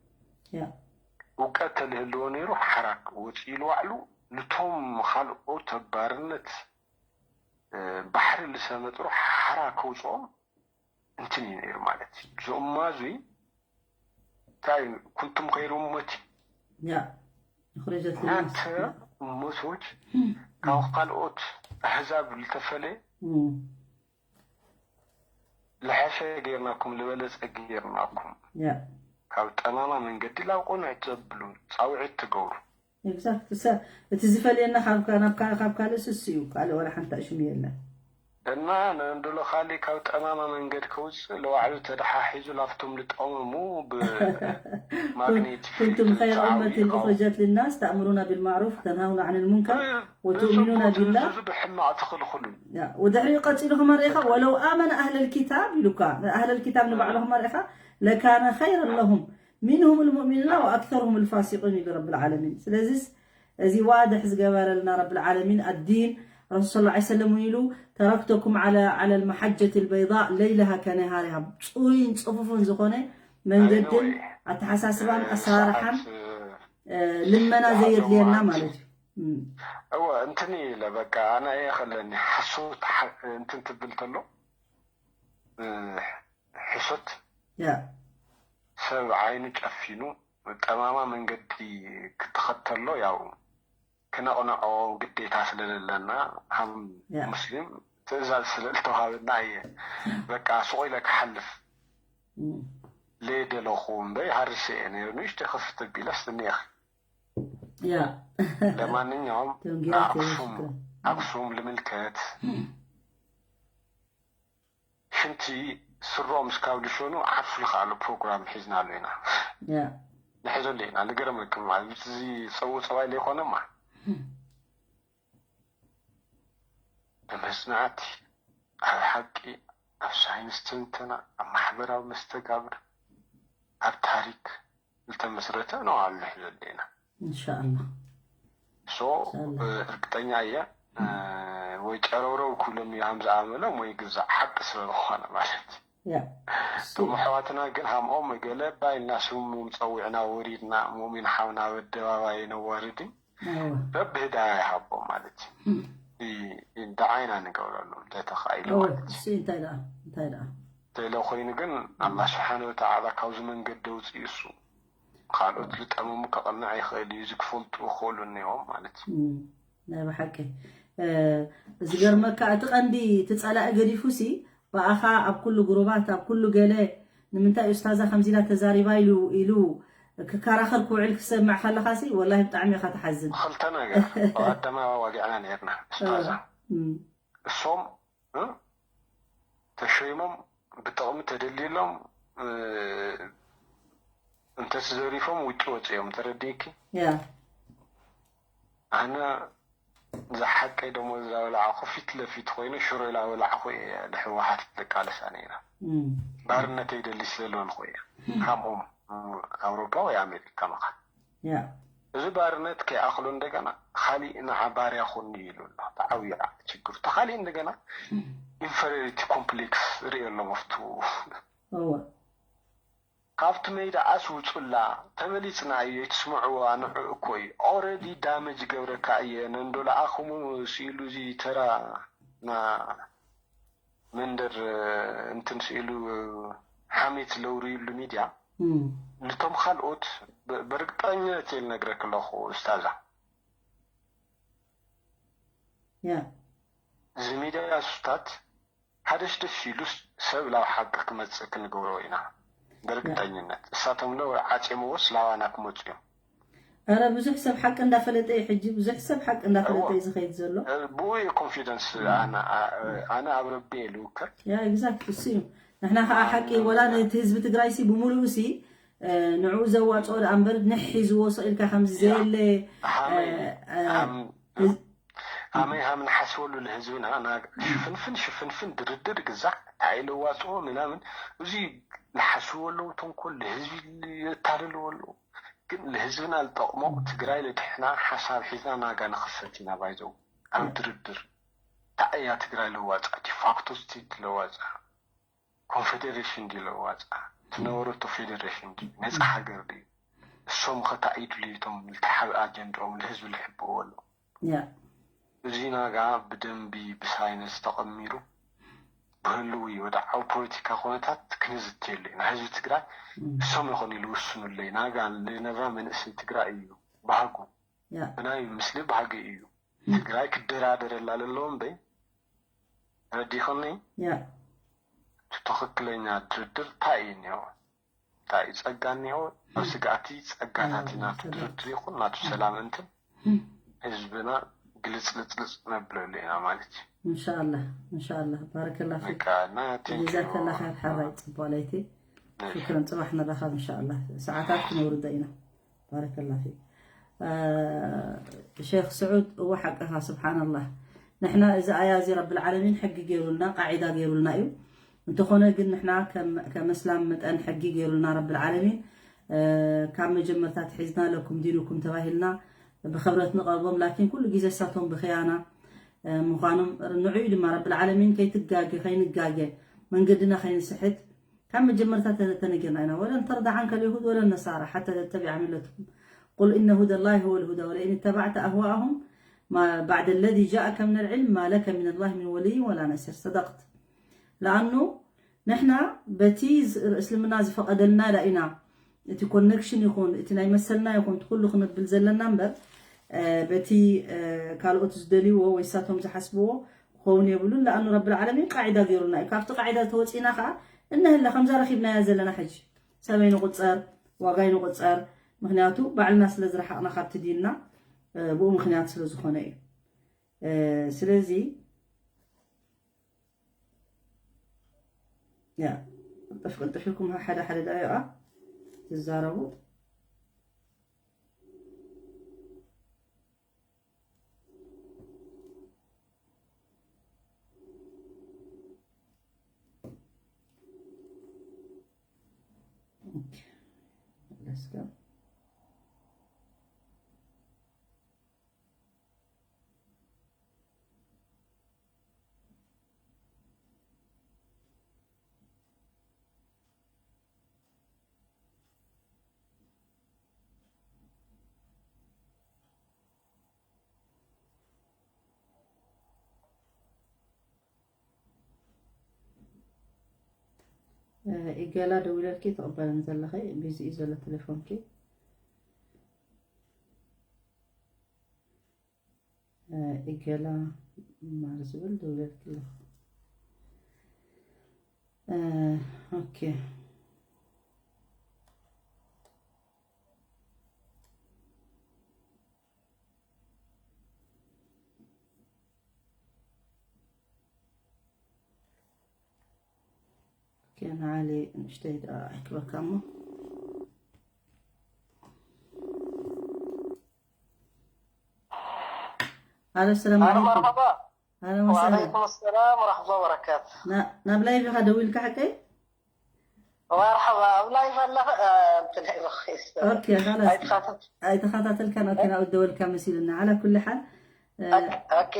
እውቀት ተልህልዎ ነይሩ ሓራክ ወፂኡ ኢሉ ባዕሉ ንቶም ካልኦት ባርነት ባሕሪ ልሰመጥሩ ሓራ ከውፅኦም እንትን እዩ ነይሩ ማለት እዩ። ዞማ እዙይ እንታይ ኩንቱም ኸይሩ እመቲ ያ أخرجت للناس እናንተ እመቶች ካብ ካልኦት ኣህዛብ ልተፈለየ ልሐሸ ጌርናኩም ልበለፀ ጌርናኩም ያ ካብ ጠማማ መንገዲ ላውቆ ንዕት ዘብሉ ፃውዒት ትገብሩ exact ሰብ እቲ ዝፈልየና ካብ ካብ ካልእ ስስ እዩ ካልእ ወላ ሓንቲ ሽሙ የለን እና ንእንድሎ ካሊ ካብ ጠማማ መንገድ ከውፅእ ለባዕሉ ተደሓሒዙ ላፍቶም ልጠመሙ ብማግኔት كنتم خير أمة أخرجت للناس تأمرون بالمعروف وتنهون عن المنكر وتؤمنون بالله ብሕማቕ ትኽልኽሉ ودحري قتلهم مريخا ولو آمن أهل الكتاب ይሉካ أهل الكتاب ንባዕሉ ከመርኢኻ لكان خيرا لهم منهم المؤمنون وأكثرهم الفاسقين ይብል ረብል ዓለሚን ስለዚስ እዚ ዋድሕ ዝገበረልና ረብል ዓለሚን ኣዲን ረሱል ስለ ላ ሰለም እውን ኢሉ ተረክተኩም ዓለ ዓለ ልመሓጀት ልበይዳ ለይለሃ ከነሃሪሃ ፅሩይን ፅፉፉን ዝኾነ መንገድን ኣተሓሳስባን ኣሰራርሓን ልመና ዘየድልየና ማለት እዩ እወ እንትን ኢለ በቃ ኣነ እየ ከለኒ ሓሶት እንትን ትብል ተሎ ሕሶት ሰብ ዓይኑ ጨፊኑ ጠማማ መንገዲ ክትኸተሎ ያው ክነቕንዖ ግዴታ ስለለለና ከም ሙስሊም ትእዛዝ ስለልተዋሃበና እየ በቃ ስቕ ኢለ ክሓልፍ ለየደለኹ እምበይ ሃርሰ እየ ነይሩ ንእሽተ ክፍት ቢለ ስኒኤ ያ ለማንኛውም ደንጊያ ኣክሱም ኣክሱም ልምልከት ሽንቲ ስሮም እስካብ ልሸኑ ዓርሱ ልኽኣሉ ፕሮግራም ሒዝናሉ ኢና ያ ንሕዘሉ ኢና ልገረመክም ማለት እዚ ፀውፀዋይ ለይኮነማ ብመፅናዕቲ ኣብ ሓቂ ኣብ ሳይንስ ትንተና ኣብ ማሕበራዊ መስተጋብር ኣብ ታሪክ ዝተመስረተ ነው ኣብ ንሕዘሉ ኢና እንሻኣላ ሶ እርግጠኛ እየ ወይ ጨረውረው ክብሎም እዩ ሃምዝኣመሎም ወይ ግዛዕ ሓቂ ስለ ዝኾነ ማለት ያ እቶም ኣሕዋትና ግን ሃምኦም ገለ ባይልና ስሞም ፀዊዕና ወሪድና ሙእሚን ሓውና ኣብ ኣደባባይ ነዋርድን ኣዋ ረቢ ህዳያ ይሃቦም ማለት እዩ ይ- ይ- ደዓይና ንገብረሎም እንተተኻኢሉ እወ ማለት እዩ እሱ እንታይ ደኣ እንታይ ደኣ እንተኢለ ኮይኑ ግን ኣላህ ስብሓን ወተዓላ ካብዚ መንገዲ ኣውፅኡ እሱ ካልኦት ልጠመሙ ከቐንዕ ይኽእል እዩ እዚ ክፈልጡ ይኽእሉ እኒኦም ማለት እዩ እም፣ ናይ ብሓቂ እ፣ ዝገርመካ እቲ ቀንዲ እቲ ፀላኢ ገዲፉ ሲ ብኣኻ ኣብ ኩሉ ግሩባት ኣብ ኩሉ ገለ ንምንታይ ኡስታዛ ከምዚ ኢላ ተዛሪባ ኢሉ ኢሉ ክከራኸር ክውዕል ክሰምዕ ከለኻ ሲ ወላሂ ብጣዕሚ ኢኻ ትሓዝን ክልተ ነገር ቀዳማይ ኣዋጊዕና ነርና ኡስታዛ እም፣ እሶም እ? ተሸይሞም ብጥቕሚ ተደልዩሎም፣ እ፣ እንተስ ዘሪፎም ውጭ ወፂኦም፣ ተረዲእኪ? ያ ኣነ ዝሓቀይ ደሞዝ ላበላዕኹ ፊት ለፊት ኮይኑ ሽሮ ላበላዕኹ እየ ንህወሓት ልቃለሳ ነይረ። እም፣ ባርነተይ ደሊ ስለልበልኹ እየ። ከምኦም ኣውሮፓ ወይ ኣሜሪካ ምኻድ። ያ እዚ ባርነት ከይኣኽሎ እንደገና ካሊእ ንዓ ባርያ ኹኒ ኢሉ ኣሎ። ተዓብዩ ችግሩ። ተኻሊእ እንደገና ኢንፌሪዮሪቲ ኮምፕሌክስ ርእዮ ኣሎ መፍቱ። እወ ካብቲ ሜዳ ኣስውጹላ፣ ተበሊጽና እዩ፣ ኣይትስምዕዋ፣ ንዑ እኮ እዩ። ኦረዲ ዳመጅ ይገብረካ እየ። ነንዶ ለኣኹሙ ስኢሉ እዚ ተራ ና መንደር እንትን ስኢሉ ሓሜት ለውርዩሉ ሚድያ እም፣ ንቶም ካልኦት ብ-፣ ብርግጠኝነት እየ ልነግረክ ኣለኹ እስታዛ። ያ እዚ ሚድያ ስታት ሓደሽ ደስ ኢሉስ ሰብ ላብ ሓቂ ክመጽእ ክንገብሮ ኢና። ብርግጠኝነት እሳቶም ለ ዓጽምዎስ ላባና ክመጹ እዮም። ኧረ ብዙሕ ሰብ ሓቂ እንዳፈለጠ እዩ ሕጂ፣ ብዙሕ ሰብ ሓቂ እንዳፈለጠ እዩ ዝኸይድ ዘሎ። ብኡ እዩ ኮንፊደንስ ኣነ፣ ኣነ ኣብ ረቢ እየ ልውከል። ያ ኤግዛክት እሱ እዩ። ንሕና ከዓ ሓቂ ወላ ነቲ ህዝቢ ትግራይ ሲ ብምሉኡ ሲ እ፣ ንዕኡ ዘዋፅኦ ደኣ እምበር ንሕ ሒዝዎ ስቕ ኢልካ ከምዚ ዘየለ ሃመይ እ፣ እ፣ ሃም- ህዝ- ሃመይ ሃም ንሓስበሉ ንህዝብና ና- ሽፍንፍን ሽፍንፍን ድርድር ግዛዕ እንታይ ለዋፅኦ ምናምን እዚ ንሓስብዎ ኣለዉ ተንኮል ንህዝቢ የታልልዎ ኣለዉ። ግን ንህዝብና ዝጠቕሞ ትግራይ ልድሕና ሓሳብ ሒዝና ናጋ ንኽፈት ኢና ባይዘው ኣብ ድርድር እንታይ እያ ትግራይ ለዋፅኣ ዲፋክቶ ስቴት ለዋፅኣ ኮንፌዴሬሽን ድዩ ለዋፅኣ ትነበረቶ ፌዴሬሽን ድዩ ነፃ ሃገር ድዩ እሶም ኸታ ኢድልዩ እቶም ልተሓበ ኣጀንድኦም ንህዝቢ ልሕብዎ ኣሎ ያ እዚ ናጋ ብደንቢ ብሳይንስ ተቐሚሩ ብህልው እዩ ወድዓዊ ፖለቲካ ኩነታት ክንዝትየሉ ኢና ህዝቢ ትግራይ እሶም ይኾኑ ልውስኑለይ ናጋ ልነብራ መንእሰይ ትግራይ እዩ ባህጉ ያ ብናይ ምስሊ ባህጊ እዩ ትግራይ ክደራደረላ ለለዎ እምበይ ረዲኸኒ ያ ትኽክለኛ ድርድር እንታይ እዩ እኒኦ እንታይ እዩ ጸጋ እኒኦ ኣብ ስጋእቲ ጸጋታት እዩ ናቱ ድርድር ይኹን ናቱ ሰላም እንትን ህዝብና ግልፅልፅልፅ ነብለሉ ኢና ማለት እዩ እንሻላ እንሻላ ባረከላ ፊክ በቃ እና ቴንክ ጀዛከላ ኸይር ሓራይ ፅቡቅ ለይቲ ሽክረን ፅባሕ ንራኸብ እንሻላ ሰዓታት ክንውርዶ ኢና ባረከላ ፊክ ሸክ ስዑድ እወ ሓቅኻ ስብሓንላህ ንሕና እዚ ኣያ እዚ ረብልዓለሚን ሕጊ ገይሩልና ቃዒዳ ገይሩልና እዩ እንተኾነ ግን ንሕና ከም- ከም እስላም መጠን ሕጊ ገይሩልና ረብልዓለሚን ካብ መጀመርታ ትሒዝና ለኩም ዲኑኩም ተባሂልና ብኽብረት ንቐርቦም ላኪን ኩሉ ግዜ እሳቶም ብኽያና ምዃኖም ንዑ እዩ ድማ ረብል ዓለሚን ከይትጋገ ከይንጋገ መንገድና ከይንስሕት ካብ መጀመርታ ተነጊርና ኢና ወለን ተርዳ ዓንከ ልይሁድ ወለን ነሳራ ሓተ ተቢዓ ሚለትኩም ቁል እነ ሁደ ላሂ ሁወ ልሁዳ ወለኢን ተባዕተ ኣህዋኣሁም ባዕደ ለዚ ጃእከ ምን ልዕልም ማ ለከ ምን ላሂ ምን ወልይ ወላ ነሲር ሰደቅት ለኣኑ ንሕና በቲ እስልምና ዝፈቐደልና ዳ ኢና እቲ ኮነክሽን ይኹን እቲ ናይ መሰልና ይኹን እቲ ኩሉ ክንብል ዘለና እምበር በቲ ካልኦት ዝደልይዎ ወይ ሳቶም ዝሓስብዎ ክኸውን የብሉን ለኣኑ ረብል ዓለሚን ቃዒዳ ገይሩና እዩ ካብቲ ቃዒዳ ተወፂና ከዓ እነህለ ከምዛ ረኪብናያ ዘለና ሕጂ ሰበይ ንቁፀር ዋጋይ ንቁፀር ምክንያቱ ባዕልና ስለ ዝረሓቕና ካብቲ ዲንና ብኡ ምክንያት ስለ ዝኾነ እዩ ስለዚ ያ ቅልጥፍ ቅልጥፍ ኢልኩም ሓደ ሓደ ደቂቃ ትዛረቡ Okay, let's go. ኢገላ ደዊለልኪ ትቕበለን ዘለኺ ቢዚ እዩ ዘሎ ቴሌፎንኪ ኢገላ ማር ዝብል ደዊለልኪ ኣለኹ ኦኬ ንዓሊ ንእሽተይ ደኣ ኣዕቅበካ እሞ። ኣሎ፣ ሰላም ኣሎ፣ ዓለይኩም። መርሓባ። ኣሎ፣ መሳለ። ወዓለይኩም ሰላም ወራሕመቱላሂ ወበረካቱ። ና-፣ ናብ ላይቭ ኢኻ ደዊልካ ሓቀይ? መርሓባ፣ ኣብ ላይቭ ኣለኻ? እ፣ እንትን ኢልኺ። ኦኬ፣ ኻላስ። ኣይተኻታተልካን፣ ኦኬ፣ ናብኡ ደወልካ መሲሉና። ዓላ ኩሉ ሓል፣ እ፣ ኦኬ፣ ኦኬ።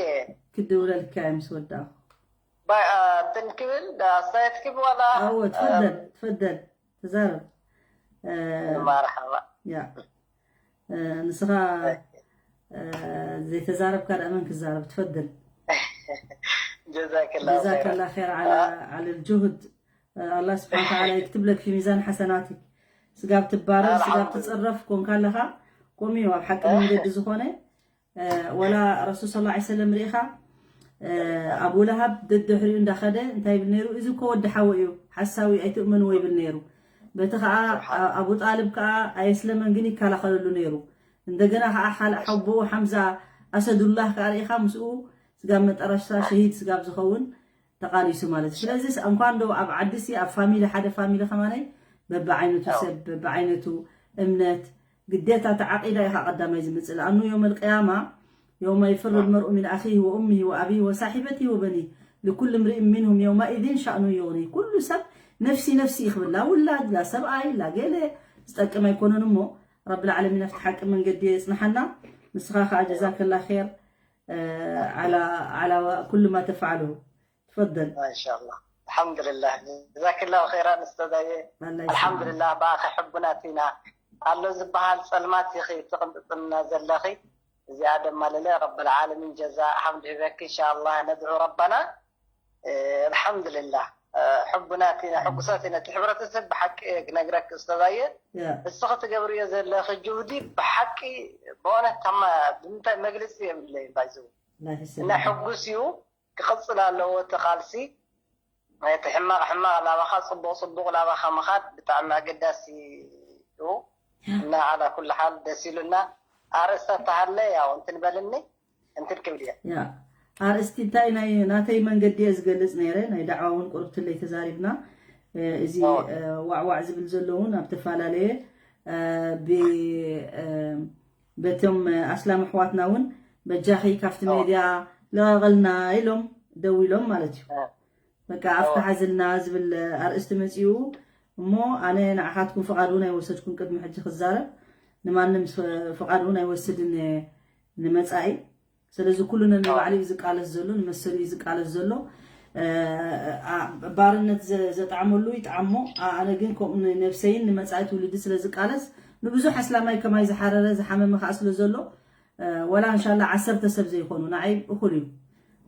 ክድውለልካ እየ ምስ ወዳእኹ። ባይ፣ እ፣ እንትን ክብል፣ እ፣ ኣስተያየት ክብ ዋላ፣ እወ፣ ትፈደል፣ እ፣ ትፈደል። ተዛረብ። እ፣ መርሓባ። ያ። እ፣ ንስኻ፣ እ፣ ዘይተዛረብካ ደኣ መን ክዛረብ? ትፈደል። ጀዛከላሁ ኸይራ። ጀዛከላ ኸይር ዓላ፣ እ፣ ዓላ ልጁሁድ። እ፣ ኣላህ ስብሓነ ወተዓላ ይክትብ ለክ ፊ ሚዛን ሓሰናቲክ። ስጋብ ትባረር፣ ስጋብ ኣልሓምዱሊላህ። ትጽረፍ ኮንካ ኣለኻ። ከምኡ እዩ ኣብ ሓቂ መንገዲ ዝኾነ። እ፣ ወላ ረሱል ሰለላሁ ዐለይሂ ወሰለም ርኢኻ፣ እ፣ ኣቡ ለሃብ ደድሕሪኡ እንዳኸደ እንታይ ይብል ነይሩ? "እዚ እኮ ወዲ ሓወይ እዩ፣ ሓሳዊ ኣይትእመንዎ" ይብል ነይሩ። በቲ ኸዓ፣ ስብሓን። ኣ-፣ ኣቡ ጣልብ ከዓ ኣየስለመን ግን ይከላኸለሉ ነይሩ። እንደገና ኸዓ ሓል-፣ ሓቦኡ ሓምዛ ኣሰዱላህ ከዓ ርኢኻ ምስኡ ስጋብ መጠረሽታ ሸሂድ ስጋብ ዝኸውን ተቓሊሱ ማለት እዩ። ስለዚ እንኳን ዶ ኣብ ዓዲ ሲ ኣብ ፋሚሊ፣ ሓደ ፋሚሊ ከማነይ በብዓይነቱ፣ ኣዎ። ሰብ በብዓይነቱ እምነት ግዴታ ተዓቂዳ ኢኻ ቀዳማይ ዝምጽእ። ለኣኑ የውመል ቅያማ የውመ ይፍር ልመርኡ ሚን ኣኺህ ወኡሚህ ወኣቢህ ወሳሒበቲህ ወበኒህ ልኩል እምሪእ ሚንሁም የውመኢዝን ሻእኑ ዮኒ። ኩሉ ሰብ ነፍሲ ነፍሲ እዩ ክብል፣ ላ ውላድ፣ ላ ሰብኣይ፣ ላ ገለ ዝጠቅም ኣይኮነን። እሞ ረብል ዓለሚን ኣብቲ ሓቂ መንገዲ የጽንሓና። ንስኻ ኸዓ ጀዛከላ ኸይር፣ እ፣ ዓላ፣ ዓላ ኩሉ ማ ተፍዓሉ። ትፈደል። ማሻኣላህ። ኣልሓምዱሊላህ። ጀዛኪላሁ ኸይራን ኡስታዛየ። ኣላህ ይስጥልካ። ኣልሓምዱሊላህ፣ ብኣኺ ሕቡናት ኢና። ኣሎ ዝበሃል ጸልማት ኢኺ ትቕንጥጥና ዘለኺ። እዚኣ ደማ ልለ ረብል ዓለሚን ጀዛ ሓምድ ሂበኪ። ኢንሻኣላህ ነድዑ ረበና። እ፣ ኣልሓምዱሊላህ። እ፣ ሕቡናት ኢና፣ ሕጉሳት ኢና። እቲ ሕብረተሰብ ብሓቂ ክነግረኪ ኡስታዛየ፣ ያ። እስኺ ትገብርዮ ዘለኺ ጅሁዲ ብሓቂ ብእውነት ታማ ብምንታይ መግለጺ የብለይን ባይዘው። ኣላህ ይስጥልካ። እና ሕጉስ እዩ። ክቕጽል ኣለዎ እቲ ቃልሲ። እቲ ሕማቕ ሕማቕ ላባኻ፣ ጽቡቕ ጽቡቕ ላባኻ ምኻድ ብጣዕሚ ኣገዳሲ እዩ። እና ዓላ ኩሉ ሓል ደስ ኢሉና። ኣርእስታ ተሃለ ያው እንትን በልኒ፣ እንትን ክብል እየ። ያ፣ ኣርእስቲ እንታይ ናይ ናተይ መንገዲ እየ ዝገልጽ ነይረ። ናይ ዳዕዋ እውን ቁርብትለይ ተዛሪብና። እ፣ እዚ፣ ኣዎ። እ፣ ዋዕዋዕ ዝብል ዘሎ እውን ኣብ ተፈላለየ፣ እ፣ ብ-፣ እ፣ በቶም ኣስላም ኣሕዋትና እውን በጃኺ ካብቲ ኣዎ። ሜድያ ልቐቐልና ኢሎም ደዊሎም ማለት እዩ። ኣዎ። በቃ ኣፍካ ኣዎ። ሓዝልና ዝብል ኣርእስቲ መፂኡ እሞ ኣነ ንዓኻትኩም ፍቓድ እውን ኣይወሰድኩን ቅድሚ ሕጂ ክዛረብ። ንማንም ስ-፣ ፍቓድ እውን ኣይወስድን እየ ንመፃኢ። ስለዚ ኩሉ ነናይ ኣዎ። ባዕሉ እዩ ዝቃለስ ዘሎ፣ ንመሰሉ እዩ ዝቃለስ ዘሎ። እ፣ ኣ-፣ ባርነት ዘ-፣ ዘጥዓመሉ ይጥዓሞ። ኣ-፣ ኣነ ግን ከምኡ ንነብሰይን ንመፃኢ ትውልዲ ስለ ዝቃለስ ንብዙሕ ኣስላማይ ከማይ ዝሓረረ ዝሓመመ ከዓ ስለ ዘሎ፣ እ፣ ወላ እንሻላ ዓሰርተ ሰብ ዘይኮኑ ንዓይ እኹል እዩ።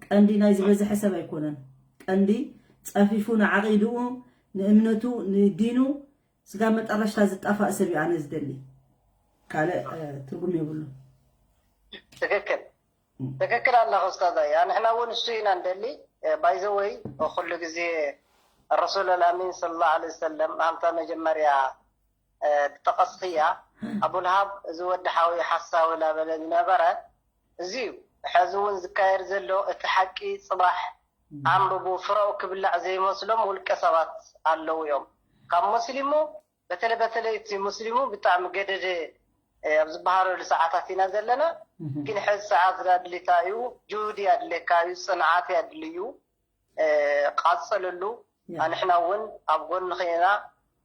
ቀንዲ ናይ ዝበዝሐ ሰብ ኣይኮነን። ቀንዲ ፀፊፉ ንዓቂድኡ፣ ንእምነቱ፣ ንዲኑ ስጋብ መጠረሽታ ዝጣፋእ ሰብ እዩ ኣነ ዝደሊ። ካልእ፣ እ፣ ትርጉም የብሉን። ትክክል። ትክክል ኣለኻ ኡስታዝ። ኣያ ንሕና እውን እሱ ኢና እንደሊ። ባይዘወይ ኩሉ ግዜ ረሱል ኣልኣሚን ሰለላሁ ዐለይሂ ወሰለም፣ ኣብታ መጀመርያ፣ እ፣ ዝጠቐስኽያ፣ ኣቡ ለሃብ እዚ ወዲ ሓወይ ሓሳዊ ላበለ ዝነበረ፣ እዚ እዩ። ሕዚ እውን ዝካየድ ዘሎ እቲ ሓቂ ጽባሕ ኣንብቡ፣ ፍረኡ ክብላዕ ዘይመስሎም ውልቀ ሰባት ኣለዉ እዮም። ካብ ሙስሊሙ፣ በተለይ፣ በተለይ እቲ ሙስሊሙ ብጣዕሚ ገደደ፣ እ፣ ኣብ ዝበሃለሉ ሰዓታት ኢና ዘለና። እህ። ግን ሕዚ ሰዓት ዘድልታ እዩ፣ ጅሁድ የድልየካ እዩ፣ ጽንዓት የድልዩ፣ እ፣ ቃጽልሉ። ያ። ኣንሕና እውን ኣብ ጎንኺ ኢና።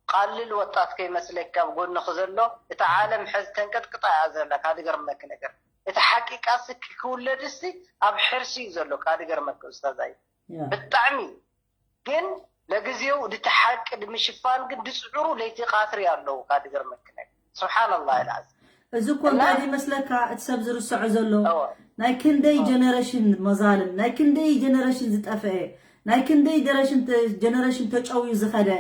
ቃልል ወጣት ከይመስለካ ኣብ ጎንኺ ዘሎ። እታ ዓለም ሕዚ ተንቀጥቅጣ እያ ዘላ፣ ካብ ዝገርመኪ ነገር። እቲ ሓቂ ቃሲ ክውለድ እስቲ ኣብ ሕርሲ እዩ ዘሎ፣ ካብ ዝገርመኪ ኡስታዛይ። ያ። ብጣዕሚ ግን ለጊዜው ድቲ ሓቂ ድምሽፋን ግን ድጽዕሩ ለይቲ ቃትሪ ኣለዉ፣ ካብ ዝገርመኪ ነገር። ሱብሓነላህ ልዓዚም። እዚ እኮ እና እንታይ ይመስለካ እቲ ሰብ ዝርስዖ ዘሎ? እወ። ናይ ክንደይ እወ። ጀነሬሽን መዛልም፣ ናይ ክንደይ ጀነሬሽን ዝጠፍአ፣ ናይ ክንደይ ጀነሬሽን ተ-፣ ጀነሬሽን ተጨውዩ ዝኸደ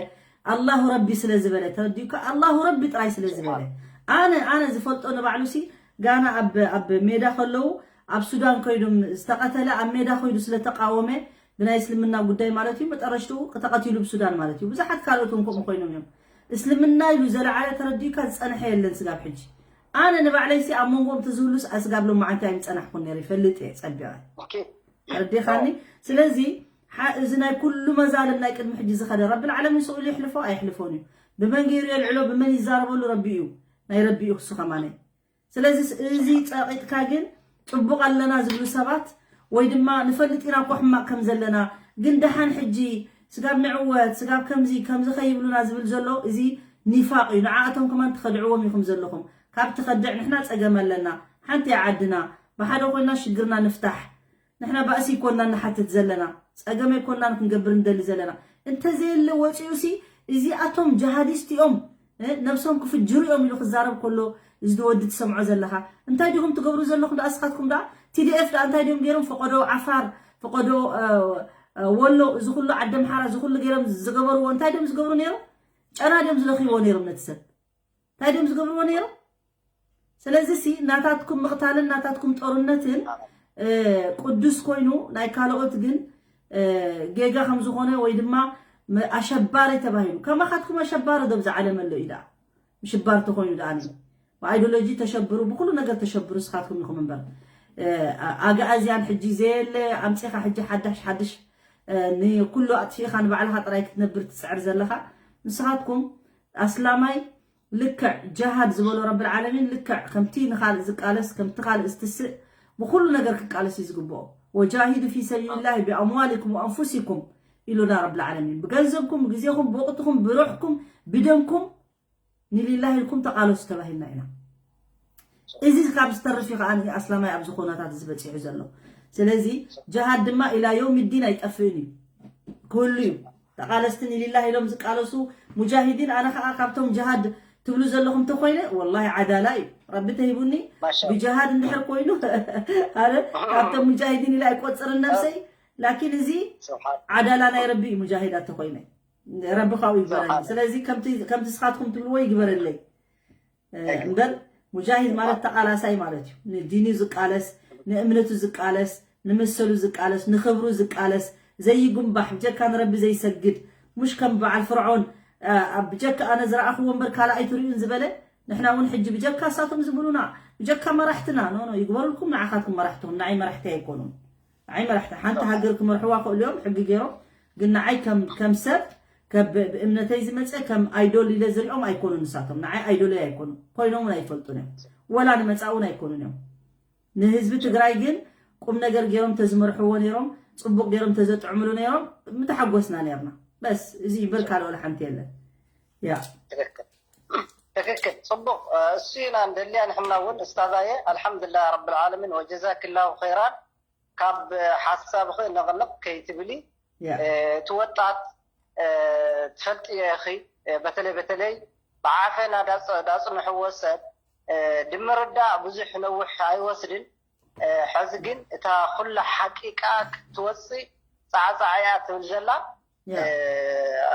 ኣላሁ ረቢ ስለ ዝበለ፣ ተረዲኡካ? ኣላሁ ረቢ ጥራይ ስለ ዝበለ። ሱብሓን። ኣነ፣ ኣነ ዝፈልጦ ንባዕሉ ሲ ጋና ኣብ፣ ኣብ ሜዳ ከለዉ ኣብ ሱዳን ከይዶም ዝተቐተለ ኣብ ሜዳ ከይዱ ስለ ተቃወመ ብናይ እስልምና ጉዳይ ማለት እዩ፣ መጠረሽትኡ ተቐቲሉ ብሱዳን ማለት እዩ። ብዙሓት ካልኦት እውን ከምኡ ኮይኖም እዮም። እስልምና ኢሉ ዘለዓለ ተረዲኡካ ዝጸንሐ የለን ስጋብ ሕጂ። ኣነ ንባዕለይሲ ኣብ መንጎኦም ተዝህሉስ ኣስጋብ ሎማዓንቲ ኣይምጸናሕኩን ነይረ፣ ይፈልጥ እየ ጸቢቐ። ኦኬ። ተረዲኻኒ? ኣዎ። ስለዚ ሓ- እዚ ናይ ኩሉ መዛልም ናይ ቅድሚ ሕጂ ዝኸደ ረቢ ዓለሚን ስእሉ ይሕልፎ ኣይሕልፎን እዩ። ብመን ገይሩ የልዕሎ፣ ብመን ይዛረበሉ፣ ረቢ እዩ። ናይ ረቢ እዩ ክሱ ከማነይ። ስለዚ እዚ ጸቂጥካ ግን ጽቡቕ ኣለና ዝብሉ ሰባት ወይ ድማ ንፈልጥ ኢና እኮ ሕማቕ ከም ዘለና፣ ግን ደሓን ሕጂ ስጋብ ንዕወት፣ ስጋብ ከምዚ ከምዚ ከይብሉና ዝብል ዘሎ፣ እዚ ኒፋቕ እዩ። ንዓኣቶም ከማን ትኸድዕዎም ኢኹም ዘለኹም። ካብ ትኸድዕ ንሕና ጸገም ኣለና። ሓንቲ እያ ዓድና፣ ብሓደ ኮይና ሽግርና ንፍታሕ። ንሕና ባእሲ ይኮንና ንሓትት ዘለና፣ ጸገም ኣይኮንናን ክንገብር እንደሊ ዘለና። እንተዘየለ ወፂኡ ሲ እዚኣቶም ጀሃዲስት እዮም፣ እ፣ ነብሶም ክፍጅሩ እዮም ኢሉ ክዛረብ ከሎ፣ እዚ ወዲ ትሰምዖ ዘለኻ እንታይ ዲኹም ትገብሩ ዘለኹም? ደኣ እስኻትኩም ደኣ ቲዲኤፍ ደኣ እንታይ ድዮም ገይሮም? ፈቆዶ ዓፋር፣ ፈቆዶ እ፣ እ፣ ወሎ፣ እዚ ኩሉ ዓዲ ኣምሓራ፣ እዚ ኩሉ ገይሮም ዝገበርዎ እንታይ ድዮም ዝገብሩ ነይሮም? ጨና ድዮም ዝለኽይዎ ነይሮም ነቲ ሰብ? እንታይ ድዮም ዝገብርዎ ነይሮም? ስለዚ ሲ ናታትኩም ምቕታልን ናታትኩም ጦርነትን እ፣ ቅዱስ ኮይኑ፣ ናይ ካልኦት ግን እ፣ ጌጋ ከም ዝኾነ ወይ ድማ ም- ኣሸባሪ ተባሂሉ፣ ከማኻትኩም ኣሸባሪ ዶ ብዛ ዓለም ኣሎ እዩ ደኣ? ምሽባር ተኾይኑ ደኣ ኒ ብኣይዲዮሎጂ ተሸብሩ፣ ብኩሉ ነገር ተሸብሩ ንስኻትኩም ኢኹም እምበር፣ እ፣ ኣ- ኣግኣዝያን ሕጂ ዘየለ ኣምፂኻ ሕጂ ሓዳሽ ሓድሽ እ፣ ንኩሉ ኣጥፊእኻ ንባዕልኻ ጥራይ ክትነብር ትፅዕር ዘለኻ። ንስኻትኩም ኣስላማይ ልክዕ ጀሃድ ዝበሎ ረብል ዓለሚን፣ ልክዕ ከምቲ ንኻልእ ዝቃለስ፣ ከምቲ ካልእ ዝትስእ፣ ብኹሉ ነገር ክቃለስ እዩ ዝግብኦ። ወጃሂዱ ፊ ሰቢልላሂ ቢኣምዋሊኩም ወኣንፉሲኩም ኢሉና ረብል ዓለሚን። ብገንዘብኩም፣ ብግዜኹም፣ ብወቕትኹም፣ ብሩሕኩም፣ ብደምኩም ንሊላሂ ኢልኩም ተቃለሱ ተባሂልና ኢና። እዚ ካብ ዝተርፍ እዩ ከኣ ኣስላማይ ኣብዚ ኩነታት እዚ በጺሑ ዘሎ። ስለዚ ጀሃድ ድማ ኢላ የውም ዲን ኣይጠፍእን እዩ፣ ክህሉ እዩ። ተቃለስቲ ንሊላሂ ኢሎም ዝቃለሱ ሙጃሂዲን፣ ኣነ ከኣ ካብቶም ጀሃድ ትብሉ ዘለኹም ተኮይነ፣ ወላሂ ዓዳላ እዩ። ረቢ ተሂቡኒ ማሻ ብጀሃድ እንድሕር ኮይኑ፣ ኣረ ካብቶም ሙጃሂዲን ኢለ ኣይቆጽርን ነብሰይ። ላኪን እዚ ስብሓን ዓዳላ ናይ ረቢ እዩ፣ ሙጃሂድ ኣተኮይነ። ረቢ ካብኡ ይግበረኒ። ስብሓን ስለዚ ከምቲ ከምቲ ስኻትኩም ትብልዎ ይግበረለይ። እ፣ እምበር ሙጃሂድ ማለት ተቃላሳይ ማለት እዩ። ንዲኑ ዝቃለስ፣ ንእምነቱ ዝቃለስ፣ ንመሰሉ ዝቃለስ፣ ንኽብሩ ዝቃለስ፣ ዘይጉንባሕ፣ ብጀካ ንረቢ ዘይሰግድ፣ ሙሽ ከም በዓል ፍርዖን፣ እ፣ ኣብ ብጀካ ኣነ ዝረኣኽዎ እምበር ካልእ ኣይትርእዩን ዝበለ፣ ንሕና እውን ሕጂ ብጀካ እሳቶም ዝብሉና፣ ብጀካ መራሕትና፣ ኖ፣ ኖ፣ ይግበሩልኩም ንዓኻትኩም መራሕትኹም፣ ንዓይ መራሕቲ ኣይኮኑን። ንዓይ መራሕቲ ሓንቲ ሃገር ክመርሕዋ ክእሉ እዮም፣ ሕጊ ገይሮም፣ ግን ንዓይ ከም ከም ሰብ፣ ከብ ብእምነተይ ዝመጸ ከም ኣይዶል ኢለ ዝሪኦም ኣይኮኑን። ንሳቶም ንዓይ ኣይዶለይ ኣይኮኑን፣ ኮይኖም እውን ኣይፈልጡን እዮም፣ ወላ ንመጻ እውን ኣይኮኑን እዮም። ንህዝቢ ትግራይ ግን ቁም ነገር ገይሮም ተዝመርሕዎ ነይሮም፣ ጽቡቕ ገይሮም ተዘጥዕምሉ ነይሮም፣ ምተሓጎስና ነይርና። በስ እዚ እምበር ካልእ ወላ ሓንቲ የለን። ያ ትክክል። ትክክል። ጽቡቅ እሱ ኢና እንደልያ ንሕና እውን እስታዛየ። ኣልሓምዱሊላህ ረብል ዓለሚን ወጀዛኪላሁ ኸይራን። ካብ ሓሳብኺ ነቕነቕ ከይትብሊ። ያ እቲ ወጣት ትፈልጥዮ ኢኺ። በተለይ በተለይ ብዓፈና ዳጽ- ዳጽንሕዎ ሰብ ንምርዳእ ብዙሕ ነውሕ ኣይወስድን። ሕዚ ግን እታ ኩላ ሓቂቃ ክትወፅእ ፃዕፃዕ እያ ትብል ዘላ። ያ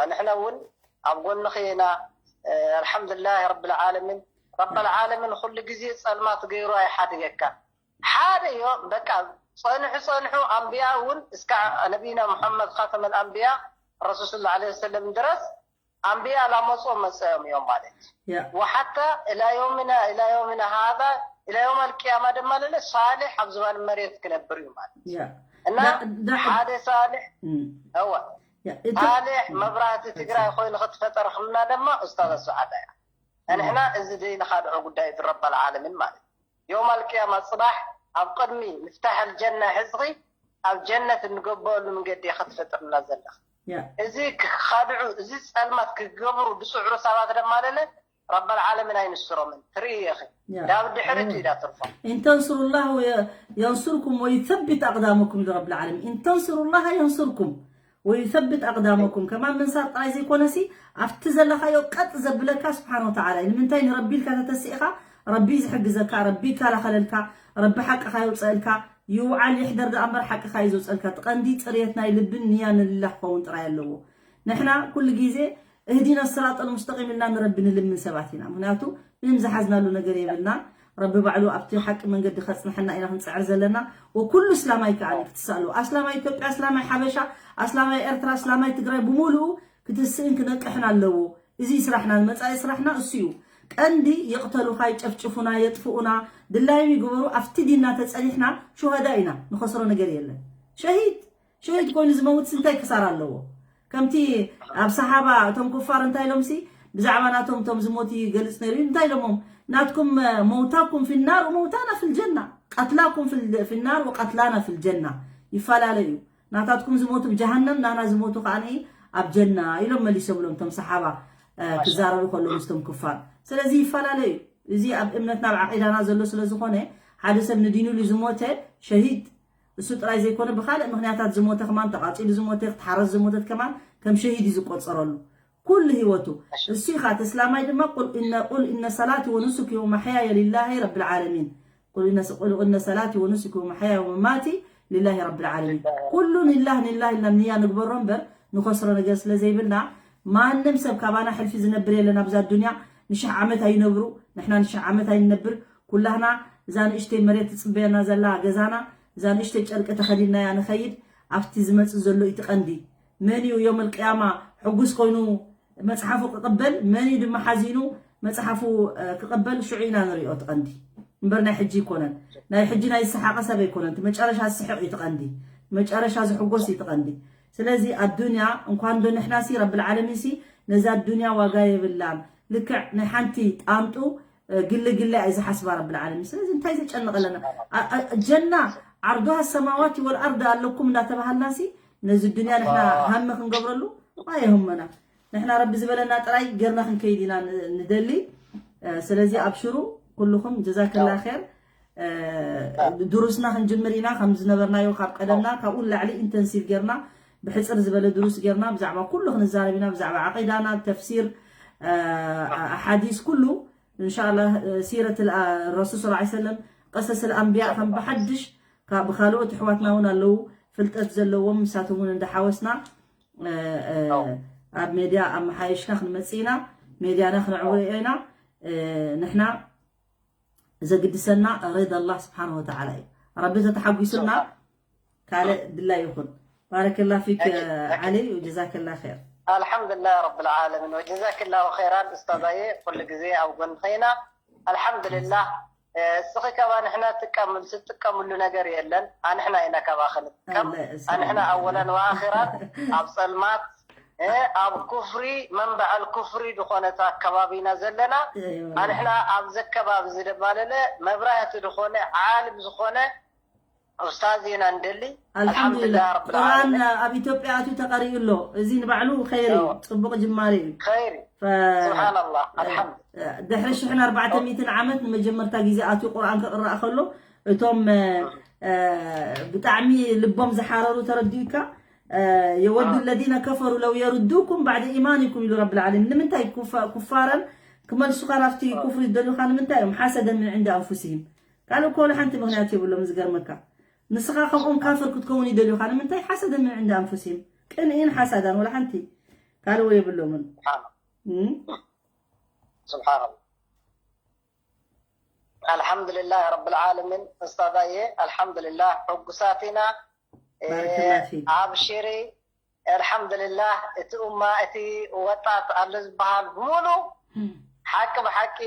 ንሕና እውን ኣብ ጎንኺ ኢና። ኣልሓምዱሊላህ ረብል ዓለሚን። ረበል ዓለሚን ኩሉ ግዜ ፀልማት ገይሩ ኣይሓድገካ። ሓደ እዮም በቃ። ፀንሑ ፀንሑ ኣንብያ እውን እስካ ነቢና ሙሐመድ ካተመል ኣንብያ ረሱል ስለ ላ ወሰለም ድረስ ኣንብያ ላመፁ መፀዮም እዮም ማለት እዩ። ያ وحتى إلى يومنا إلى يومنا هذا إلى يوم القيامة ድማ ለለ ሳልሕ ኣብ ዝባን መሬት ክነብር እዩ ማለት እዩ። ያ እና ዳ- ዳ- ሓደ ሳልሕ እም። እወ ያ፣ እተ- ሳልሕ እም። መብራህቲ ትግራይ ኮይኑ ክትፈጠርክልና ድማ ኡስታዝ ኣስዓዳ እያ። ንሕና እዚ ዘይንኻድዖ ጉዳይ እዩ ረበል ዓለሚን ማለት እዩ። ዮም ኣልቅያማ ፅባሕ ኣብ ቅድሚ ምፍታሕ ኣልጀና ሕዝኺ ኣብ ጀነት እንገበአሉ መንገዲ ኢኻ ትፈጥርና ዘለኻ። ያ። እዚ ክኻድዑ፣ እዚ ፀልማት ክገብሩ ዝፅዕሩ ሰባት ደማ ለለ ረበል ዓለምን ኣይንስሮምን። ትርኢ ኢኺ። ያ። ዳብ ድሕሪት እዩ ዳትርፎም። إن تنصروا الله ي- ينصركم ويثبت أقدامكم ኢሉ ረብል ዓለሚን። إن تنصروا الله ينصركم ويثبت أقدامكم። ከማን ምንሳር ጥራይ ዘይኮነሲ ኣብቲ ዘለኻዮ ቀጥ ዘብለካ ስብሓን ወተዓላ እዩ። ንምንታይ ንረቢ ኢልካ ተተሲእኻ ረቢ እዩ ዝሕግዘካ፣ ረቢ ይከላኸለልካ፣ ረቢ ሓቅኻ የውፀእልካ። ይውዓል ይሕደር ደኣ እምበር ሓቅኻ እዩ ዘውፀእልካ። እቲ ቀንዲ ፅርየት ናይ ልብን ንያ ንልላ ክኸውን ጥራይ ኣለዎ። ንሕና ኩሉ ግዜ እህዲና ስራጠል ሙስተቂም ኢልና ንረቢ ንልምን ሰባት ኢና። ምክንያቱ ምንም ዝሓዝናሉ ነገር የብልና። ረቢ ባዕሉ ኣብቲ ሓቂ መንገዲ ከጽንሐና ኢና ክንጽዕር ዘለና። ወኩሉ እስላማይ ከኣ ክትስኣሉ። ኣስላማይ ኢትዮጵያ፣ ኣስላማይ ሓበሻ፣ ኣስላማይ ኤርትራ፣ ኣስላማይ ትግራይ ብምሉኡ ክትስእን ክነቅሕን ኣለዎ። እዚ ስራሕና፣ መጻኢ ስራሕና እሱ እዩ። ቀንዲ ይቕተሉኻ፣ ይጨፍጭፉና፣ የጥፍኡና፣ ድላዮም ይግበሩ፣ ኣብቲ ዲንና ተጸኒሕና ሹሃዳ ኢና፣ ንኸስሮ ነገር የለን። ሸሂድ ሸሂድ ኮይኑ ዝመውትስ እንታይ ክሳራ ኣለዎ? ከምቲ ኣብ ሰሓባ እቶም ኩፋር እንታይ ኢሎምሲ ብዛዕባ ናቶም እቶም ዝሞቱ ይገልጽ ነይሩ እዩ። እንታይ ኢሎሞም? ናትኩም መውታኩም ፊናር ወመውታና ፊልጀና፣ ቀትላኩም ፊል- ፊናር ወቀትላና ፊልጀና። ይፈላለ እዩ። ናታትኩም ዝሞቱ ብጀሃነም፣ ናና ዝሞቱ ከዓ ኣብ ጀና ኢሎም መሊሶምሎም እቶም ሰሓባ ክዛረቡ ከለዉ ምስቶም ክፋር። ስለዚ ይፈላለ እዩ። እዚ ኣብ እምነትና ኣብ ዓቂዳና ዘሎ ስለ ዝኾነ ሓደ ሰብ ንዲኑ ኢሉ ዝሞተ ሸሂድ እሱ ጥራይ ዘይኮነ ብካልእ ምክንያታት ዝሞተ ከማን ተቃጺሉ ዝሞተ ክትሓረስ ዝሞተት ከማን ከም ሸሂድ እዩ ዝቆጸረሉ ኩሉ ህይወቱ። እሱ ኢኻ ተስላማይ ድማ ቁል እነ ቁል እነ ሰላቲ ወኑሱኪ ወመሕያየ ሊላሂ ረብል ዓለሚን። ቁል እነ ቁል እነ ሰላቲ ወኑሱኪ ወመሕያየ ወመማቲ ሊላሂ ረብል ዓለሚን። ኩሉ ሊላህ ሊላህ ኢልና ንያ ንግበሮ እምበር ንኸስሮ ነገር ስለ ዘይብልና ማንም ሰብ ካባና ሕልፊ ዝነብር የለን ኣብዛ ዱንያ። ንሽሕ ዓመት ኣይነብሩ ንሕና ንሽሕ ዓመት ኣይንነብር። ኩላህና እዛ ንእሽተይ መሬት ትጽበየና ዘላ ገዛና እዛ ንእሽተይ ጨርቂ ተኸዲናያ ንኸይድ ኣብቲ ዝመጽእ ዘሎ እቲ ቀንዲ መን እዩ ዮም ልቅያማ ሕጉስ ኮይኑ መጽሓፉ ክቕበል መን እዩ ድማ ሓዚኑ መጽሓፉ ክቕበል ሽዑ ኢና ንሪኦ እቲ ቀንዲ እምበር ናይ ሕጂ ይኮነን። ናይ ሕጂ ናይ ዝሰሓቐ ሰብ ኣይኮነን። እቲ መጨረሻ ዝስሕቕ እዩ እቲ ቀንዲ። መጨረሻ ዝሕጎስ እዩ እቲ ቀንዲ። ስለዚ ኣዱንያ እንኳን ዶ ንሕና ሲ ረብል ዓለሚን ሲ ነዛ ኣዱንያ ዋጋ የብላን። ልክዕ ናይ ሓንቲ ጣንጡ ግለ ግለ ኣይ ዝሓስባ ረብል ዓለሚን። ስለዚ እንታይ ዘጨንቕ ኣለና? ጀና ዓርዱሃ ሰማዋት ወልኣርድ ኣለኩም እንዳተባሃልና ሲ ነዚ ዱንያ ንሕና ሃሚ ክንገብረሉ ኣየህመና። ንሕና ረቢ ዝበለና ጥራይ ገርና ክንከይድ ኢና ንደሊ። ስለዚ ኣብሽሩ ኩልኹም ጀዛከላ ኸር። ድሩስና ክንጅምር ኢና ከም ዝነበርናዮ ካብ ቀደምና ካብኡ ላዕሊ ኢንተንሲቭ ገርና ብሕፅር ዝበለ ድሩስ ገርና ብዛዕባ ኩሉ ክንዛረብ ኢና ብዛዕባ ዓቂዳና ተፍሲር ኣሓዲስ ኩሉ እንሻላ ሲረት ረሱል ስ ሰለም ቀሰስ ኣንቢያ ከም ብሓድሽ ብካልኦት ኣሕዋትና እውን ኣለዉ ፍልጠት ዘለዎም ንሳቶም እውን እንዳሓወስና ኣብ ሜድያ ኣመሓየሽና ክንመፅእ ኢና። ሜድያና ክነዕብዮ ኢና። ንሕና ዘግድሰና ሪዳ ኣላህ ስብሓን ወተዓላ እዩ። ረቢ ተተሓጒሱና ካልእ ድላይ ይኹን። ባረከላ ፊክ ዓሊ ወጀዛከላ ር። ኣልሓምዱላህ ረብል ዓለሚን ወጀዛክላሁ ኸይራን። እስታዛየ ኩሉ ግዜ ኣብ ጎንኺ ኢና። ኣልሓምዱልላህ እስኺ ካባ ንሕና ትጥቀምሉ ትጥቀምሉ ነገር የለን ኣንሕና ኢና ካባኺ ንጥቀም ኣንሕና ኣወለን ወኣኺራን ኣብ ፀልማት ኣብ ኩፍሪ መንበዐል ኩፍሪ ዝኾነት ኣከባቢ ኢና ዘለና ኣንሕና ኣብዚ ኣከባቢ እዚ ድማ ለለ መብራህቲ ዝኾነ ዓልም ዝኾነ ኡስታዝ ኢና ንደሊ ኣልሓምዱሊላህ ቁርኣን ኣብ ኢትዮጵያ ኣትዩ ተቀሪኡ ኣሎ እዚ ንባዕሉ ኸይሪ እዩ ፅቡቅ ጅማሪ እዩ ኸይሪ ስብሓንላህ ኣልሓምዱ ድሕሪ ሽሕን ኣርባዕተ ሚእትን ዓመት ንመጀመርታ ግዜ ኣትዩ ቁርኣን ክቕራእ ከሎ እቶም ብጣዕሚ ልቦም ዝሓረሩ ተረዲኡካ የወዱ ለዚነ ከፈሩ ለው የርዱኩም ባዕደ ኢማኒኩም ኢሉ ረቢ ልዓለሚን ንምንታይ ኩፋረን ክመልሱኻ ናብቲ ኩፍሪ ዝደልዩኻ ንምንታይ እዮም ሓሰደን ምን ዕንዲ ኣንፉሲሂም ካልእ እኮ ወላ ሓንቲ ምኽንያት የብሎም ዝገርመካ ንስኻ ከምኦም ካፍር ክትከውን ይደልዩኻ ንምንታይ ሓሰደን ምን ዕንዲ ኣንፉሲሂም ቅንኢን ሓሳዳን ወላ ሓንቲ ካልእ የብሎምን ስብሓንላ ኣልሓምዱልላህ ረብል ዓለሚን እስታዛየ ኣልሓምዱልላህ ሕጉሳት ኢና ኣብሽሪ ኣልሓምዱልላህ እቲ ኡማ እቲ ወጣት ኣሎ ዝበሃል ብሙሉ ሓቂ ብሓቂ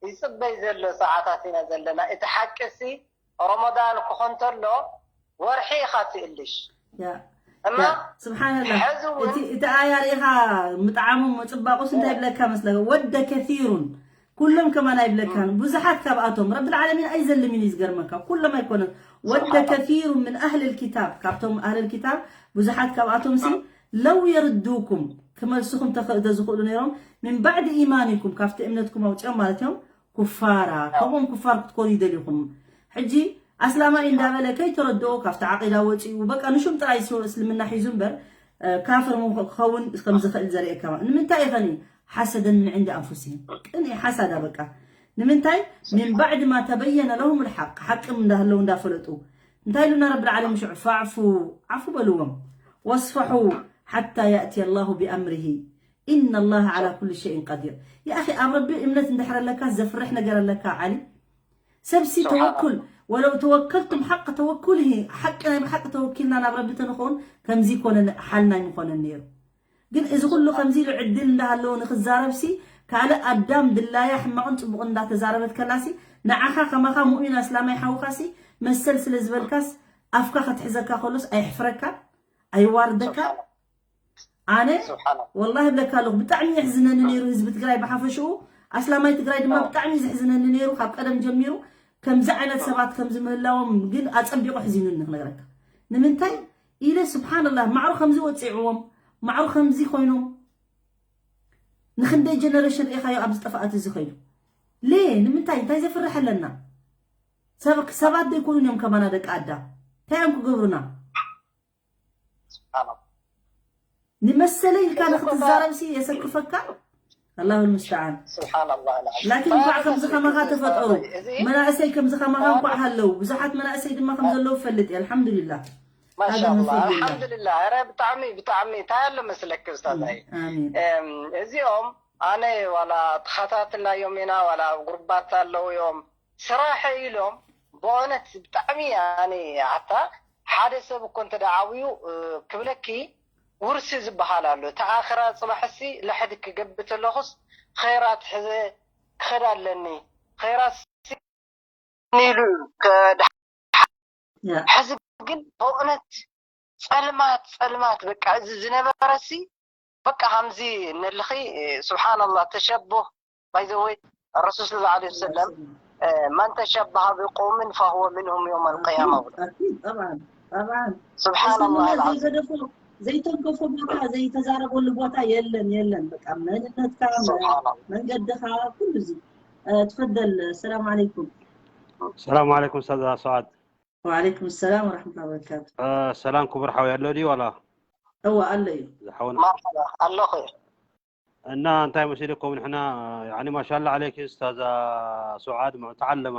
ይፅበይ ዘሎ ሰዓታት ኢና ዘለና እቲ ሓቂ ሲ ረመዳን ክኾን ተሎ ወርሒ ኢኻ ትእልሽ ስብሓንላ እቲ ኣያ ርኢኻ ምጥዓሙ ምፅባቑስ እንታይ ብለካ መስለካ ወደ ከሲሩን ኩሎም ከማን ኣይብለካን ብዙሓት ካብኣቶም ረቢ ልዓለሚን ኣይዘልምን እዩ ዝገርመካ ኩሎም ኣይኮነን ወደ ከሲሩ ምን ኣህል ልኪታብ ካብቶም ኣህል ልኪታብ ብዙሓት ካብኣቶም ሲ ለው የርዱኩም ክመልስኹም ተዝኽእሉ ነይሮም ምን ባዕድ ኢማኒኩም ካብቲ እምነትኩም ኣውፅኦም ማለት እዮም ኩፋራ ከምኦም ኩፋር ክትኮኑ ይደልዩኹም ሕጂ ኣስላማይ እንዳበለ ከይተረድኦ ካብቲ ዓቂዳ ወፂኡ በቃ ንሹም ጥራይ እስልምና ሒዙ እምበር ካፍር ክኸውን ከም ዝኽእል ዘርእየካ ንምንታይ ኢኸኒ ሓሰደን ምን ዕንዲ ኣንፉሲሂም ቅን ሓሳዳ በቃ ንምንታይ ምን ባዕድ ማ ተበየነ ለሁም ልሓቅ ሓቅም እንዳህለው እንዳፈለጡ እንታይ ኢሉና ረቢ ልዓለሚን ሽዑ ፋዕፉ ዓፉ በልዎም ወስፈሑ ሓታ ያእትየ ላሁ ቢኣምርሂ ኢነ ላሃ ዓላ ኩሉ ሸይን ቀዲር። ያኣኺ ኣብ ረቢ እምነት እንድሕር ኣለካ ዘፍርሕ ነገር ኣለካ ዓሊ። ሰብሲ ተወኩል ወለው ተወከልቱም ሓቅ ተወኩልሂ ሓቂ ናይ ብሓቂ ተወኪልና ናብ ረቢ ተንኸውን ከምዚ ይኮነ ሓልና ኣይምኾነን ነይሩ። ግን እዚ ኩሉ ከምዚ ኢሉ ዕድል እንዳሃለዎ ንክዛረብሲ ካልእ ኣዳም ድላያ ሕማቕን ጽቡቕን እንዳተዛረበት ከላሲ ንዓኻ ከማኻ ሙእሚን ኣስላማይ ሓውኻሲ መሰል ስለ ዝበልካስ ኣፍካ ከትሕዘካ ከሎስ ኣየሕፍረካን? ኣይዋርደካ። ኣነ ወላሂ ብለካ ኣለኹ፣ ብጣዕሚ የሕዝነኒ ነይሩ ህዝቢ ትግራይ ብሓፈሽኡ፣ ኣስላማይ ትግራይ ድማ ብጣዕሚ ዘሕዝነኒ ነይሩ። ካብ ቀደም ጀሚሩ ከምዚ ዓይነት ሰባት ከምዚ ምህላዎም ግን ኣጸቢቑ ሕዚኑኒ ክነግረካ። ንምንታይ ኢለ ስብሓንላህ፣ ማዕሩ ከምዚ ወፂዕዎም፣ ማዕሩ ከምዚ ኮይኖም፣ ንክንደይ ጀነሬሽን ርኢኻዮ ኣብዚ ጥፍኣት እዚ ኸይዱ? ሌ ንምንታይ? እንታይ ዘፍርሕ ኣለና? ሰብ ሰባት ዘይኮኑን እዮም ከማና ደቂ ኣዳም። እንታይ እዮም ክገብሩና? ንመሰለይ ኢልካ ንክትዛረብ ሲ የሰክፈካ። ኣላሁ ልሙስተዓን። ላኪን እንኳዕ ከምዚ ከማኻ ተፈጠሩ፣ መናእሰይ ከምዚ ከማኻ እንኳዕ ሃለው። ብዙሓት መናእሰይ ድማ ከም ዘለዉ ፈልጥ እየ። ኣልሓምዱሊላህ። ማሻላ። ኣልሓምዱሊላህ። ረ ብጣዕሚ ብጣዕሚ እንታይ ኣሎ መስለክ ኡስታዛይ፣ እዚኦም ኣነ ዋላ ተኸታትልናዮም ኢና ዋላ ኣብ ጉርባት ኣለዉ እዮም ስራሕ ኢሎም ብእውነት ብጣዕሚ ኣነ ኣታ ሓደ ሰብ እኮ እንተ ዓብዩ ክብለኪ ውርሲ ዝበሃል ኣሎ። እቲ ኣኽራ ጽባሕሲ ልሕድ ክገብእ ተለኹስ ኸይራት ሕዘ ክኸድ ኣለኒ፣ ኸይራት ኢሉ ከድሓ ሕዚ ግን ብእውነት ጸልማት ጸልማት በቃ እዚ ዝነበረሲ በቃ ከምዚ ነልኺ ስብሓንላህ ተሸቡህ ባይዘወይ ረሱል ስለ ላ ሰለም መን ተሸበሃ ብቆምን ፈህወ ምንሁም የውም ኣልቅያማ ብሎ ስብሓንላህ ዘይተንከፎ ቦታ ዘይተዛረበሉ ቦታ የለን የለን በቃ መንነትካ መንገድኻ ኩሉ እዚ ትፈደል ሰላም ዓለይኩም ሰላም ዓለይኩም ኡስታዝ ሰዓድ ወዓለይኩም ሰላም ወረሕመቱላሂ ወበረካቱ ሰላም ክቡር ሓወይ ኣሎ ድዩ ዋላ እወ ኣሎ እዩ ዝሓወና ኣለኹ እና እንታይ መሲልኩም ንሕና ያኒ ማሻላ ዓለይኪ ኡስታዛ ሱዓድ ሙተዓለማ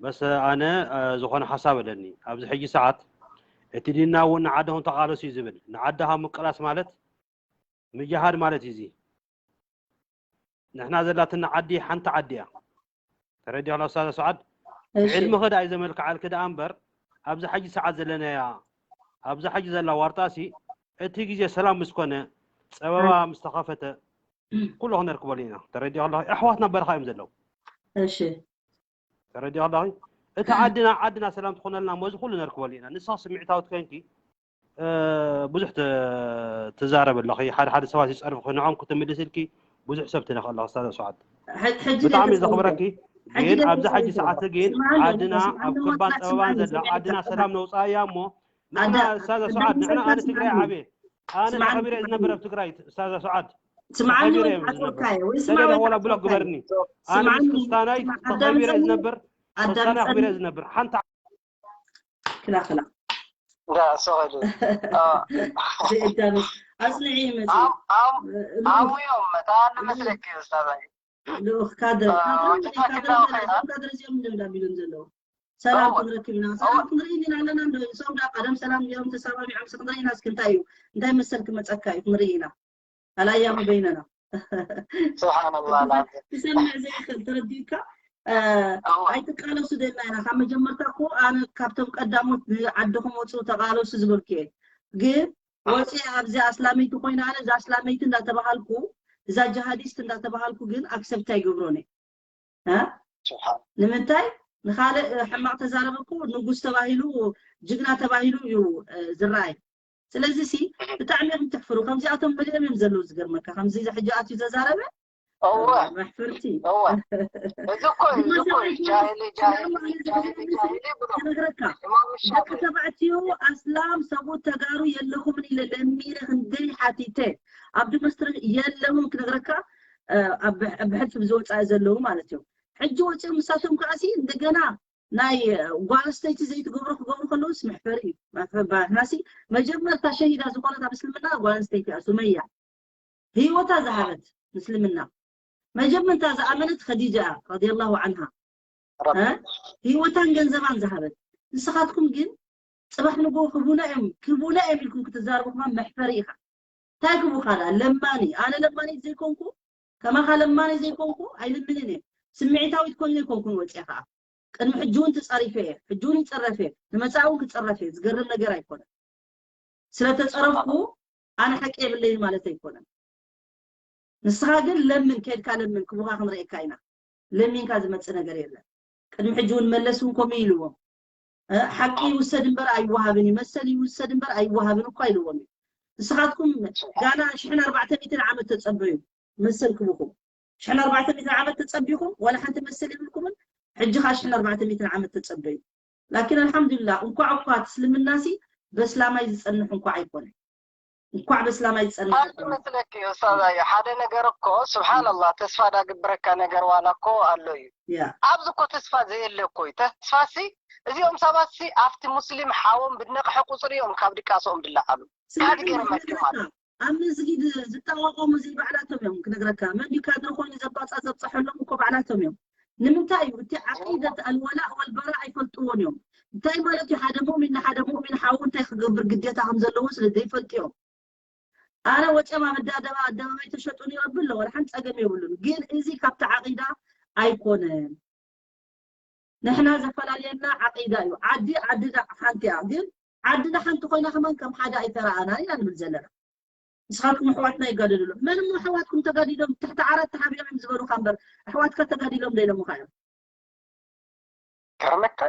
በስ ኣነ ዝኾነ ሓሳብ ኣለኒ ኣብዚ ሕጂ ሰዓት እቲ ዲንና እውን ንዓድኹም ተቓለሱ እዩ ዝብል ንዓድኻ ምቅላስ ማለት ምጅሃድ ማለት እዩ እዚ ንሕና ዘላትና ዓዲ ሓንቲ ዓዲ እያ ተረዲኻ ኡስታዝ ሰዓድ ዕልሚ ኸዳ እዩ ዘመልክዓልኪ ደኣ እምበር ኣብዚ ሓጂ ሰዓት ዘለናያ ኣብዚ ሓጂ ዘላ ዋርጣሲ እቲ ግዜ ሰላም ምስ ኮነ ጸበባ ምስ ተኸፈተ ኩሉ ክነርክበሉ ኢና ተረዲኻ ኣለኺ ኣሕዋትና በረኻ እዮም ዘለዉ እሺ ተረዲኻ ኣለኺ እቲ ዓድና ዓድና ሰላም ትኾነልና ሞዚ ኩሉ ነርክበሉ ኢና ንስኻ ስምዒታዊ ትኮንኪ ብዙሕ ትዛረብ ኣለኺ ሓደ ሓደ ሰባት ይፀርፍኺ ንዖም ክትምልስልኪ ብዙሕ ሰብ ትልኺ ኣለኺ ስታዛ ሰዓድ ብጣዕሚ ዘኽብረኪ ግን ኣብዚ ሓጂ ሰዓት ግን ዓድና ኣብ ክባን ፀበባን ዘላ ዓድና ሰላም ነውፃእያ እሞ ንሕና ስታዛ ሰዓድ ንሕና ኣነ ትግራይ ዓብየ ኣነ ተኸቢረ ዝነብር ኣብ ትግራይ ስታዛ ሰዓድ ተኸቢረ ዝነብር ሰደደ ወላ ብሎ ግበርኒ ኣነ ምስ ክስታናይ ተኸቢረ ዝነብር ክስታናይ ኣኽቢረ ዝነብር ሓንቲ ክላኽላ እንዳሰኸሉ ዘይእዳምስ ኣፅንዒ ይመፅ ኣውዮም መታ ንመስለኪ ስታዛይ ልኡኽ ካድር ካድር እዚኦም ምንድን እንዳቢሎም ዘለዉ ሰላም ክንረክብ ኢና ሰላም ክንርኢ ኢና ኣለና እንዶ ንሶም ዳ ቀደም ሰላም ገይሮም ተሰማሚዖም ስ ክንርኢ ኢና እስኪ እንታይ እዩ እንታይ መሰል ክመፀካ እዩ ክንርኢ ኢና ኣላያሙ በይነና ስብሓንላ ክሰምዕ ዘይኽእል ተረዲእካ ኣይትቃለሱ ደና ኢና ካብ መጀመርታ እኮ ኣነ ካብቶም ቀዳሞት ንዓድኹም ወፅኡ ተቃለሱ ዝበልኩ እየ ግን ወፂ ኣብዚ ኣስላመይቲ ኮይና ኣነ እዛ ኣስላመይቲ እንዳተባሃልኩ እዛ ጅሃዲስት እንዳተባሃልኩ ግን ኣክሰብት ኣይገብሮን እየ ንምንታይ ንካልእ ሕማቅ ተዛረበ እኮ ንጉስ ተባሂሉ ጅግና ተባሂሉ እዩ ዝረኣይ ስለዚ ሲ ብጣዕሚ እዮም ትሕፍሩ ከምዚኣቶም መሊኦም እዮም ዘለዉ ዝገርመካ ከምዚ ሕጂ ኣትዩ ዘዛረበ እወ መሕፈርቲ እወ እዚ እኮ እዩ እዚ እኮ እዩ ጃሂሊ ጃሂሊ ጃሂሊ ጃሂሊ ብሎ ክነግረካ ደቂ ተባዕትዮ ኣስላም ሰብኡት ተጋሩ የለኹምን ኢለ ለሚነ ክንደይ ሓቲተ ኣብ ድመስትሪ የለውን ክነግረካ ብሕልፊ ብዝወፃኢ ዘለዉ ማለት እዮም ሕጂ ወፂኦም ንሳቶም ከዓሲ እንደገና ናይ ጓል ኣንስተይቲ ዘይትገብሮ ክገብሩ ከለውስ መሕፈሪ እዩ ናሲ መጀመርታ ሸሂዳ ዝኾነት ኣብ እስልምና ጓል ኣንስተይቲ እያ ሱመያ ህይወታ ዝሃበት ምስልምና መጀመርታ ዝኣመነት ኸዲጃ እያ ረዲየላሁ ዓንሃ ህይወታን ገንዘባን ዝሃበት ንስኻትኩም ግን ፅባሕ ንጎ ክቡና እዮም ክቡና እዮም ኢልኩም ክትዛረቡ ከማ መሕፈሪ ኢኻ እንታይ ክቡካ ዳ ለማኒ ኣነ ለማኒ ዘይኮንኩ ከማኻ ለማኒ ዘይኮንኩ ኣይልምንን እየ ስምዒታዊት ኮይኑ ኣይኮንኩን ወፅየ ከዓ ቅድሚ ሕጂ እውን ተፃሪፈ እየ ሕጂ እውን ይፀረፍ እየ ንመፃእ እውን ክፀረፍ እየ ዝገርም ነገር ኣይኮነን ስለተፀረፍኩ ኣነ ሓቂ የብለይን ማለት ኣይኮነን ንስኻ ግን ለምን ከድካ ለምን ክቡካ ክንርእየካ ኢና ለሚንካ ዝመፅእ ነገር የለን ቅድሚ ሕጂ እውን መለስ እውን ከምኡ ኢልዎም እ፣ ሓቂ ይውሰድ እምበር ኣይወሃብን እዩ፣ መሰል ይውሰድ እምበር ኣይወሃብን እኳ ኢልዎም እዩ። ንስኻትኩም ጋና ሽሕን ኣርባዕተ ሚእትን ዓመት ተጸበዩ፣ መሰል ክብኹም። ሽሕን ኣርባዕተ ሚእትን ዓመት ተጸቢኹም፣ ዋላ ሓንቲ መሰል የብልኩምን። ሕጂ ኸኣ ሽሕን ኣርባዕተ ሚእትን ዓመት ተጸበዩ። ላኪን ኣልሓምዱሊላህ፣ እንኳዕ እኳ እቲ እስልምናሲ በስላማይ ዝጸንሕ እንኳዕ ኣይኮነ። እንኳዕ በስላማይ ዝጸንሕ እንታይ ኣይኮነ። መስለኪ ኡስታዝ ኣዩ፣ ሓደ ነገር እኮ ስብሓንላህ ተስፋ ዳግብረካ ነገር ዋላ እኮ ኣሎ እዩ። ያ ኣብዚ እኮ ተስፋ ዘየለ እኮ እዩ። ተስፋሲ እዚኦም ሰባትሲ ኣብቲ ሙስሊም ሓዎም ብነቕሐ ቁፅሪ እዮም ካብ ድቃሶም ድለዓሉ። ካዲ ስማዕኒ ገይሮም መጥዮም ክነግረካ፣ ማለት ኣብ መስጊድ ዝጣዋቆሙ እዚ ባዕላቶም እዮም ክነግረካ። መን ድዩ ካድረ ኮይኑ ዘባጻ ዘብጽሐሎም እኮ ባዕላቶም እዮም። ንምንታይ እዩ እቲ ዓቂደት ኣልወላእ ወልበራ ኣይፈልጥዎን እዮም። እንታይ ማለት እዩ ሓደ ሙእሚን ንሓደ ሙእሚን ሓው እንታይ ክገብር ግዴታ ከም ዘለዎ ስለ ዘይፈልጡ እዮም። ኣነ ወፅኦም ኣብ ኣደባባይ ኣደባባይ ተሸጡ ይረብ ኣሎ ወላ ሓንቲ ፀገም የብሉን። ግን እዚ ካብቲ ዓቂዳ ኣይኮነን። ንሕና ዘፈላልየና ዓቂዳ እዩ። ዓዲ ዓዲ ዳ ሓንቲ እያ። ግን ዓድና ሓንቲ ኮይና ከማን ከም ሓደ ኣይተረኣና ኢና ንብል ዘለና። ንስኻትኩም ኣሕዋትና ይጋደሉ ኣለዉ። መን እሞ ኣሕዋትኩም ተጋዲሎም ትሕቲ ዓራት ተሓቢኦም እዮም ዝበሉኻ እምበር ኣሕዋትካ ተጋዲሎም ዶ ኢሎምኻ እዮም? ከርመካ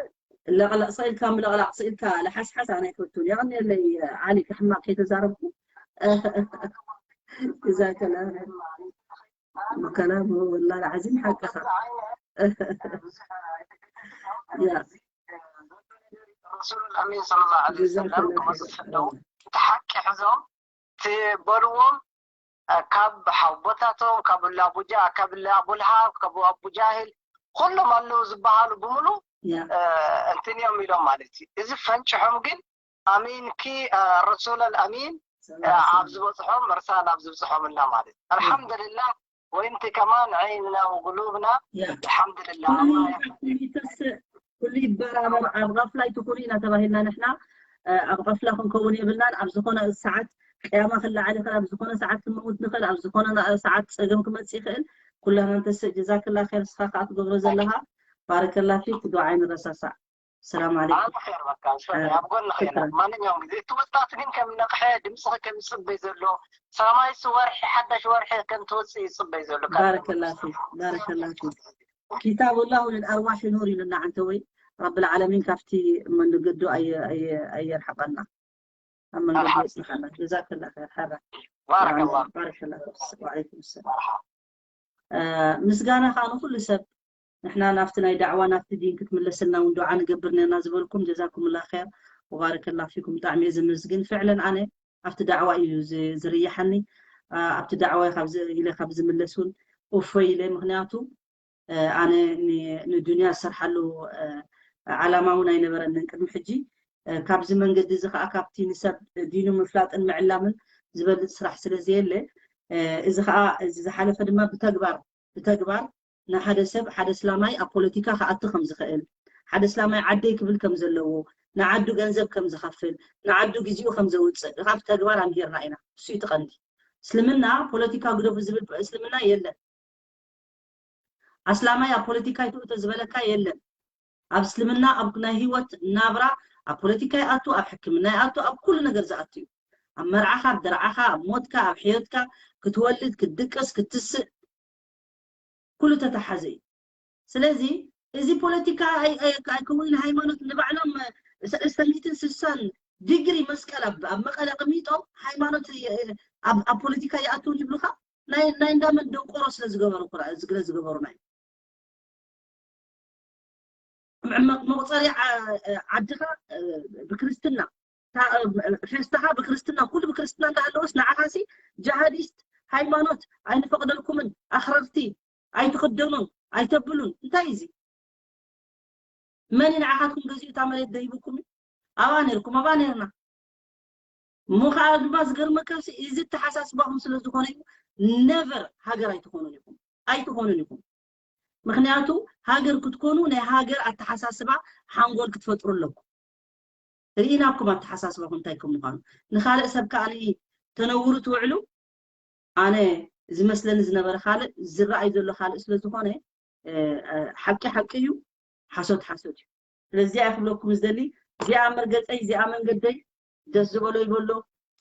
ለቕለቕ ስኢልካ ምለቕላቕ ስኢልካ ለሓስሓስ ኣነ ኣይፈቱን። የቐንየለይ ዓሊ፣ ሕማቕ ከይተዛረብኩ። እዛ ከላም ከላም ወላ ላዓዚም ሓቅኻ። ያ ረሱሉል ኣሚን ሰለላሁ ዐለይሂ ወሰለም ክመፁ ከለዉ እቲ ሓቂ ሒዞም ትበልዎም ካብ ሓቦታቶም ካብ ላ ኣቡጃ ካብ ላ ኣቡልሃብ ካብ ኣቡጃህል ኩሎም ኣለዉ ዝበሃሉ ብምሉ ያ እንትን እዮም ኢሎም ማለት እዩ። እዚ ፈንጭሖም ግን ኣሚንኪ ረሱለል ኣሚን ኣብ ዝበፅሖም ርሳላ ኣብ ዝበፅሖምላ ማለት እዩ። ኣልሓምዱሊላህ ወይንቲ ከማን ዓይንና ወጉሉብና ያ ኣልሓምዱሊላህ ኩሉ ኣላህ ይንቃሕ፣ ኩሉ ይተስእ፣ ኩሉ ይበራበር። ኣብ ቐፍላ ኣይትኹኑ ኢና ተባሂልና ንሕና እ፣ ኣብ ቐፍላ ክንከውን የብልናን። ኣብ ዝኾነ ሰዓት ቅያማ ክለዓል ይኽእል፣ ኣብ ዝኾነ ሰዓት ክንመውት ንኽእል፣ ኣብ ዝኾነ ና- ሰዓት ፀገም ክመፅእ ይኽእል። ኩላና ንተስእ። ጀዛክላ ኸይር፣ ንስኻ ከዓ ትገብሮ ዘለኻ። ባረከላ ፊክ። ዱዓ ኣይንረሳሳዕ። ሰላም ዓለይኩም። ኣነ ኸይር በቃ ንስፈ ኣብ ጎንኺ ኢና። ማንኛውም ግዜ እቲ ወጣት ግን ከም ነቕሐ ድምፅኺ ከም ዝፅበይ ዘሎ ሰማይሲ ወርሒ ሓዳሽ ወርሒ ከም ትወፅእ ይፅበይ ዘሎ ካብ ባረከላ ፊክ፣ ባረከላ ፊክ። ኪታቡላሁ ልልኣርዋሒ ኑር ኢሉና ዓንተ ወይ ረብል ዓለሚን ካብቲ መንገዱ ኣየ- ኣየ- ኣየርሕቐና፣ ኣብ መንገዱ መርሓባ። የጽንሓና። ጀዛከላ ኸይር ሓራ። ባረከላ ባረከላ ፊክ። ወዓለይኩም ሰላም። እ፣ ምስጋና ከዓ ንኩሉ ሰብ። ንሕና ናብቲ ናይ ዳዕዋ ናብቲ ዲን ክትምለስልና እውን ዱዓ ንገብር ነርና ዝበልኩም ጀዛኩምላ ኸይር ወባረከላ ፊኩም። ብጣዕሚ እየ ዘመስግን። ፍዕለን ኣነ ኣብቲ ዳዕዋ እዩ ዝ- ዝርይሓኒ። እ፣ ኣብቲ ዳዕዋ ካብ ዝ- ኢለ ካብ ዝምለስ እውን እፎይ ኢለ። ምክንያቱ እ፣ ኣነ ን- ንዱንያ ዝሰርሓሉ እ፣ ዓላማ እውን ኣይነበረንን ቅድሚ ሕጂ። እ፣ ካብዚ መንገዲ እዚ ከዓ ካብቲ ንሰብ ዲኑ ምፍላጥን ምዕላምን ዝበልፅ ስራሕ ስለ ዘየለ እ፣ እዚ ከዓ እዚ ዝሓለፈ ድማ ብተግባር ብተግባር ንሓደ ሰብ ሓደ ስላማይ ኣብ ፖለቲካ ክኣቱ ከም ዝኽእል ሓደ ስላማይ ዓደይ ክብል ከም ዘለዎ ንዓዱ ገንዘብ ከም ዝኸፍል ንዓዱ ግዜኡ ከም ዘውፅእ ካብ ተግባር ኣምሂርና ኢና። እሱ እዩ እቲ ቀንዲ። እስልምና ፖለቲካ ግደፉ ዝብል እስልምና የለን። ኣስላማይ ኣብ ፖለቲካ ይትእቶ ዝበለካ የለን። ኣብ እስልምና ኣብ ናይ ህይወት ናብራ ኣብ ፖለቲካ ይኣቱ፣ ኣብ ሕክምና ይኣቱ፣ ኣብ ኩሉ ነገር ዝኣቱ እዩ። ኣብ መርዓኻ፣ ኣብ ደርዓኻ፣ ኣብ ሞትካ፣ ኣብ ሕዮትካ፣ ክትወልድ፣ ክትድቅስ፣ ክትስእ ኩሉ ተተሓዘ እዩ። ስለዚ እዚ ፖለቲካ ኣይ- ኣይ- ኣይከውን ሃይማኖት ንባዕሎም ሰለስተ ሚእትን ስሳን ዲግሪ መስቀል ኣብ ኣብ መቐለ ኣቐሚጦም ሃይማኖት የ- ኣብ ኣብ ፖለቲካ ይኣትውን ይብሉኻ ናይ ናይ እንዳመን ደንቆሮ ስለ ዝገበሩ ኩራ ዝግለ ዝገበሩና እዩ። መ- መቁፀሪ ዓ- ዓድኻ ብክርስትና ታ- ፌስታኻ ብክርስትና ኩሉ ብክርስትና እንዳሃለወስ ንዓኻሲ ጃሃዲስት ሃይማኖት ኣይንፈቅደልኩምን ኣኽረርቲ ኣይትኽደኑን ኣይተብሉን እንታይ እዚ መን ንዓኻትኩም ገዚኡ እታ መሬት ደይብኩም ኣብኣ ነርኩም ኣብኣ ነርና እሞ ከዓ ድማ ዝገርመካሲ እዚ ተሓሳስባኹም ስለ ዝኾነ እዩ ነቨር ሃገር ኣይትኾኑን ኢኹም ኣይትኾኑን ኢኹም ምክንያቱ ሃገር ክትኮኑ ናይ ሃገር ኣተሓሳስባ ሓንጎል ክትፈጥሩ ኣለኩም ርኢናኩም ኣተሓሳስባኹም እንታይ ከም ምዃኑ ንካልእ ሰብ ከዓ ተነውሩ ትውዕሉ ኣነ ዝመስለኒ ዝነበረ ካልእ ዝረኣይ ዘሎ ካልእ ስለ ዝኾነ ሓቂ ሓቂ እዩ ሓሶት ሓሶት እዩ ስለዚ እዚኣ ክብለኩም ዝደሊ እዚኣ መርገፀይ እዚኣ መንገደይ ደስ ዝበሎ ይበሎ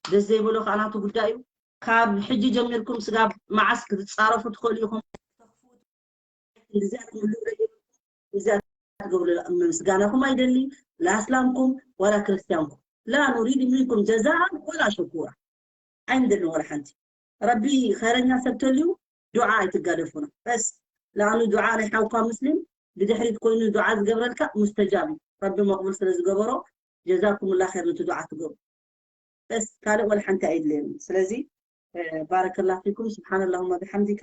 ደስ ዘይበሎ ከዓ ናቱ ጉዳይ እዩ ካብ ሕጂ ጀሚርኩም ስጋብ መዓስ ክትፃረፉ ትኽእሉ ኢኹም እዚኣ ትብሉ እዚኣ ትገብሩ ምስጋናኹም ኣይደሊ ላስላምኩም ዋላ ክርስቲያንኩም ላ ኑሪድ ሚንኩም ጀዛኣን ወላ ሽኩራ ኣይንደልን ወላ ሓንቲ። ረቢ ኸይረኛ ሰብ ተልዩ ዱዓ ኣይትጋደፉና በስ። ለኣኑ ዱዓ ናይ ሓውካ ሙስሊም ብድሕሪት ኮይኑ ዱዓ ዝገብረልካ ሙስተጃብ እዩ። ረቢ መቕቡል ስለ ዝገበሮ ጀዛኩም ላ ኸይር ነቲ ዱዓ ትገብሩ በስ። ካልእ ወላ ሓንቲ ኣይድለየን። ስለዚ ባረከላ ፊኩም። ስብሓን ላሁማ ብሓምዲካ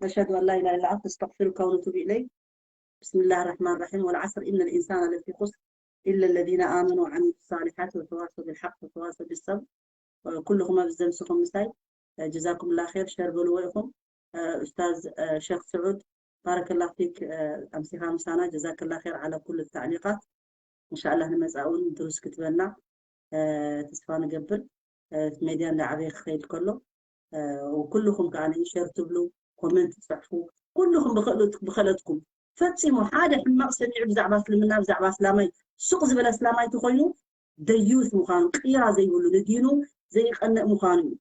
ነሽሀዱ ኣን ላ ኢላ ኢላ ኣንተ ነስተግፊሩካ ወነቱቡ ኢለይክ። بسم الله الرحمن الرحيم والعصر إن الإنسان لفي خسر إلا الذين آمنوا وعملوا الصالحات وتواصوا بالحق وتواصوا بالصبر ኩልኹም ኣብዚ ዘምስኹም ምሳይ ጀዛኩም ላ ር ሸር በልዎ ኢኹም። ኡስታዝ ሸክ ስዑድ ባረከላ ፊክ ኣምሲኻ ምሳና ጀዛከላ ር ዓላ ኩሉ ተዕሊቃት። እንሻላ ንመፃእ እውን ድሩስ ክትበና ተስፋ ንገብር። ሜድያ እንዳዓበየ ክኸይድ ከሎ ኩልኹም ከዓ ሸር ትብሉ ኮመንት ትፅሕፉ ኩልኹም ብክእለትኩም ፈፂሙ ሓደ ሕማቕ ሰሚዑ ብዛዕባ እስልምና ብዛዕባ እስላማይ ሱቕ ዝበለ እስላማይ ተኮይኑ ደዩስ ምዃኑ ቅራ ዘይብሉ ንዲኑ ዘይቀንእ ምዃኑ እዩ።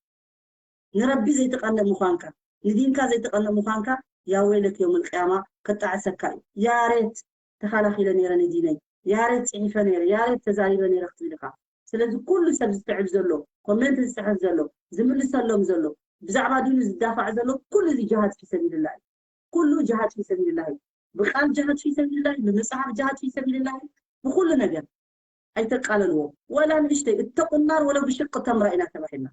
ንረቢ ዘይትቀንእ ምዃንካ ንዲንካ ዘይትቀንእ ምዃንካ ያወይለክ የውም ልቅያማ ከጣዕሰካ እዩ። ያሬት ተኻላኪለ ነይረ ንዲነይ ያሬት ፅሒፈ ነይረ ያሬት ተዛሪበ ነይረ ክትብል ኢኻ። ስለዚ ኩሉ ሰብ ዝስዕብ ዘሎ ኮሜንት ዝፅሕፍ ዘሎ ዝምልሰሎም ዘሎ ብዛዕባ ዲኑ ዝዳፋዕ ዘሎ ኩሉ እዚ ጅሃድ ፊ ሰቢልላ እዩ። ኩሉ ጅሃድ ፊ ሰቢልላ እዩ። ብቃል ጅሃድ ፊ ሰቢልላ እዩ። ብምፅሓፍ ጅሃድ ፊ ሰቢልላ እዩ። ብኩሉ ነገር ኣይተቃለልዎ። ወላ ንእሽተይ እተቁናር ወላ ብሽቅ ተምራ ኢና ተባሂልና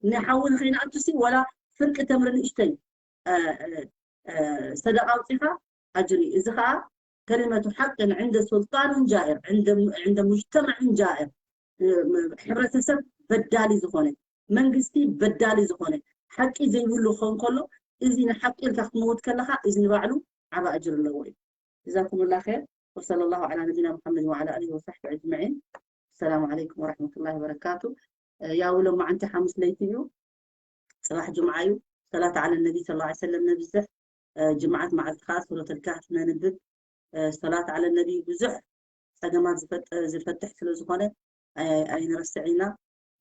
ንሓዊ ንኸይንኣቱሲ ወላ ፍርቂ ተምሪ ንእሽተይ ሰደቃ ኣውፂኻ ኣጅሪ። እዚ ከዓ ከሊመቱ ሓቅን ዕንደ ሱልጣንን ጃኢር ዕንደ ሙጅተማዕን ጃኢር ሕብረተሰብ በዳሊ ዝኾነ መንግስቲ በዳሊ ዝኾነ ሓቂ ዘይብሉ ክኸውን ከሎ እዚ ንሓቂ ኢልካ ክትመውት ከለካ እዚ ንባዕሉ ዓባ ኣጅር ኣለዎ እዩ። ጀዛኩም ላ ር ወሰለ ላሁ ላ ነቢና ሙሓመድ ወላ ኣሊ ወሳሕቢ ኣጅመዒን። ሰላም ዓለይኩም ወረሕመቱላ ወበረካቱ። ያው ሎማዓንቲ ሓሙስ ለይቲ እዩ። ፅባሕ ጅምዓ እዩ። ሰላት ዓለ ነቢ ስለ ላ ሰለም ነብዝሕ። ጅምዓት መዓልቲ ከዓ ሱረት ልካህፍ ነንብብ። ሰላት ዓለ ነቢ ብዙሕ ፀገማት ዝፈጥሕ ስለ ዝኾነ ኣይንረስዕ ኢና።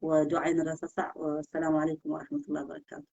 ወዱዓ ኣይንረሳሳዕ። ወሰላም ዓለይኩም ወረሕመቱላ ወበረካቱ።